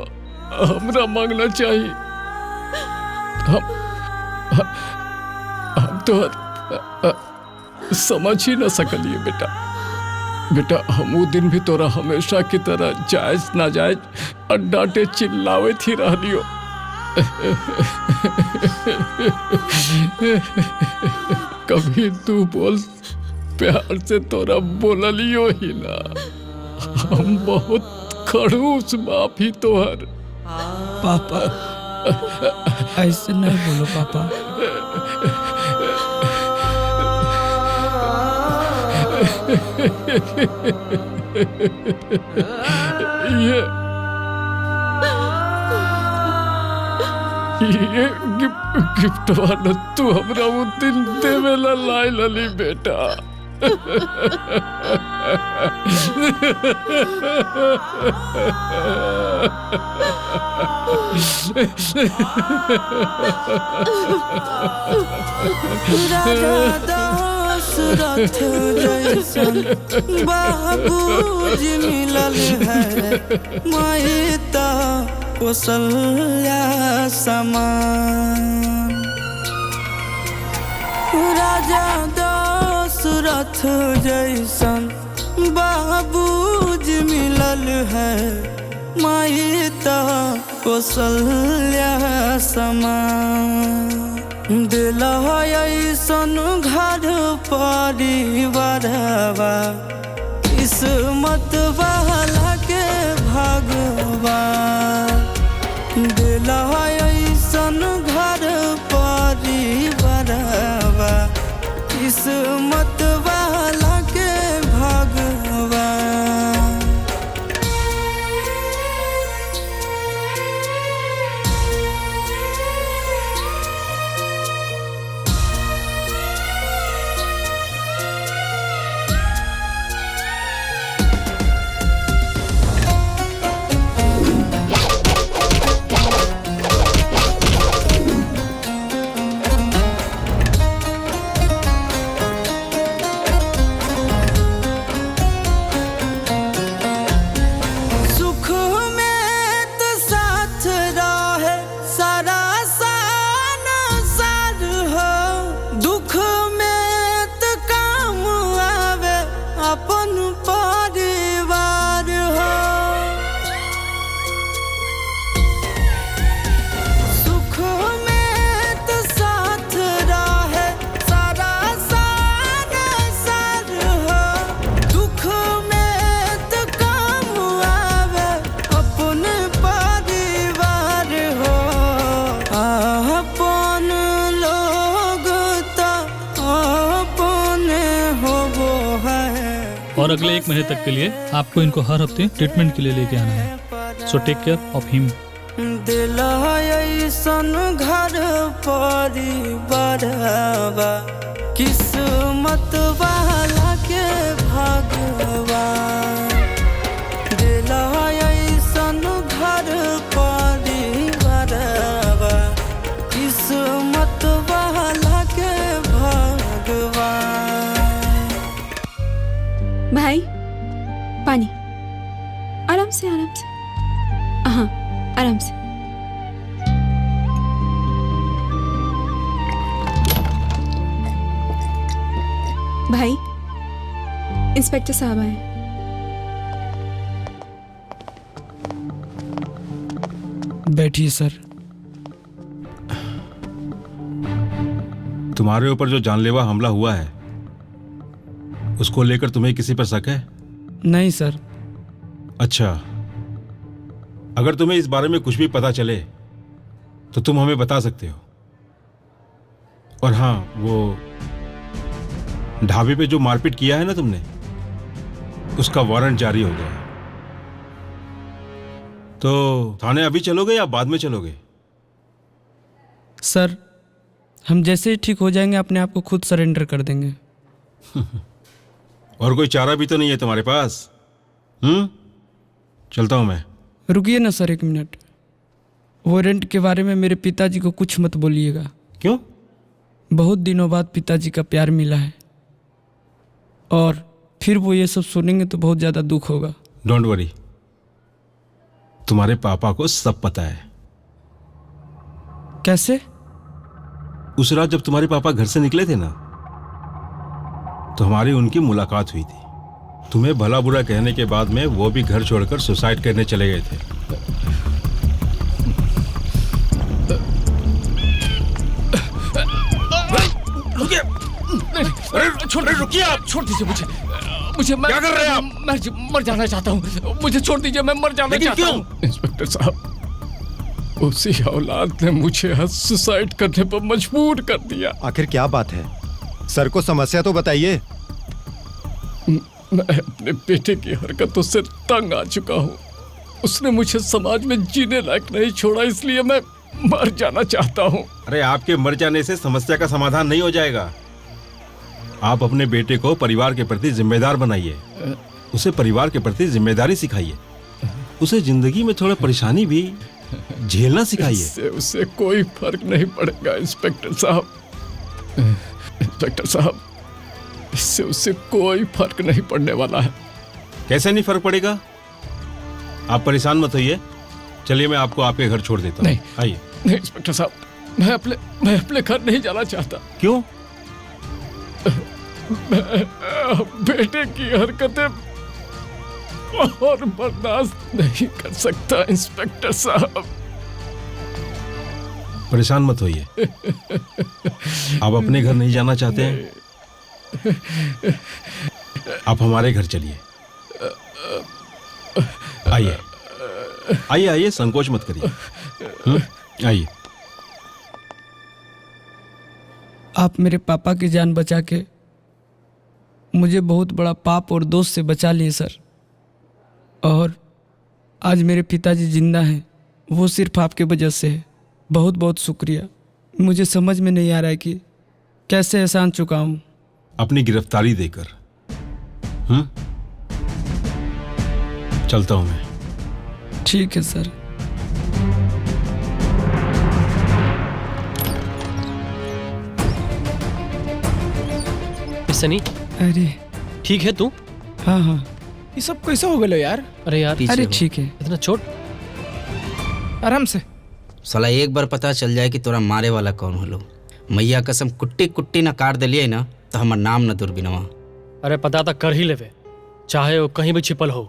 हमरा मांगना चाहिए। हम तो समझ ही ना सकलिए बेटा। बेटा हम वो दिन भी तोरा हमेशा की तरह जायज नाजायज और डांटे चिल्लावे थी रहलियो। कभी तू बोल प्यार से तोरा बोललियो ही ना। हम बहुत खड़ूस माफी तोहर। पापा ऐसे नहीं बोलो पापा। ये गिफ्ट वाला तू हमरा वो दिन देवेला लाई लली बेटा। दास रथ जैसन बाबूजी मिलल है, माई कौशल्या समान। राजा दशरथ जैसन बाबूजी मिलल है, माई कौशल्या समान। दिल ऐसन घर परिवारवा, किस्मत वाला के भगवान। दिल ऐसन घर परिवारवा, किस्मत वाला के भगवान। और अगले 1 महीने तक के लिए आपको इनको हर हफ्ते ट्रीटमेंट के लिए लेके आना है। So take care of him. दिल ऐसन घर परिवारवा, किस्मत वाला के भगवान। दिल ऐसन घर परिवारवा, किस्मत वाला के भगवान। भाई पानी, आराम से आराम से, हाँ आराम से। भाई, इंस्पेक्टर साहब आए। बैठिए सर। तुम्हारे ऊपर जो जानलेवा हमला हुआ है उसको लेकर तुम्हें किसी पर शक है? नहीं सर। अच्छा, अगर तुम्हें इस बारे में कुछ भी पता चले तो तुम हमें बता सकते हो। और हाँ, वो ढाबे पे जो मारपीट किया है ना तुमने, उसका वारंट जारी हो गया है। तो थाने अभी चलोगे या बाद में चलोगे? सर, हम जैसे ही ठीक हो जाएंगे अपने आप को खुद सरेंडर कर देंगे। और कोई चारा भी तो नहीं है तुम्हारे पास। चलता हूँ मैं। रुकिए ना सर, एक मिनट। वो रेंट के बारे में मेरे पिताजी को कुछ मत बोलिएगा। क्यों? बहुत दिनों बाद पिताजी का प्यार मिला है और फिर वो ये सब सुनेंगे तो बहुत ज़्यादा दुख होगा। Don't worry, तुम्हारे पापा को सब पता है। कैसे? उस रात जब तुम्हारे पापा घर से निकले थे ना, तो हमारी उनकी मुलाकात हुई थी। तुम्हें भला बुरा कहने के बाद में वो भी घर छोड़कर सुसाइड करने चले गए थे। छोड़, रुकिए आप, छोड़ दीजिए मुझे। मुझे मैं, क्या कर रहे हैं आप? मैं मर जाना चाहता हूँ, मुझे छोड़ दीजिए, मैं मर जाना चाहता हूँ। इंस्पेक्टर साहब, उसी औलाद ने मुझे सुसाइड करने पर मजबूर कर दिया। आखिर क्या बात है? सर को समस्या तो बताइए। मैं अपने बेटे की हरकतों से तंग आ चुका हूँ। उसने मुझे समाज में जीने लायक नहीं छोड़ा, इसलिए मैं मर जाना चाहता हूँ। अरे आपके मर जाने से समस्या का समाधान नहीं हो जाएगा। आप अपने बेटे को परिवार के प्रति जिम्मेदार बनाइए, उसे परिवार के प्रति जिम्मेदारी सिखाइए, उसे जिंदगी में थोड़ा परेशानी भी झेलना सिखाइए। इससे उसे कोई फर्क नहीं पड़ेगा इंस्पेक्टर साहब। इंस्पेक्टर साहब, इससे उसे कोई फर्क नहीं पड़ने वाला है। कैसे नहीं फर्क पड़ेगा? आप परेशान मत होइए, चलिए मैं आपको आपके घर छोड़ देता हूँ। आइए। नहीं इंस्पेक्टर साहब, मैं अपने घर नहीं जाना चाहता। क्यों? मैं बेटे की हरकतें और बर्दाश्त नहीं कर सकता इंस्पेक्टर साहब। परेशान मत होइए। आप अपने घर नहीं जाना चाहते हैं? आप हमारे घर चलिए। आइए आइए आइए, संकोच मत करिए। आइए। आप मेरे पापा की जान बचा के मुझे बहुत बड़ा पाप और दोष से बचा लिए सर। और आज मेरे पिताजी जिंदा हैं, वो सिर्फ आपके वजह से है। बहुत बहुत शुक्रिया। मुझे समझ में नहीं आ रहा है कि कैसे एहसान चुकाऊं। अपनी गिरफ्तारी देकर। चलता हूं मैं। ठीक है सर। सनी। अरे ठीक है तू? हाँ हाँ। ये सब कैसे हो गए यार? अरे यार, अरे ठीक है। इतना चोट? आराम से। साला एक बार पता चल जाए कि तोरा मारे वाला कौन होलो, मैया कसम कुट्टी कुट्टी ना काट दिलिए ना तो हमार नाम ना दूरबीनवा। अरे पता तो कर ही लेवे, चाहे वो कहीं भी छिपल हो।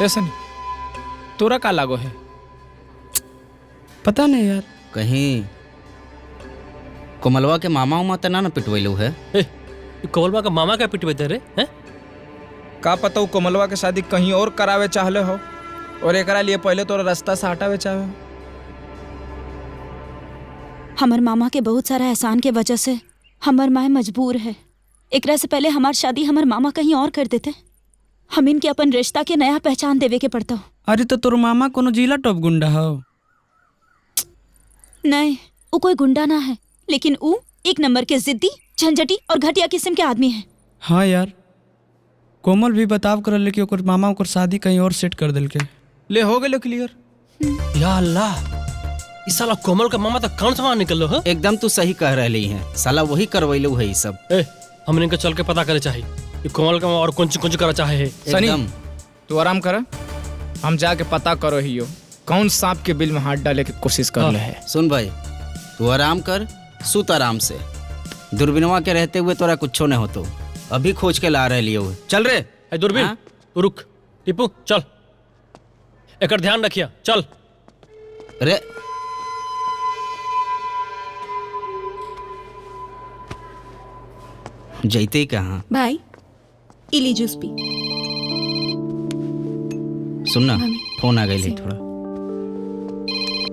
ऐसा नहीं, तोरा का लागो है? पता नहीं यार। कहीं कोमलवा के मामा उमा तना ना पिटवैलू है? ए, कोमलवा का मामा का पिटवे रे हैं? का पता वो कोमलवा के शादी कहीं और करावे चाहले हो और एकरा लिए पहले तोरा रास्ता से हटावे चाहे। हमर मामा के बहुत सारा एहसान के वजह से हमर माए मजबूर है। एकरा से पहले हमार शादी हमर मामा कहीं और कर देते, हम इनके अपन रिश्ता के नया पहचान देवे के पड़ता। अरे तो तोर मामा कोनो जिला टॉप गुंडा हो? नहीं, वो कोई गुंडा ना है, लेकिन वो एक नंबर के जिद्दी, झंझटी और घटिया किस्म के आदमी है। हाँ यार, कोमल भी बताव कर कि ओकर मामा ओकर शादी कहीं और सेट कर दिल के। ले हो गए क्लियर। या अल्लाह, इस साला कोमल का मामा तो कौन सा निकल हो? एकदम तू सही कह रही है, साला वही करवैलू है सब। ए, हमने इनके चल के पता करे चाहिए कि कोमल का और कौन ची करा चाहे है। सनी तू आराम कर, हम जाके पता करो ही हो कौन सांप के बिल में हाथ डाले की कोशिश कर रहे है। सुन भाई, तू आराम कर, सुत आराम से, दूरबीनवा के रहते हुए तोरा कुछो नहीं होतो, अभी खोज के ला रहे हो। चल रे। ए दूरबीन, तू रुक। टीपू चल, एकर ध्यान रखिया। चल अरे जैते ही कहाँ भाई, इली जूस पी। सुनना, फोन आ गई थोड़ा।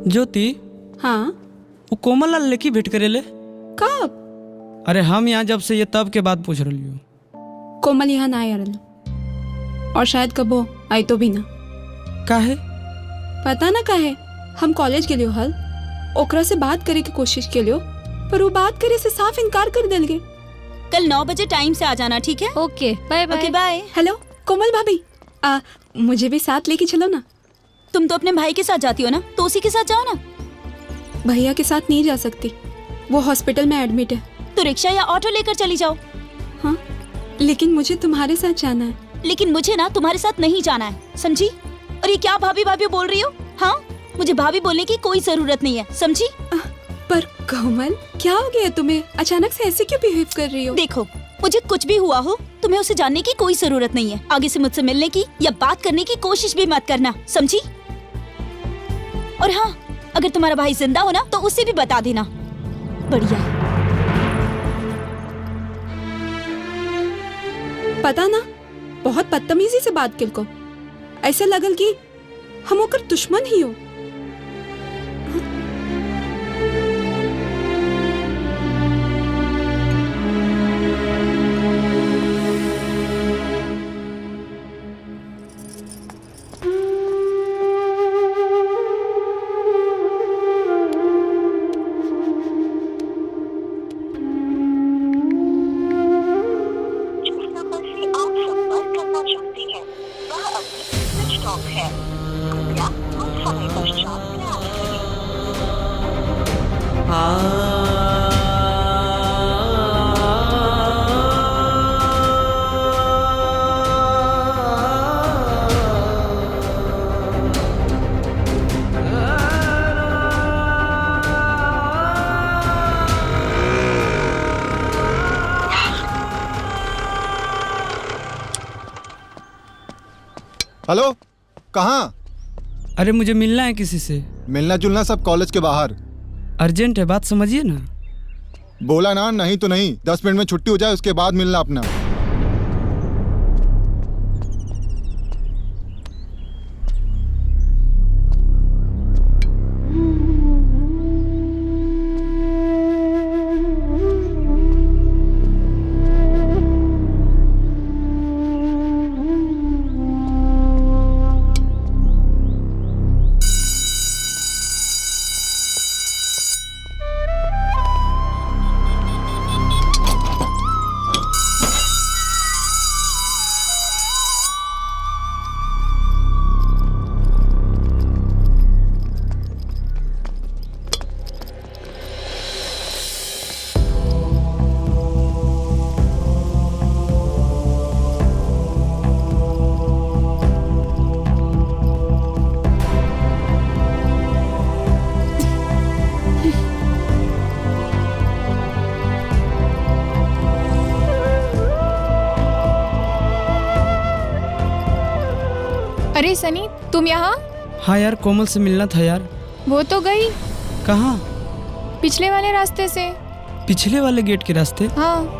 ज्योति। हाँ। वो कोमल लाल लेकी भेंट करेले। कब? अरे हम यहाँ जब से ये तब के बाद पूछ रही हूँ। कोमल यहाँ ना आया रहा, और शायद कबो आई तो भी ना। काहे? पता ना काहे। हम कॉलेज के लिए हल ओकरा से बात करे की कोशिश के लियो, पर वो बात करे से साफ इनकार कर दिल गए। कल 9 बजे टाइम से आ जाना, ठीक है? Okay bye bye. Okay bye. Hello Komal भाभी, मुझे भी साथ लेके चलो ना। तुम तो अपने भाई के साथ जाती हो ना, तो उसी के साथ जाओ ना। भैया के साथ नहीं जा सकती, वो हॉस्पिटल में एडमिट है। तो रिक्शा या ऑटो लेकर चली जाओ। हाँ, लेकिन मुझे तुम्हारे साथ जाना है। लेकिन मुझे ना तुम्हारे साथ नहीं जाना है, समझी? और ये क्या भाभी भाभी बोल रही हो? हाँ, मुझे भाभी बोलने की कोई जरूरत नहीं है, समझी? पर कोमल, क्या हो गया तुम्हें? अचानक से ऐसे क्यों बिहेव कर रही हो? देखो, मुझे कुछ भी हुआ हो तुम्हें उसे जानने की कोई जरूरत नहीं है। आगे से मुझसे मिलने की या बात करने की कोशिश भी मत करना, समझी? और हाँ, अगर तुम्हारा भाई जिंदा हो ना तो उसे भी बता देना। बढ़िया। पता ना, बहुत बदतमीजी से बात किल को, ऐसे लगल कि हम ओकर दुश्मन ही हो। हेलो, कहाँ? अरे मुझे मिलना है किसी से। मिलना जुलना सब कॉलेज के बाहर। अर्जेंट है, बात समझिए ना। बोला ना, नहीं तो नहीं। 10 मिनट में छुट्टी हो जाए उसके बाद मिलना अपना। अरे सनी, तुम यहाँ? हाँ यार, कोमल से मिलना था यार। वो तो गई। कहाँ? पिछले वाले रास्ते से। पिछले वाले गेट के रास्ते? हाँ।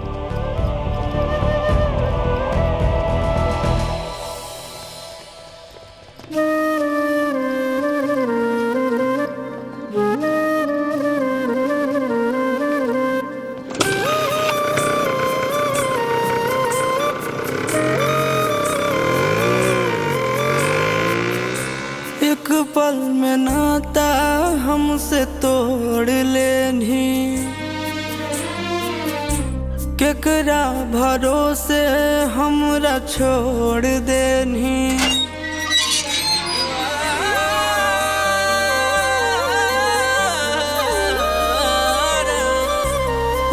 एक पल में नाता हमसे तोड़ लेनी, केकरा भरोसे हमरा छोड़ देनी।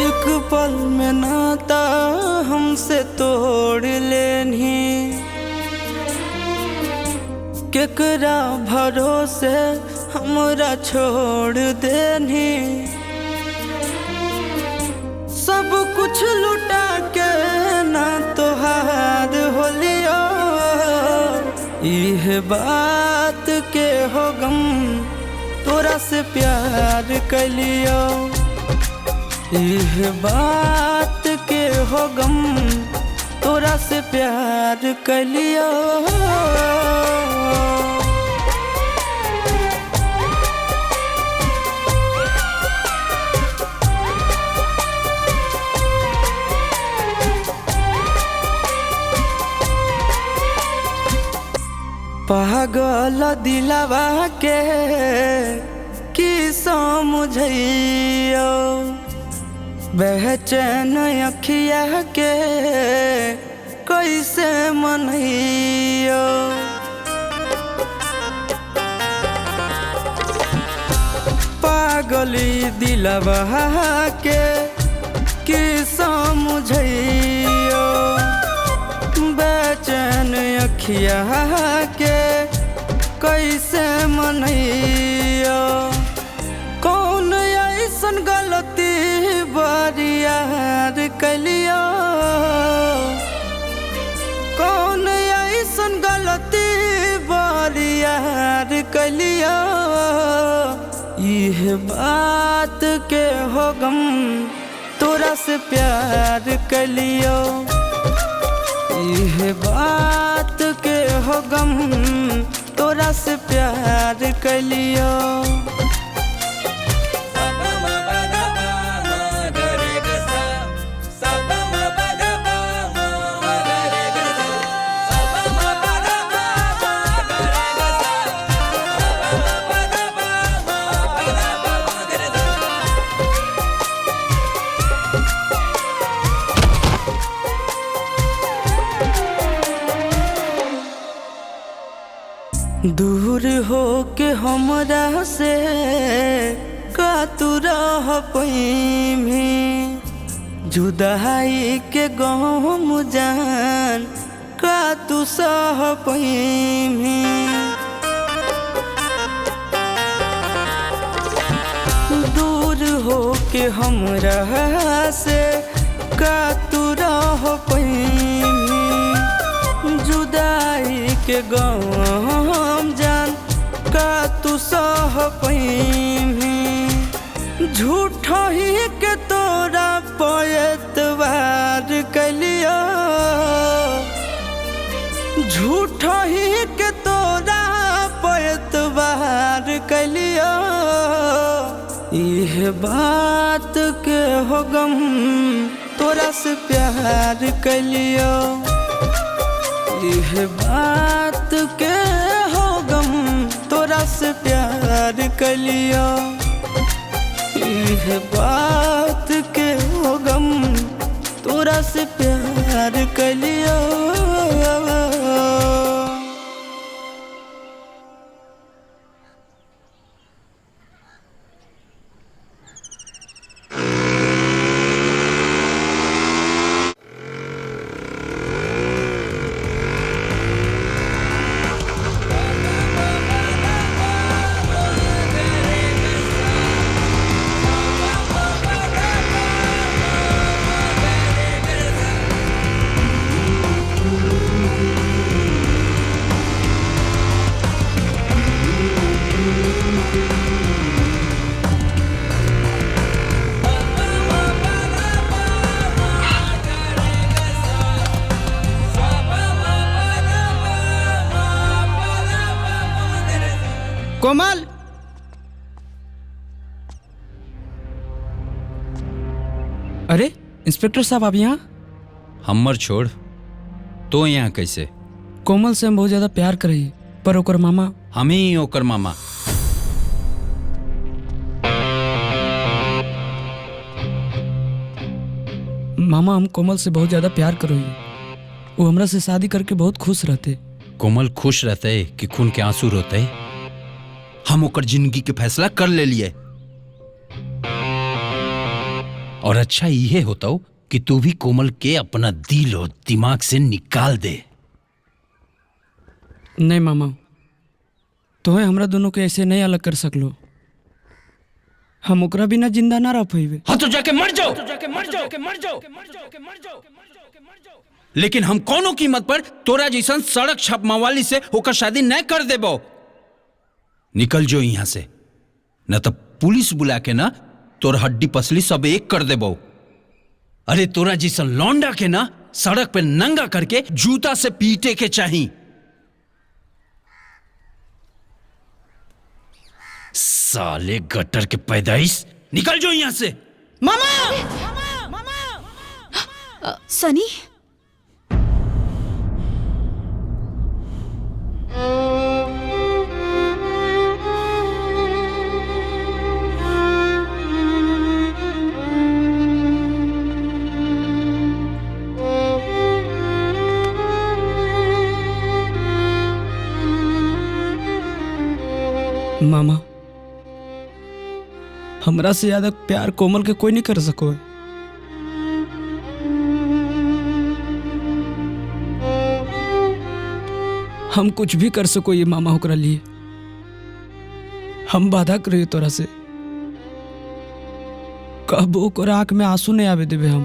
एक पल में नाता हमसे तोड़ लेनी, केकरा भरोसे हमरा छोड़ देनी। सब इह बात के हो गम तोरा से प्यार कलियो, इह बात के हो गम तोरा से प्यार कलियो। पागल दिलवा के की समझियो, बेचैन अखिया के कैसे मनइयो। पागली दिलवा के की समझियो, बेचैन अखिया के कैसे मनइयो। कौन ऐसन गलती बरियार कलियो, कौन ऐसन गलती बरियार कलियो। इह बात के हो गम तोरा से प्यार कलियो, इह बात के हो गम तोरा से प्यार कलियो। दूर हो के हमरा से का तू रह पैमी, जुदाई के गम जान का तू सह पैमी। दूर हो के हमरा से का तू रह पैमी, जुदाई के गम जान का तू सह पैमी। झूठ ही के तोरा पैतवार कलियो, झूठ ही के तोरा पैतवार कलियो। इह बात के हो गम तोरा से प्यार कलियो, इह बात के हो गम तोरा से प्यार कलियो। इह बात के हो गम तोरा से प्यार कलियो। कोमल, अरे इंस्पेक्टर साहब आप यहाँ? हम्मर छोड़, तो यहाँ कैसे? कोमल से हम बहुत ज्यादा प्यार करी, पर ओकर मामा। हम ही ओकर मामा। मामा हम कोमल से बहुत ज्यादा प्यार करो, वो हमरा से शादी करके बहुत खुश रहते। कोमल खुश रहते कि खून के आंसू रोते? हम ओकर जिंदगी के फैसला कर ले लिए। और अच्छा ये होता हो कि तू भी कोमल के अपना दिल और दिमाग से निकाल दे। नहीं मामा, तो हमरा दोनों के ऐसे नहीं अलग कर सकलो। हम ओकरा बिना जिंदा ना रह पाइबे। हाँ तो जाके मर जाओ, जाके मर जाओ, मर जाओ, मर जाओ, मर जाओ। लेकिन हम कोनो कीमत पर तोरा जैसन सड़क छाप मवाली से होकर शादी नहीं कर देबो। निकल जो यहां से, न तो पुलिस बुला के ना तोर हड्डी पसली सब एक कर देबो। अरे तोरा जैसन लौंडा के ना सड़क पे नंगा करके जूता से पीटे के चाहिए। साले गटर के पैदाइश, निकल जो यहां से। मामा, मामा, सनी, मामा, हमरा से ज्यादा प्यार कोमल के कोई नहीं कर सको है। हम कुछ भी कर सको ये मामा होकरा लिए। हम वादा करिए तोरा से, कब ओकरा आँख में आंसू नहीं आवे देवे हम।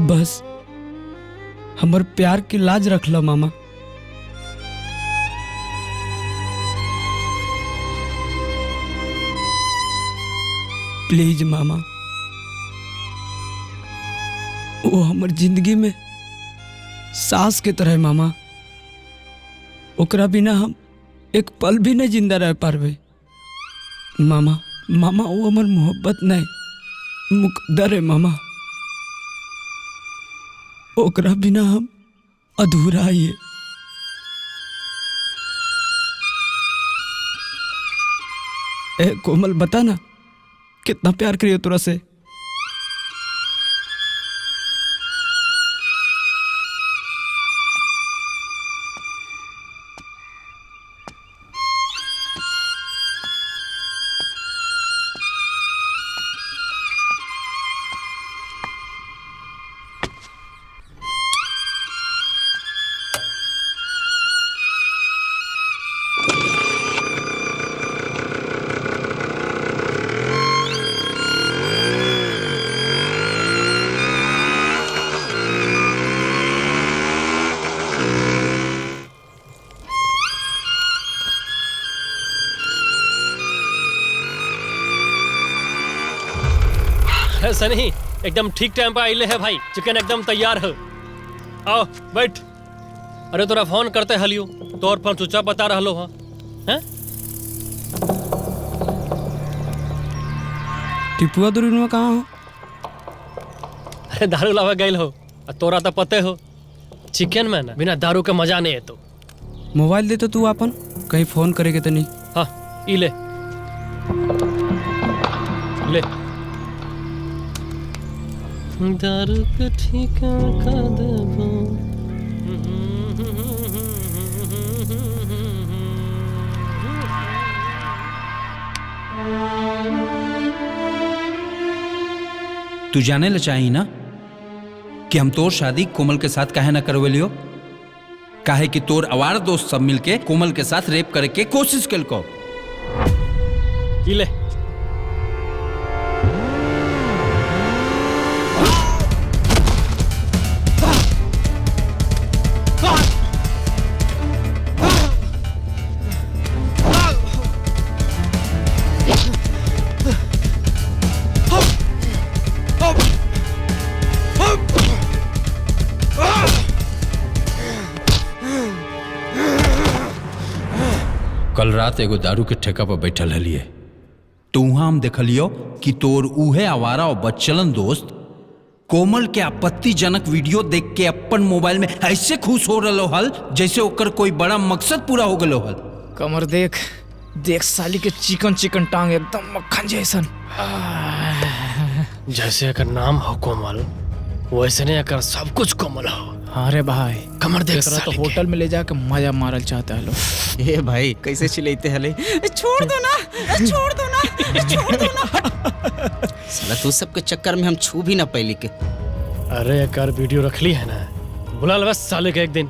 बस हमर प्यार की लाज रख लो मामा। प्लीज मामा, वो हमर जिंदगी में सास के तरह है मामा। ओकरा बिना हम एक पल भी नहीं जिंदा रह पारबे मामा। मामा वो हमर मोहब्बत नहीं मुकद्दर है मामा। ओकरा बिना हम अधूरा ही है। ए कोमल, बता ना कितना प्यार करियो तोरा से। सनी एकदम ठीक टाइम पर आइले है भाई, चिकन एकदम तैयार है। आओ बैठ। अरे तोरा फोन करते हलियो, तोर फोन चुपचाप बता रहलो हां। हैं टिपुआ दुरुनुआ कहाँ हो? अरे दारू लावा गइल हो, और तोरा तो पते हो चिकन में ना बिना दारू के मजा नहीं है। तो मोबाइल दे तो तू अपन, कहीं फोन करेगे तो नहीं। हाँ ई ले ले। दारू के ठेका का देबो। तू जाने ला चाही ना कि हम तोर शादी कोमल के साथ काहे ना करवेलियो? काहे कि तोर अवार दोस्त सब मिलके कोमल के साथ रेप करे के कोशिश कलको। ई ले। कल रात एगो दारू के ठेका पर बैठल हलिए तो वहां हम देखलियो कि तोर उहे आवारा और बच्चलन दोस्त कोमल के आपत्तिजनक वीडियो देख के अपन मोबाइल में ऐसे खुश हो रहा हल जैसे ओकर कोई बड़ा मकसद पूरा हो गलो हल। कमर देख देख साली के चिकन चिकन टांग एकदम मक्खन जैसन। जैसे अगर नाम हो कोमल वैसे नहीं अगर सब कुछ कोमल हो। अरे भाई कमर देख तो होटल में ले जाके मजा मारल चाहता है लोग। ए भाई कैसे चिल्लाते हले, छोड़ दो ना, छोड़ दो ना, छोड़ दो ना। साला तू सबके चक्कर में हम छू भी ना पैली के। अरे एक वीडियो रख ली है ना, बुला ले बस साले के एक दिन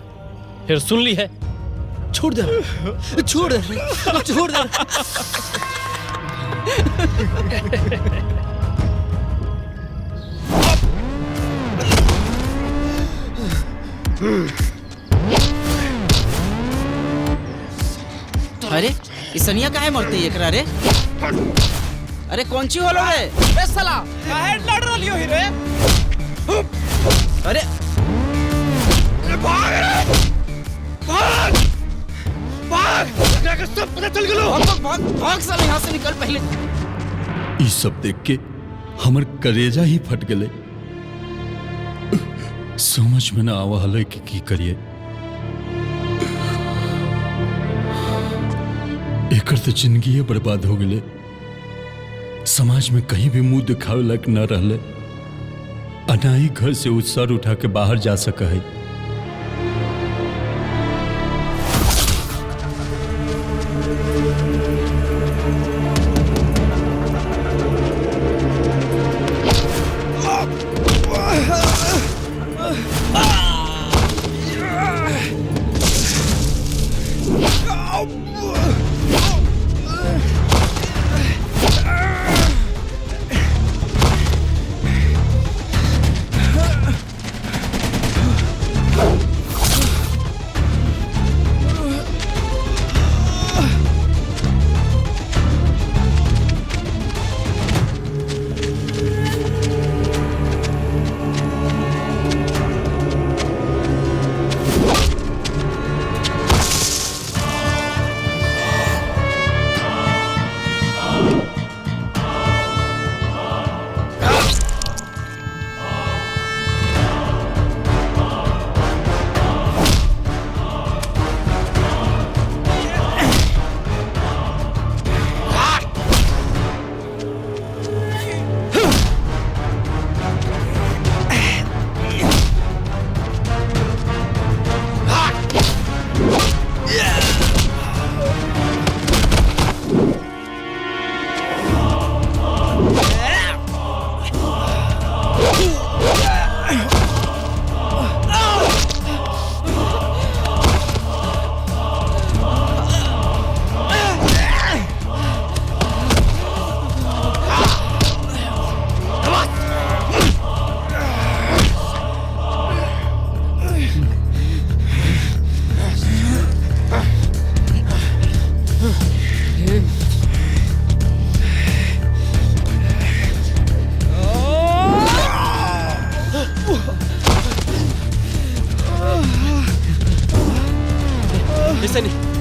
फिर सुन ली है। छोड़ दे, छोड़ दे, छोड़ दे। अरे ई सनिया काहे मरते एकरा रे? अरे कौन ची होलो रे? बे साला काहे लड़ रहलियो ही रे? अरे भाग रे, भाग भाग, एकरा के सब पता चल गेलो। भाग भाग भाग साला यहाँ से निकल पहले। ई सब देख के हमर करेजा ही फट गए। समझ में ना आवा हले कि की करिए। एकर तो जिंदगी बर्बाद हो गए। समाज में कहीं भी मुंह दिखावे लायक न रहले। ना ही घर से उ सर उठा के बाहर जा सके है।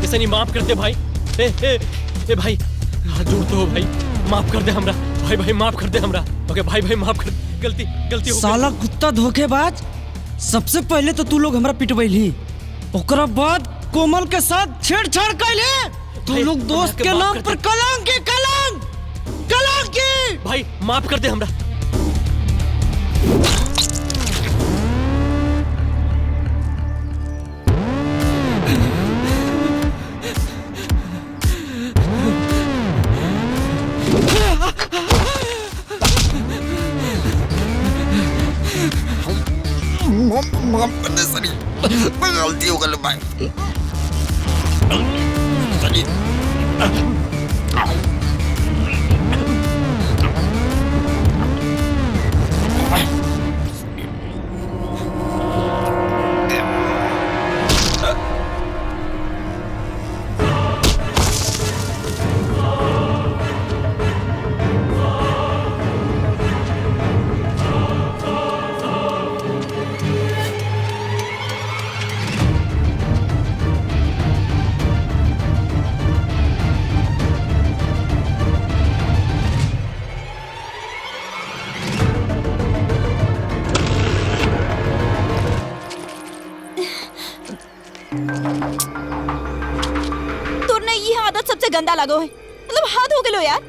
सनी माफ कर दे भाई। ए ए ए भाई, हाथ जोड़ तो हो भाई, माफ कर दे हमरा भाई, भाई माफ कर दे हमरा। ओके भाई, भाई माफ कर, गलती गलती हो गई। साला कुत्ता धोखेबाज, सबसे पहले तो तू लोग हमरा पिटवैली, ओकरा बाद कोमल के साथ छेड़छाड़ कैले। तू लोग दोस्त के नाम पर कलंक है, कलंक, कलंक है। भाई माफ कर दे हमरा। माफ कर दे सनी, मैं गलती हो गई भाई। सनी गंदा लागो है, मतलब हाथ हो गलो यार।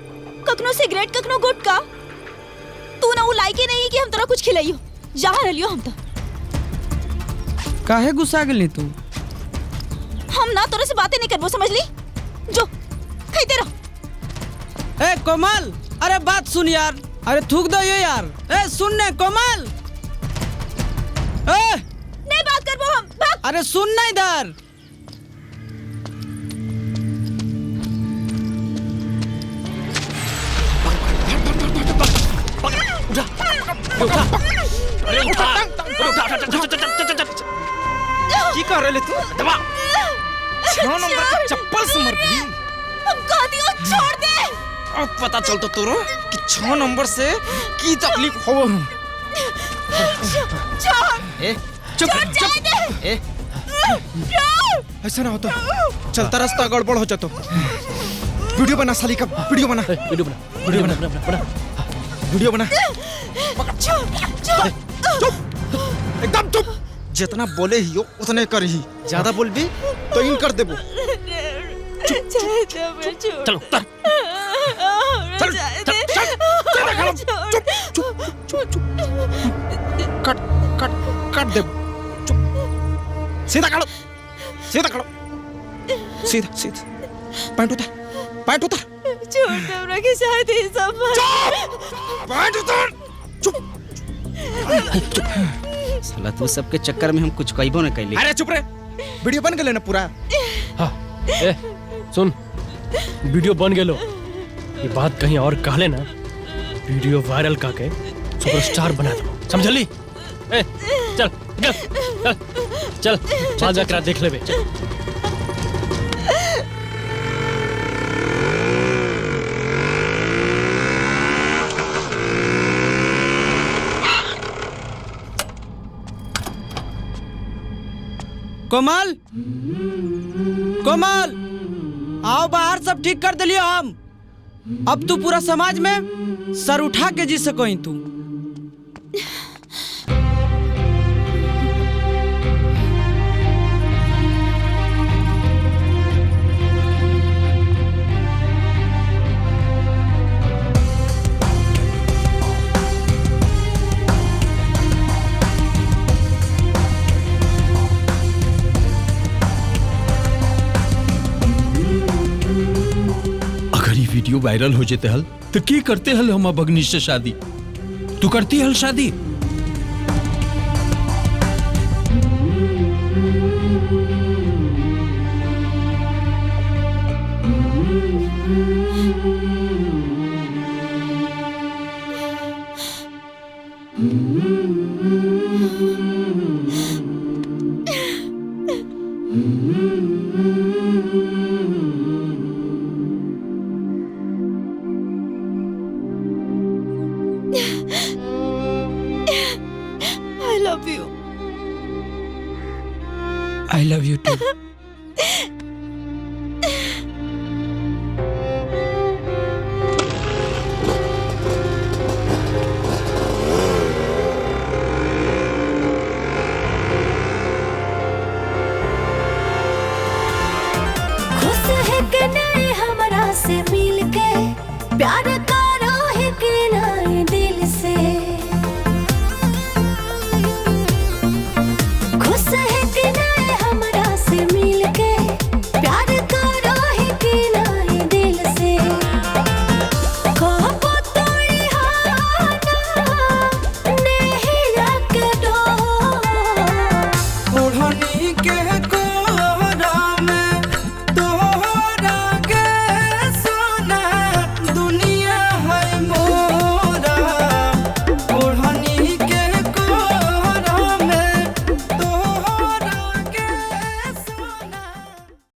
कखनो सिगरेट कखनो गुटखा। तू ना वो लायक नहीं कि हम तोरा कुछ खिलाइयो। जा रहलियो हम तो। काहे गुस्सा गेली तू? हम ना तोरे से बातें नहीं करबो, समझ ली? जो खाइते रहो। ए कोमल, अरे बात सुन यार, अरे थूक दो ये यार। ए सुन ने कोमल, ए नहीं बात करबो हम, भाग। अरे सुन ना इधर। उठा, अरे उठा, अरे उठा, उठा, उठा, उठा, उठा, उठा। की कर रहे तू? दबा 6 नंबर के चप्पल से मर भी। हम कह दियो छोड़ दे। अब पता चल तो तोरो कि 6 नंबर से की तकलीफ हो। छोड़ ए चुप चुप ए ऐसा ना होता, चलता रास्ता गड़बड़ हो जाता। वीडियो बना साली का, वीडियो बना, वीडियो बना, वीडियो बना, बना वीडियो बना। चुप एकदम चुप। जितना बोले ही हो उतने कर ही, ज्यादा बोलबी तो इन कर देबो। चलो उतर, चल चल चल, चुप चुप चुप चुप, कट कट कट देबो। चुप, सीधा खड़ो, सीधा खड़ो, सीधा सीधा। पैंट उतार, पैंट उतार। छोड़ दे हमरा के साथ ये सब। चुप, पैंट उतार। चुप साला तू सबके चक्कर में हम कुछ कहबो न कैली। अरे चुप रे, वीडियो बन गेले ना पूरा। हाँ ए सुन, वीडियो बन गेलो, ये बात कहीं और कहले ना वीडियो वायरल करके सुपरस्टार बना दो, समझली? ए चल चल चल चल चल जाकर देख लेबे। चल कोमल, कोमल आओ बाहर, सब ठीक कर दिलियो हम। अब तू पूरा समाज में सर उठा के जी सको तू। वीडियो वायरल हो जेते हल तो की करते हल हम भगनी से शादी? तू करती हल शादी? I love you. I love you too. खुश है के नहीं हमरा से मिल के प्यार का।